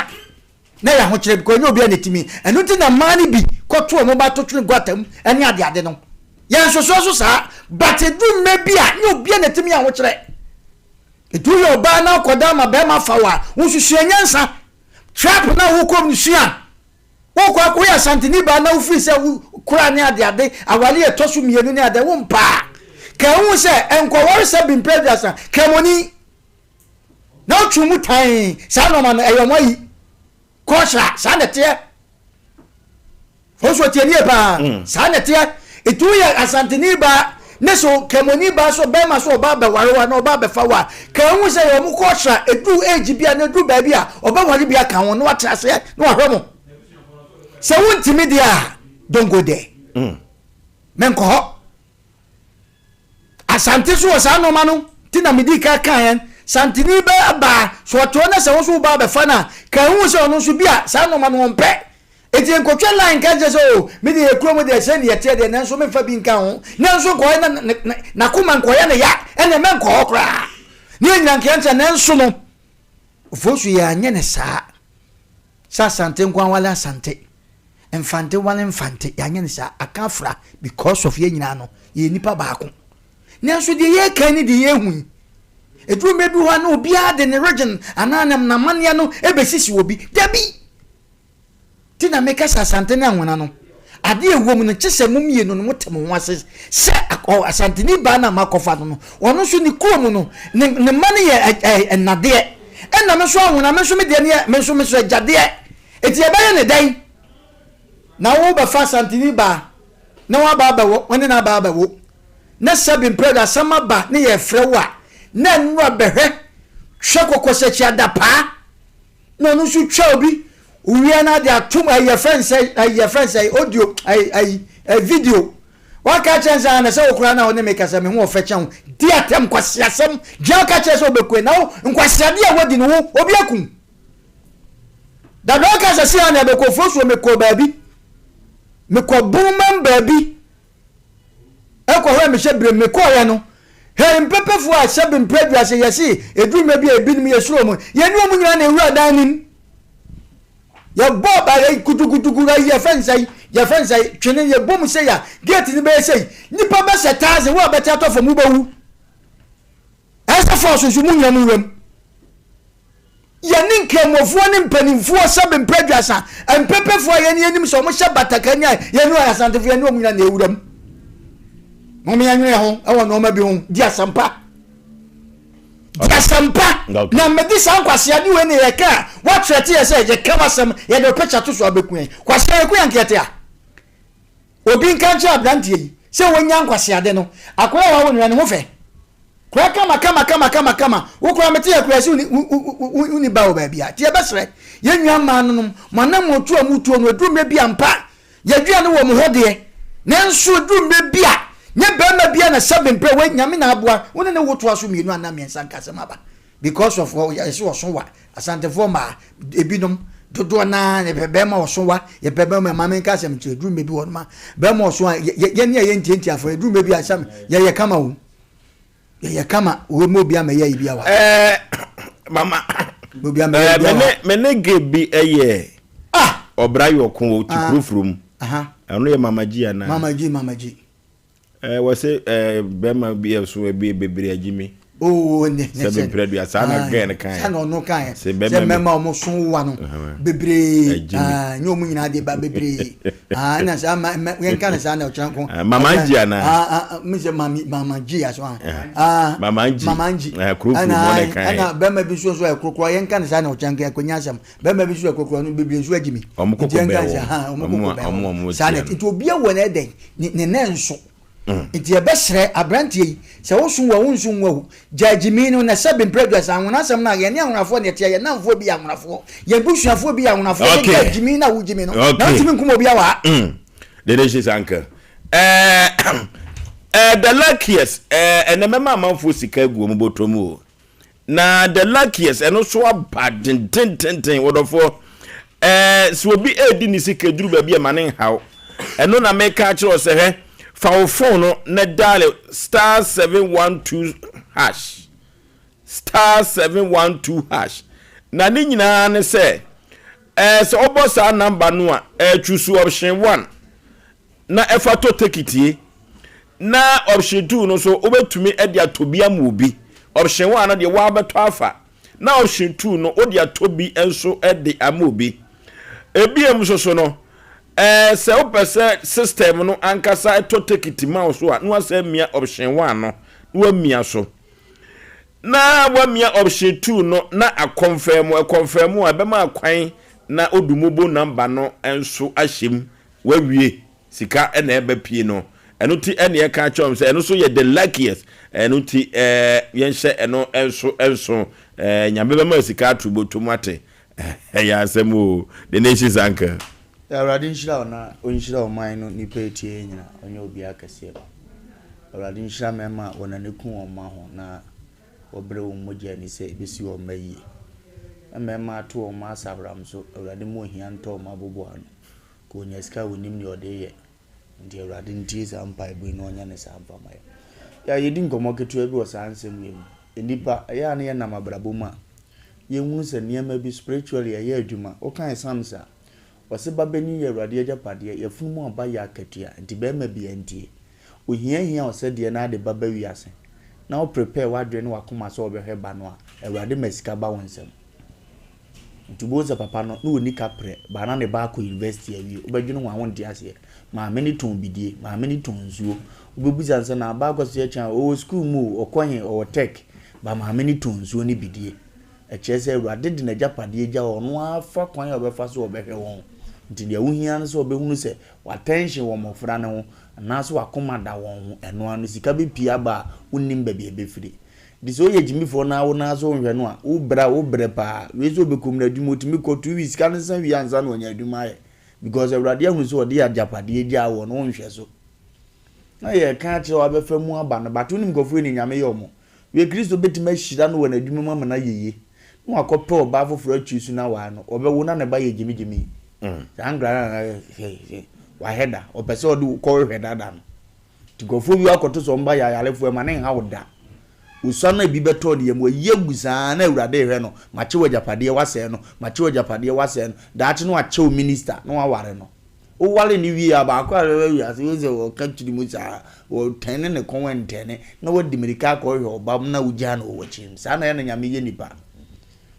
na ɛyɛ ahokyerɛ because ɛnyɛ obiara na ɛtumi. Ɛno nti na mmaa no bi kɔto wɔn ba to twene guata mu ne adeade no. Yɛnsosoɔ so saa, but ɛduru mmerɛ bi a, nyɛ obiara na ɛtumi ahokyerɛ. Ɛti woyɛ ɔbaa na wokɔda ma barima fa wo a, wo nso sua nyansa. Trap no a wokɔ mu no sua. Wokɔ akɔ woyɛ Asanteni baa na wofiri sɛ wo kora ne adeade aware a ɛtɔ so mmienu ne ade wompɛ a, ka ehu sɛ nkɔware sɛ bi mprɛ aduasa Kramoni na wotwe mu tann saa nnoɔma no ɛyɛ ɔmo ayi kɔɔhyira saa na ɛteɛ. Fonso tie nie paa saa na ɛteɛ. Nti woyɛ Asanteni baa ne so Kramoni baa so bɛrima so ɔbaa bɛware wo anaa ɔbaa bɛfa wo a, ka ehu sɛ yɛ ɔmo kɔɔhyira eduru age bi a na eduru baabi a ɔbɛware bi aka ho na wate aseɛ na wahwɛ mo. Sɛ wontumi deɛ a don't go there. Menkɔ hɔ. Asante so wɔ saa nnoɔma no nti na medii kan kaa yɛn. Santeni bɛ baa so ɔte hɔ na sɛ wo nso wo ba bɛfa no a, ka ehu sɛ ɔno nso bi a saa nnoɔma no ɔmpɛ. Enti nkotwa line nka nkyerɛ sɛ oh me deɛ yɛ kurom deɛ sɛ neɛ ɛteɛ deɛ nanso memfa bi nka ho nanso nkɔyɛ na n'akoma nkɔyɛ ne ya ɛneɛ mɛnkɔ hɔ koraa ne yɛ nyina nkeɛ nkyɛ nanso no Ofosu yɛ anyɛ ne saa sɛ Asante nko awale Asante Mfante wale Mfante yɛanyɛ ne saa aka afra because of yɛ nyinaa no yɛyɛ nipa baako nanso deɛ yɛka ne deɛ yɛhu yi ɛduru mmerɛ bi hɔ a na obiara de ne region anaa n'amanneɛ no ɛbɛsisi obi dabi Nti na meka sɛ Asante ne Anwona no, adeɛ a ɛwɔ mu no, kye sɛ mo mmienu no mote mo ho ase sɛ Asanteni baa no a moakɔfa no no, ɔno nso ne kurom no, ne ne mma no yɛ ɛ nnadeɛ. Ɛna me nso Anwona, me nso me deɛ no yɛ me nso me nso agyadeɛ. Nti yɛbɛyɛ ne dɛn? Na wobɛfa Asanteni baa na waba abɛwo, wo ne no aba abɛwo, na sɛbe mprɛ de asɛm aba ne yɛrefrɛ wo a, na nnora bɛhwɛ, hwɛ kɔkɔsakyi adapaa. na ɔno nso twa obi owia no ade atom ayi yɛfrɛ no sɛ ayi yɛfrɛ no sɛ audio ayi ayi video waka kyerɛ sɛ ana sɛ wokora na wo ne me kasa me ho ɔfɛ kyɛn wo di atɛm nkwaseasɛm gyina woka kyerɛ sɛ wobɛkue na wo nkwaseade a wadi no wo obi akum dada woka sɛ si ana ɛbɛkɔ fosuo mekɔ baabi mekɔ bomam baabi ɛkɔhwɛ mehyɛ berɛ mekɔɔyɛ no hɛ mpɛpɛfoɔ a sɛbe mprɛ aduase yɛse ɛduru mmerɛ bi a ebinom yɛsuro mu yɛne ɔmu nyinaa na ɛwura dan nim yɛbɔ ayi kutukutuku ayi yɛfɛ nsa yi yɛfɛ nsa yi twene yɛbɔ mu sɛ ya gate no bɛyɛ sɛ yi nipa bɛsɛ taase wo a bɛte atɔ fam wobɛwu ɛsɛ fɔɔso nso mu nyina mu wuram Yɛne Nkramofoɔ ne mpanimfoɔ sɛbe mprɛ aduasa, mpepefoɔ a yɛne yɛnim sɛ wɔhyɛ batakani a yɛne wɔn Asantefoɔ yɛne wɔn nyina na ɛwura mu. Mom yɛnwene ho wɔ nnoɔma bi ho, di asɛmpa. Di asɛmpa. Na mede saa nkwaseade wei ne yɛka a, woatrɛte yɛ sɛ yɛka w'asɛm, yɛde wo picture to so abɛku yɛn. Kwasea yɛku yɛn nkeɛte a. Obi nka nkyerɛ aberanteɛ yi sɛ wɔnya nkwaseade no, akwadaa a wawo no ne ho fɛ. Kora kama kama kama kama kama. Wo koraa mete yɛ koraa sɛ wonni ba wɔ baabi a. Nti yɛbɛsrɛ yɛn nua mmaa no nom, mo anammɔntuo a motuo no, ɛduru mmerɛ bi ampa, yɛaduane wɔ mo hɔ deɛ, nanso ɛduru mmerɛ bi a, Nyɛ barima biara na sɛbe mprɛ wei Nyame na aboa wo ne ne wo toa so mienu anaa miɛnsa nka asɛm aba because of yɛse ɔso wa Asantefoɔ mmaa ebinom dodoɔ naa yɛpɛ bɛrima ɔso wa yɛpɛ bɛrima maame nka asɛm nkyerɛ duru mmebi wɔ no ma bɛrima ɔso a yɛne a yɛntiantiafoɔ yɛduru mmebi a sɛm yɛyɛ kama o yɛyɛ kama wɔ mu obi amɛyɛ yi bi awa. Ɛɛ mama obi amɛyɛ bi awa. Mene mene ge bi ɛyɛ ah ɔbra yɔko wɔ ti kurofuro mu ɛno yɛ mama gyi anaa. Mama gyi mama gyi. Ɛɛ wɔse ɛɛ bɛrima bi ɛso ebi bebree agyi mi. Oo ne ne sɛ bebree dua saa na gɛɛ no kan. Saa na ɔno kan yɛ. Sɛ bɛrima ɔmo so wa no bebree aa nye ɔmo nyinaa de ba bebree aa ɛna saa ma mɛ yɛn ka ne saa na ɔkyerɛ nko. Mama ngyi ana. Aa aa mi sɛ mami mama gyi aso a. Aa mama ngyi mama ngyi. Ɛɛ kurokuro mu ɔne kan yɛ. Ɛna bɛrima bi nso nso yɛ kurokuro yɛn ka ne saa na ɔkyerɛ nko ɛkɔnya asɛm bɛrima bi nso yɛ kurokuro no bebree nso agyi mi. Ɔmo koko bɛn wɔ ɔmo ɔmo ɔmo saa na nti obiara wɔ na ɛdɛn. Ne ne nan nso. Nti yɛbɛsrɛ aberanteɛ yi, sɛ woso nwu a wonso nwu o, gyae gyimii no na sɛbe mprɛ aduasa, anwona asɛm no a, yɛne anwonafoɔ na ɛteɛ, yɛn nnamfoɔ bi yɛ anwonafoɔ, yɛn busuafoɔ bi yɛ anwonafoɔ, yɛ Okay. gyae gyimii no a wogyimi no, na Okay. wontumi nkum obiara wɔ ha. Dede hyɛ sanka. Eh, eh, the luckiest, eh, ɛnɛ mɛma amanfoɔ sika agu wɔn bɔtɔ mu o. Na the luckiest ɛno so aba dendendenden wɔdɔfoɔ ɛɛ sɛ obi ɛredi ne sika duru baabi a ma ne nhaw ɛno na meka akyerɛ wo sɛ hwɛ fa wo phone no na dial star 712 hash star 712 hash na ne nyinaa ne sɛ ɛɛ sɛ wobɔ saa number no a ɛɛ choose option 1 na ɛfa tɔ tekitie na option 2 no so wobɛtumi de atɔ bi ama obi option 1 no deɛ woabɛtɔ afa na option 2 no wode atɔ bi nso de ama obi ebiem nso so no ɛɛ sɛ wopɛ sɛ system no ankasa ɛtɔ tekiti ma wo so a na wasɛ mia option 1 no na wamia so na wamia option 2 no na akɔnfɛm ɛkɔnfɛm a ɛbɛma akwan na odu mobile number no nso ahyɛ mu Wawie, sika na ɛba pie no. Ɛno nti ɛna yɛka akyerɛ wɔn sɛ ɛno nso yɛ the luckiest. Ɛno nti ɛɛ yɛnhyɛ ɛno nso nso. Ɛɛ Nyame bɛma sika ato bɔtɔ mu ate. Ɛyɛ asɛm o. The Nation's Uncle. Awurade nhyira wo na ɔnhyira ɔman no nnipa a ɛtie yɛn nyinaa, ɔnyɛ obiara kɛseɛ. Awurade nhyira mmarima a wɔn ani ku wɔn mma ho na wɔbrɛ wɔn mogya ani sɛ ɛbɛsi wɔn mma yie. Na mmarima ato wɔn mma asaworam so, Awurade ma ohia ntɔ wɔn aboboano. Nka ɔnya sika a ɔnim deɛ ɔde reyɛ. Nti Awurade ntie saa mpaebɔ yi na ɔnyɛ ne saa mfa ma yɛn. Yɛ a yɛdi nkɔmmɔ ketewa bi wɔ saa nsɛm wei mu. Nnipa, ɛyɛ a na yɛnam abrabɔ mu a, yɛhunu sɛ nneɛma bi spiritually ɛyɛ adwuma. Wokae Psalms a, ɔse babanin yɛ Awurade agyapadeɛ, yafunu mu aba yɛ akatua. Nti barima biara ntie. Ohia hia wo sɛ deɛ na ade ba ba wiase, na wo prepare w'adwene ne w'akoma sɛ wobɛhwɛ ba no a, Awurade ma sika ba wo nsam. Nti wobɛhu sɛ papa no na ɔnni kaprɛ, but na ne ba akɔ university awie. Wobɛdwene ho a wonte aseɛ. Maame no tɔn bidie, maame no tɔn nsuo. Wobɛbisa no sɛ na aba akɔ so yɛ kyɛn a, ɔwɔ sukuu mu o, ɔkɔ he, ɔwɔ tech, but maame no tɔn nsuo ne bidie. Ɛkyerɛ sɛ Awurade de n'agyapadeɛ gya hɔ, ɔno ara fa kwan a ɔbɛfa so a ɔbɛhwɛ wɔn. Nti deɛ wohia ne sɛ wobɛhunu sɛ w'attention wɔ mmɔfra no ho, anaasɛ w'akoma da wɔn ho, ɛno ara no sika bɛpue aba a wonnim baabi a ɛbɛfiri. Nti sɛ woyɛ gyimifoɔ na wo nan so wonhwɛ no a, wo brɛ a, wo brɛ paa. Wei sɛ ɔbɛkɔ mu no adwuma ɔtumi kɔ 2 weeks sika no nsa wie ansa na wanya adwuma ayɛ. Because Awurade ahunu sɛ ɔde agyapadeɛ gyaa woɔ no wonhwɛ so. Na yɛreka akyerɛ wo abɛfa mu aba no but wonim nkurɔfoɔ yi ne Nyame yɛ wɔn. Wei Kristo bɛtumi ahyira no wɔ n'adwuma mu ama no ayɛ yie. Na wakɔpɛ ɔbaa foforɔ atwi so na aware no. Ɔbɛwo na ne ba yɛ gyimigyimi. Saa nkwadaa no na wahwɛ da. Ɔpɛ sɛ ɔde wo kɔhwehwɛ dada no. Nti nkurɔfoɔ bi akɔto sɛ wɔn ba yɛ ayarefoɔ, ɛma ne nha wo da. Osua no a ebi bɛtɔɔ ne yam, wayi agu saa na Awurade rehwɛ no, makye w'agyapadeɛ, wasɛe no, makye w'agyapadeɛ, wasɛe no. Daakye no wakyɛ wo minister na waware no. Woware no wie a, baako a bɛba wiase, wohu sɛ ɔka tiri mu saa, ɔtɛne ne kɔn ɛntɛne, na wadi mmirika akɔhwehwɛ ɔba na wogyaa no wɔ w'akyi. Saa na ɛyɛ na Nyame yɛ nipa.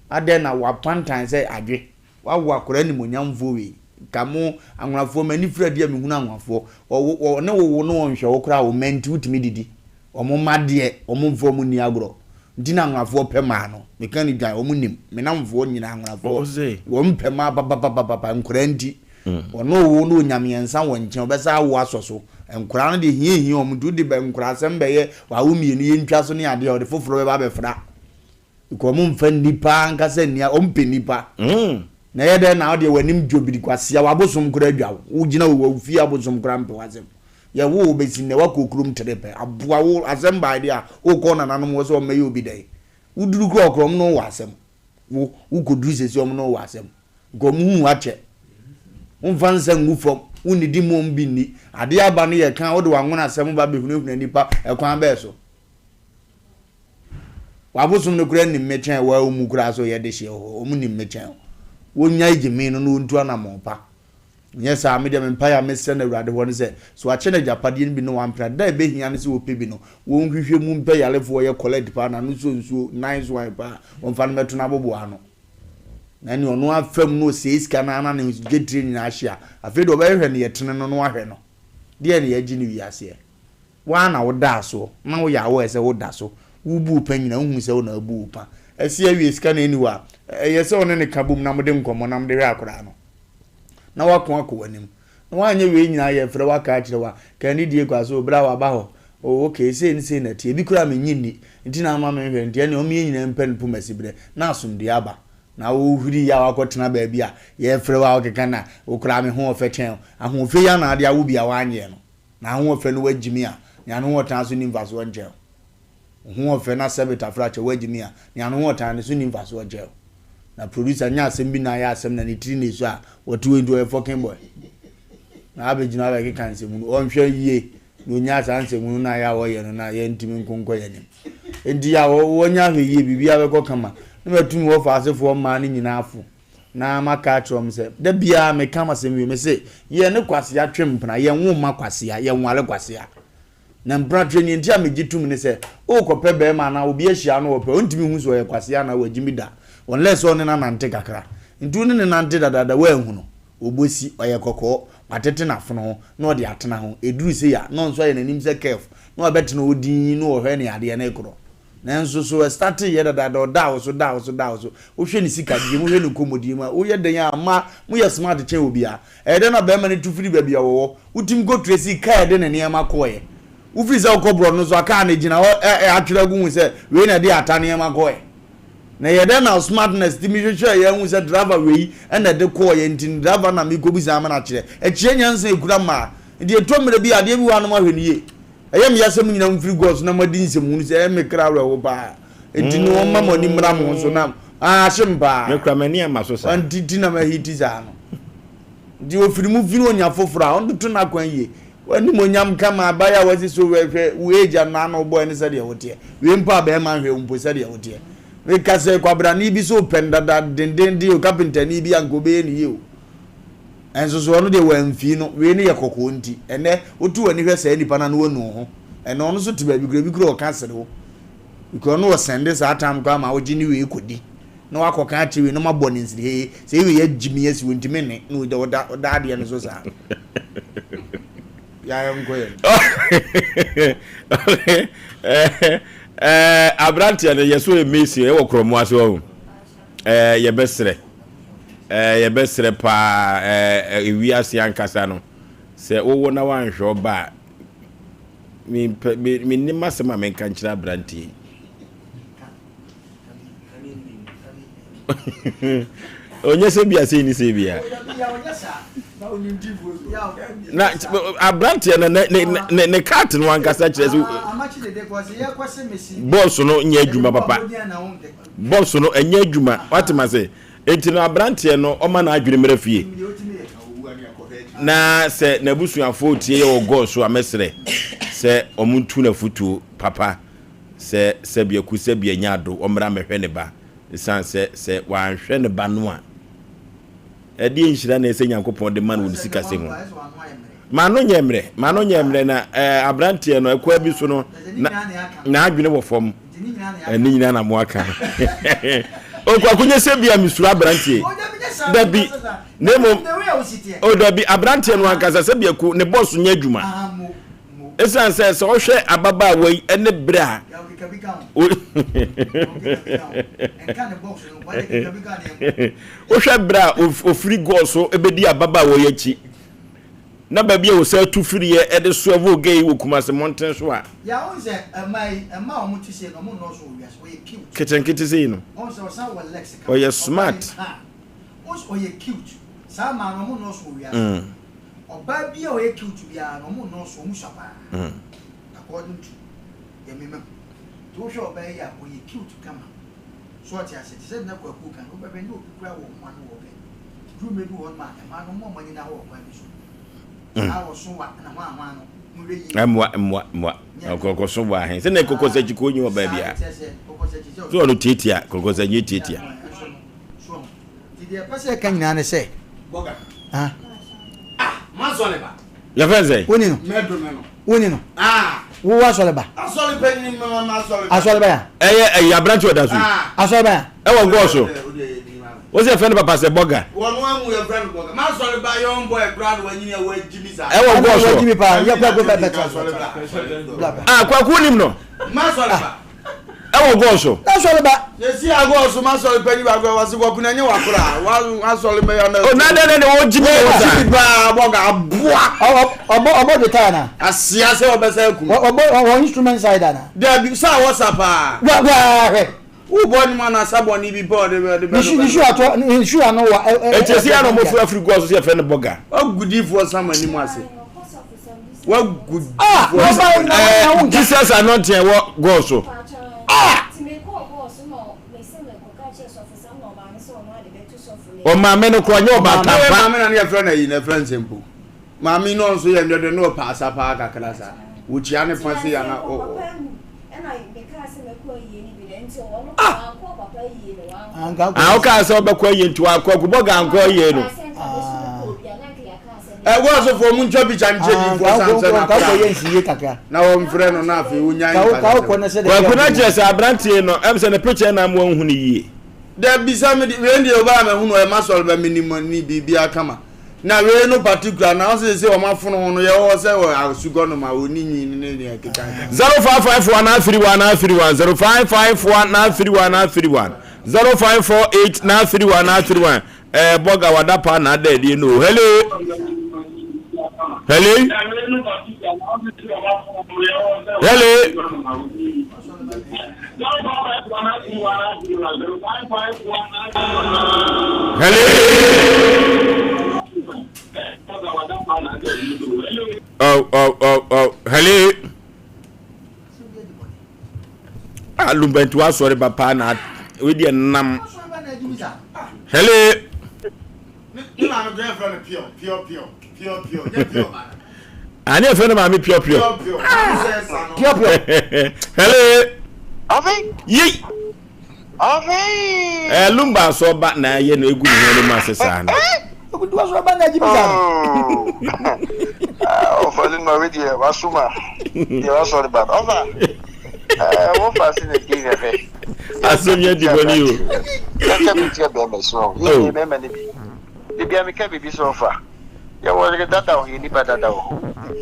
Adɛn na wapantan sɛ adwe? Wawo akwadaa animuonyamfoɔ wei. Nka mo anwonafoɔ m'ani firi adi a mehunu anwonafoɔ. Ɔwo ɔne wo wo no ɔnhwɛ wo koraa wo mma nti wotumi didi. Wɔn mma deɛ wɔn mfa wɔn nni agorɔ. Nti na anwonafoɔ pɛ mmaa no. Meka no dwan wɔn nim. Me namfoɔ nyinaa anwonafoɔ. Wɔn pɛ mmaa papapapapa nkwadaa nti. Ɔne wo no ɔnya mmiɛnsa wɔ nkyɛn ɔbɛsa awo asɔ so. Nkwadaa no deɛ hia hia wɔn nti wode bɛ nkwadaa asɛm bɛyɛ wawo mmienu yɛntwa so ne adeɛ a ɔde foforɔ bɛba abɛfra. Because ɔmo nfa nnipa ankasa nni a ɔmo pɛ nnipa. Na ɛyɛ dɛn na wodeɛ w'anim dwo biri kwasea w'abosom koraa adwa wo. Wogyina wɔ wo fie abosom koraa mpɛ w'asɛm. Yɛwoo wo bɛsi nnɛ woakɔ kurom tere pɛ. Aboa wo asɛm bae deɛ a wokɔ nananom hɔ sɛ wɔmmɛyɛ obi dɛn? Woduru koraa ɔkorɔ wɔn ne wo wɔ asɛm. Wo wokɔduru sɛsi wɔn ne wo wɔ asɛm. Nka wɔn hu wo akyɛ. Womfa nsa ngu fam, wonnidi mma wɔn bi nni. Adeɛ aba no yɛ ka a wode w'anwona asɛm ba bɛhunahuna nnipa ɛkwan bɛɛ so? W'abosom no koraa nim me kyɛn wo a wɔn koraa so yɛ dehyeɛ wɔ hɔ, wɔn nim me kyɛn wo. Wɔnnyae gyimii no na wɔntu anamɔn pa. Nyɛ saa a, me deɛ me mpaeɛ a mesrɛ no Awurade hɔ ne sɛ, sɛ wakyɛ no agyapadeɛ no bi na wampere a, da a ɛbɛhia no sɛ ɔpɛ bi no, wɔnhwehwɛ mu mpɛ yarefoɔ ɔyɛ collect paa, n'ano sɔ nsuo, nice wine paa, wɔmfa no mmɛto n'aboboa ano. Na ɛnneɛ ɔno ara fa mu na ɔsɛe sika no ara na ne dwetire nyinaa hye a, afei deɛ ɔbɛhwehwɛ no yɛtene no na wahwɛ no. Deɛn na yɛagye no wiaseɛ? Wo ara na wodaa soɔ, na woyɛ aware sɛ woda so. Wobu wo pa nyinaa, wohu sɛ wo na wobu wo pa. Ɛsi awie, sika no ɛnni hɔ a, ɛyɛ sɛ wo ne no ka bom na mode nkɔmmɔ na mode hwɛ akwadaa no, na woako akɔ w'anim. Na woanyɛ wei nyinaa, yɛfrɛ wo aka akyerɛ wo a, ka anidie kwa so, bra waba hɔ, oh okay, sei ne sei na ɛteɛ, ebi koraa mennye nni, nti na ama menhwɛ, nti ɛnneɛ ɔmo yɛn nyinaa mpɛ no pomasiberɛ, na asomdwoeɛ aba. Na wohuri yɛ a woakɔtena baabi a yɛfrɛ wo a wokeka na wo koraa me ho ɔfɛ kyɛn wo. Ahoɔfɛ yi ara na ade awo bi a woanyɛ no. N'ahoɔfɛ no woagyimi a, nea ne ho ɔtan so nni mfasoɔ nkyɛn wo. Wo ho ɔfɛ na sɛbe tafra kyɛ woagyimi a, nea ne ho ɔtan no so nni mfasoɔ nkyɛn wo. Na producer nyɛ asɛm bi na ayɛ asɛm na ne tiri na esu a wɔte hɔ yi nti ɔyɛ fucking boy. Na abɛgyina hɔ abɛkeka nsɛmhunu. Ɔnhwɛ yie na ɔnyaa saa nsɛmhunu no a yɛ a ɔyɛ no na yɛntumi nko nkɔ yɛn anim. Enti yɛ a wɔnyɛ ahwɛyie biribiara bɛkɔ kama na matumi wɔ faasefoɔ mmaa no nyinaa fo. Na maka akyerɛ wɔn sɛ, Da biara meka m'asɛm wie, mese, 'Yɛne kwasea twe mpena, yɛnwo mma kwasea, yɛnware kwasea. Na mpenatwe, nea enti a migye tom ne sɛ, worekɔpɛ barima anaa obi ahyia no ɔpɛ a, ontumi nhu sɛ ɔyɛ kwasea anaa wagye mi da, unless sɛ ɔne no anante kakra. Nti wo ne no nante dadaada, woanhu no, ɔbɔ si, ɔyɛ kɔkɔɔ, watete n'afono ho, na ɔde atena ho. Ɛduru sei a, na ɔnso ayɛ n'anim sɛ curve, na wabɛtena hɔ dinn na ɔhwɛ nea adeɛ no rekorɔ. Nanso so ɛstartee yɛ dadaada, ɔdaa wo so, daa wo so, daa wo so. Wohwɛ ne sikagyeɛ mu, wohwɛ ne nkɔmmɔdie mu a, woyɛ dɛn a mmaa, moyɛ smart kyɛn obiara. Ɛyɛ dɛn na barima no tu firi baabi a ɔwɔ, wotumi kɔ trace car a ɛde ne nneɛma kɔeɛ. Wofiri sɛ wokɔ borɔno no so a, car no gyina hɔ ɛ ɛ atwerɛ agu ho sɛ wei na ɛde ata nneɛma kɔeɛ. Na ɛyɛ dɛn na wo smartness tumi hwehwɛɛ yɛ hu sɛ driver wei na ɛde kɔeɛ nti no driver na mekɔbisa ama no akyerɛ. Ɛkyerɛ nyansa a ɛkura mmaa. Nti ɛtɔ mmerɛ bi a adeɛ bi wɔ hɔ a na moahwɛ no yie. Ɛyɛ me ya sɛ mo nyinaa mofiri God so na moadi nsɛmhunu sɛ ɛyɛ me kra awerɛhow paa. Enti no wɔmma mo ani mmra mo ho so na ahye me paa. Me kora m'ani amma so saa. Nti ti na mahiti saa no. Nti ofiri mu fi no onya foforo a ɔntoto n'akwan yie. W'animuonyam kama abayewa a wasi so hwɛ wo age a n'ano bɔe ne sɛdeɛ woteɛ. Wei mpo a bɛrima nhwɛ wo mpo sɛdeɛ woteɛ. Meka sɛ kwabrane bi sɛ opɛ no dada dendenden o kapentani bi a nka ɔbɛyɛ no yie o. Nanso so ɔno deɛ wamfii no, wei no yɛ kɔkɔɔ nti. Ɛnnɛ, woto w'ani hwɛ saa nipa no a na wanu wo ho. Ɛnnɛ ɔno nso te baabi koraa, ebi koraa ɔka sere wo. Because ɔno ɔsɛnde saa tam koraa ma wogye ne wei kɔdi. Na wakɔka akyerɛ wei na moabɔ ne nsiri hee. Sɛ wei agye me asi hɔ nti me nne na ɔda ɔda ɔda adeɛ no so saa. Yɛayɛ nkɔ yɛn. Aberanteɛ no yɛ so yɛ mason ɛwɔ korɔmo ase hɔ. Ɛɛ yɛbɛsrɛ, ɛɛ yɛbɛsrɛ paa, ɛɛ ewiase ankasa no, sɛ wowo na woanhwɛ wo ba a, mempɛ, me, mennim asɛm a menka nkyerɛ aberanteɛ yi. Ɔnyɛ sɛ bia sei ne sei bia. Na aberanteɛ no ne ne ne ne kaate no ankasa kyerɛ sɛ bɔs no nyɛ adwuma papa. Bɔs no ɛnyɛ adwuma wate ma se enti no abranteɛ no ɔma n'adwene mmra fie na sɛ n'abusuafoɔ tie yɛ wɔ gɔɔ so a mɛsrɛ sɛ ɔmo ntu n'afutuo papa sɛ sɛbi aku sɛbi anya ado ɔmmra mmɛhwɛ ne ba ɛsiane sɛ sɛ wanhwɛ ne ba no a Ɛdeɛn nhyira na ɛsɛ Nyankopɔn de ma no wɔ ne sikasɛm mu? Ma no nyɛ mmerɛ, ma no nyɛ mmerɛ na ɛɛ aberanteɛ no ɛkwan bi so no na n'adwene wɔ fam. Ɛne nyinaa na mo aka. Okwaku nyɛ sɛ bi a mesuro aberanteɛ. Dabi, na mmom o dabi aberanteɛ no ankasa sɛ bi aku ne bɔs nyɛ adwuma. Esiane sɛ sɛ ɔhwɛ ababaawa yi ne bere a wohwɛ bere a ofiri gɔɔ so bedi ababaawa yi akyi na baabi a wɔsan tu firiɛ de so ɛvɔ gay wɔ Kumasi mmɔnten so a. Ketenkete sei no ɔyɛ smart. Mm. Ɔbaa bi a ɔyɛ cute biara no ɔmo nnɔɔso ɔmo sua paa according to deɛ me mahu nti wohwɛ ɔbaa yi a ɔyɛ cute kama so ɔte aseɛ te sɛ nea Kwaku ka no wobɛhwɛ ne obi koraa wɔ ɔmo ano wɔ pɛ duru mmerɛ bi wɔ hɔnom a mmaa no ɔmo a ɔmo ani da hɔ wɔ kwan bi so saa ɔso wa na hwan hwan no monhwɛ yie. Mmoa mmoa mmoa kɔkɔso wa he sɛ na kɔkɔsakyi kɔ nyi ɔbaa biara so ɔno tiatia kɔkɔsakyi tiatia. Nti deɛ ɛpɛ sɛ ɛka nyinaa ne sɛ. Bɔga. Ah. Ah, m'asɔre ba. Yɛfrɛ no sɛ? Woni no. Mɛdome no. Woni no. Ah. Wo asɔre ba. Asɔre panyin ma ma asɔre ba. Asɔre ba ya. Ɛyɛ ɛyɛ aberante ɔda so yi. Ah. Asɔre ba ya. Ɛwɔ gɔɔ so. Wo sɛ yɛfrɛ no papa sɛ bɔga. Wɔn amu yɛfrɛ no bɔga. M'asɔre ba young boy koraa na wanyini a wagyimi saa. Ɛwɔ gɔɔ so. Wagyimi paa. Yɛ kɔ kɔ bɛ bɛ tra. Ah, kwaku nim no. M'asɔre ba. Ɛwɔ gɔɔ so. N'asɔre ba. Yɛsi agɔɔ so m'asɔre panyin baako a wɔsi kɔkun ɛnyɛ wakora wa asɔre mɛyɛ ɔna. O na dɛ dɛ de wɔ gyimi wɔ sa. Gyimi paa bɔga aboa. Ɔbɔ ɔbɔ guitar na. Asia sɛ ɔbɛsɛ akum. Ɔbɔ ɔwɔ instrument side ana. Dabi sa wɔ sa paa. Wa wa hwɛ. Wobɔ ne mu anasa bɔne bi pɛ ɔde bɛ ɔde bɛ. Nisu nisu atɔ nisu ano wa. Eti esi ano mo fura firi gɔɔ so sɛ yɛfrɛ no bɔga. Wagu diifoɔ sam anim ase. Wagu diifoɔ sam anim ase. Jesus anointing ɛwɔ gɔɔ so. Ah! Ɔmaame no korɔ nyɛ ɔbaatan pa. Maame na ne yɛfrɛ no ayi na yɛfrɛ no sɛmpo. Maame no nso yɛ ndɔdɔ ne ɔpɛ asa paa kakra saa. Wɔkyia ne fa sei ana ɔ ɔ. Ah, wokaa sɛ wobɛkɔ ayie nti wakɔ akubɔ ga nkɔ ayie no. Ɛwɔ asɔfoɔ mu ntwa pikya nkyɛ diifoɔ san sɛ n'akora na wɔmfrɛ no na afei wonya nkasɛm. Kwaku no kyerɛ sɛ aberanteɛ no ɛm sɛ ne pikya na amoa nhu no yie. Dabi sɛ mede wei deɛ ɔbaa mɛhu no ɛma sɔre bɛ menim ne biribiara kama. Na wei no particular na ɔsɛ sɛ wɔn afono ho no yɛ hɔ sɛ wɔ asukɔ nom a wɔni nwi ne nea ɛkeka ka. 0551 931 931 0551 931 931 0548 931 931 ɛɛ bɔga wada paa na ada adie no hello hello hello. Hello. Oh, oh, oh, oh. Hello. Ah, lumbantu asɔre ba paa na wei deɛ nam. Hello. Ne maame kura yɛfrɛ no pure pure pure pure pure nyɛ pure ba. Ani yɛfrɛ no maame pure pure. Pure pure. Hello. Afi. Yi. Afi. Ɛ lumba asɔ ba na ayɛ no egu ne ho anim ase saa no. Ogudu asɔ ba na agyi bi saa no. Ɔfa lumba wei deɛ wasoma deɛ wasɔre ba ɔfa. Wɔfa se na di hwɛ. Asɛm yɛ di bɔne o. Yɛka bi tia bɛrima so ɔ. Yɛ bɛrima no bi. Ebi a meka biribi sɛ ɔfa. Yɛwɔ dada o, yɛ nipa dada o.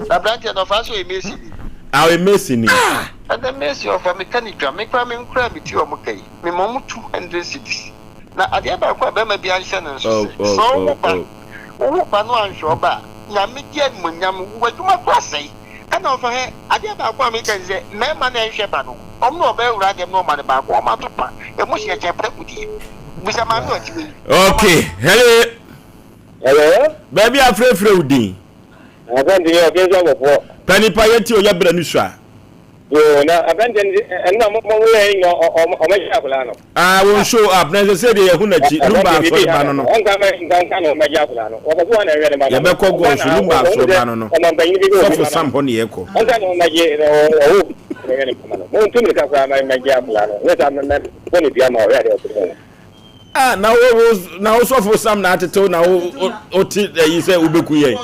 Na aberanteɛ no ɔfa sɛ ɔyɛ Messi ni. Ah, ɔyɛ Messi ni. Ɛnɛ Messi ɔfa meka ne dwa. Me koraa me nkora me ti ɔmo ka yi. Me ma ɔmo 200 cedis. Na adeɛ baako a bɛrima bi anhyɛ no nso sɛ, sɛ ɔwo ba, wowo ba no anhwɛ ɔba a, Nyame di animuonyam, w'adwuma koraa sɛe. Ɛna ɔfa hɛ, adeɛ baako a meka ne sɛ, mmarima no a ɛnhwɛ ba no, wɔn na wɔbɛyɛ wura dɛm na wɔma no baako, wɔn ato pa, ɛmu hyeɛ kyɛn prɛko deɛ. Bisa maame a ɔte hɔ yi. Okay, hello. Hello. Baabi a frɛfrɛ wo din. Aberanteɛ yɛ ɔkɛnso abɔfoɔ. Pɛ nipa yɛ ti o yɛ brɛ no sua. Yoo na aberanteɛ no ɛno na mo mo yɛ nyina ɔmo hyɛ akwadaa no. Ah wɔn show up na ɛsɛ sɛ deɛ yɛhu n'akyi lumba asɔre ba no no. Ɔnka ma nka nka na ɔmɛgye akwadaa no wɔkɔ so wɔn na ɛhwɛ ne ba no. Yɛbɛkɔ gɔɔ so lumba asɔre ba no no sɔfo sam hɔ ne yɛkɔ. Ɔnka na ɔmɛgye ɔwɔ ɔhwɛ ne ba no mo ntu mirika koraa ma mɛgye akwadaa no nyɛ saa mɛ bɔ ne dua ma ɔhwɛ adeɛ ɔpɛ. Ah, na wo wo na wo sɔfo sam na atetew na wo wo te ayi sɛ wobɛku yɛn.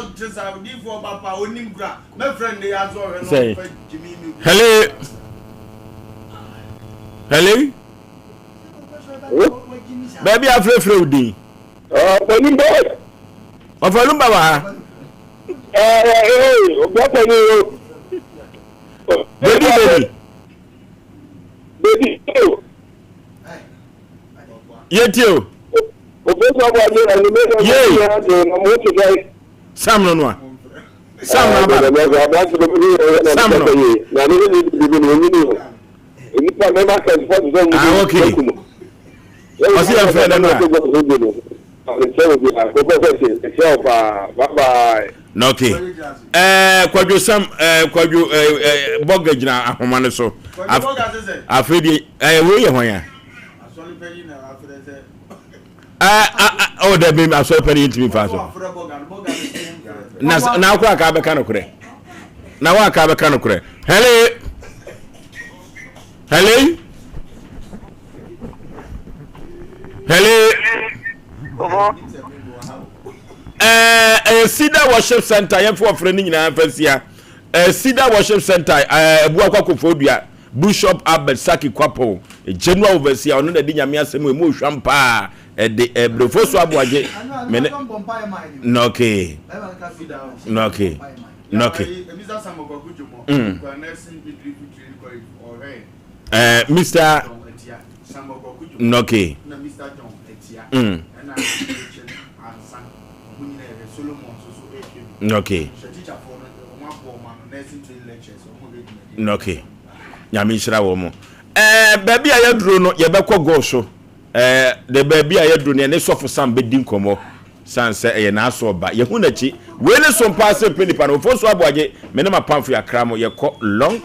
Sɛ hello hello baabi afrɛfrɛ wo din. Ɔfɔlumba wɔ ha. Baby baby. Baby. Yɛtie o. Yei. Sam no no a. Sam no aba. Sam no. Ah, okay. Ɔsi yɛn fɛ dɛ no a. Na okay. Ɛɛ Kwadwo Sam ɛɛ Kwadwo ɛɛ ɛɛ Bɔga gyina ahoma no so. Afei deɛ ɛɛ wei yɛ hwan ya? Ɛɛ ɔ dɛbi asɔre panyin ntumi nfa so. Na na akɔ aka abɛka no korɛ. Na wakɔ aka abɛka no korɛ. Hello. Hello. Hello. Ɛɛ ɛyɛ Cedar Worship Center yɛn fo ɔfrɛ ne nyinaa nfa nsia. Ɛɛ Cedar Worship Center ɛɛ Abuakwa Koforidua Bishop Albert Saki Kwapong General Overseer ɔno na ɛde nyame asɛm emu ohwam paa ɛde ɛbrefo so aboagye mene nɔke nɔke nɔke. Mm. Eh, Mr. Okay. Mm. Okay. Okay. Nyame nhyira wɔ mo. Eh, baabi a yɛduro no yɛbɛkɔ gɔɔ so. Eh, de baabi a yɛduro no yɛne sɔfo Sam bɛdi nkɔmmɔ. San sɛ ɛyɛ n'aso ɔba. Yɛhu n'akyi. Wei ne so mpaa sɛ mpɛ nipa no. Ofosu Aboagye, me ne m'apamfo yɛakra mo, yɛkɔ long.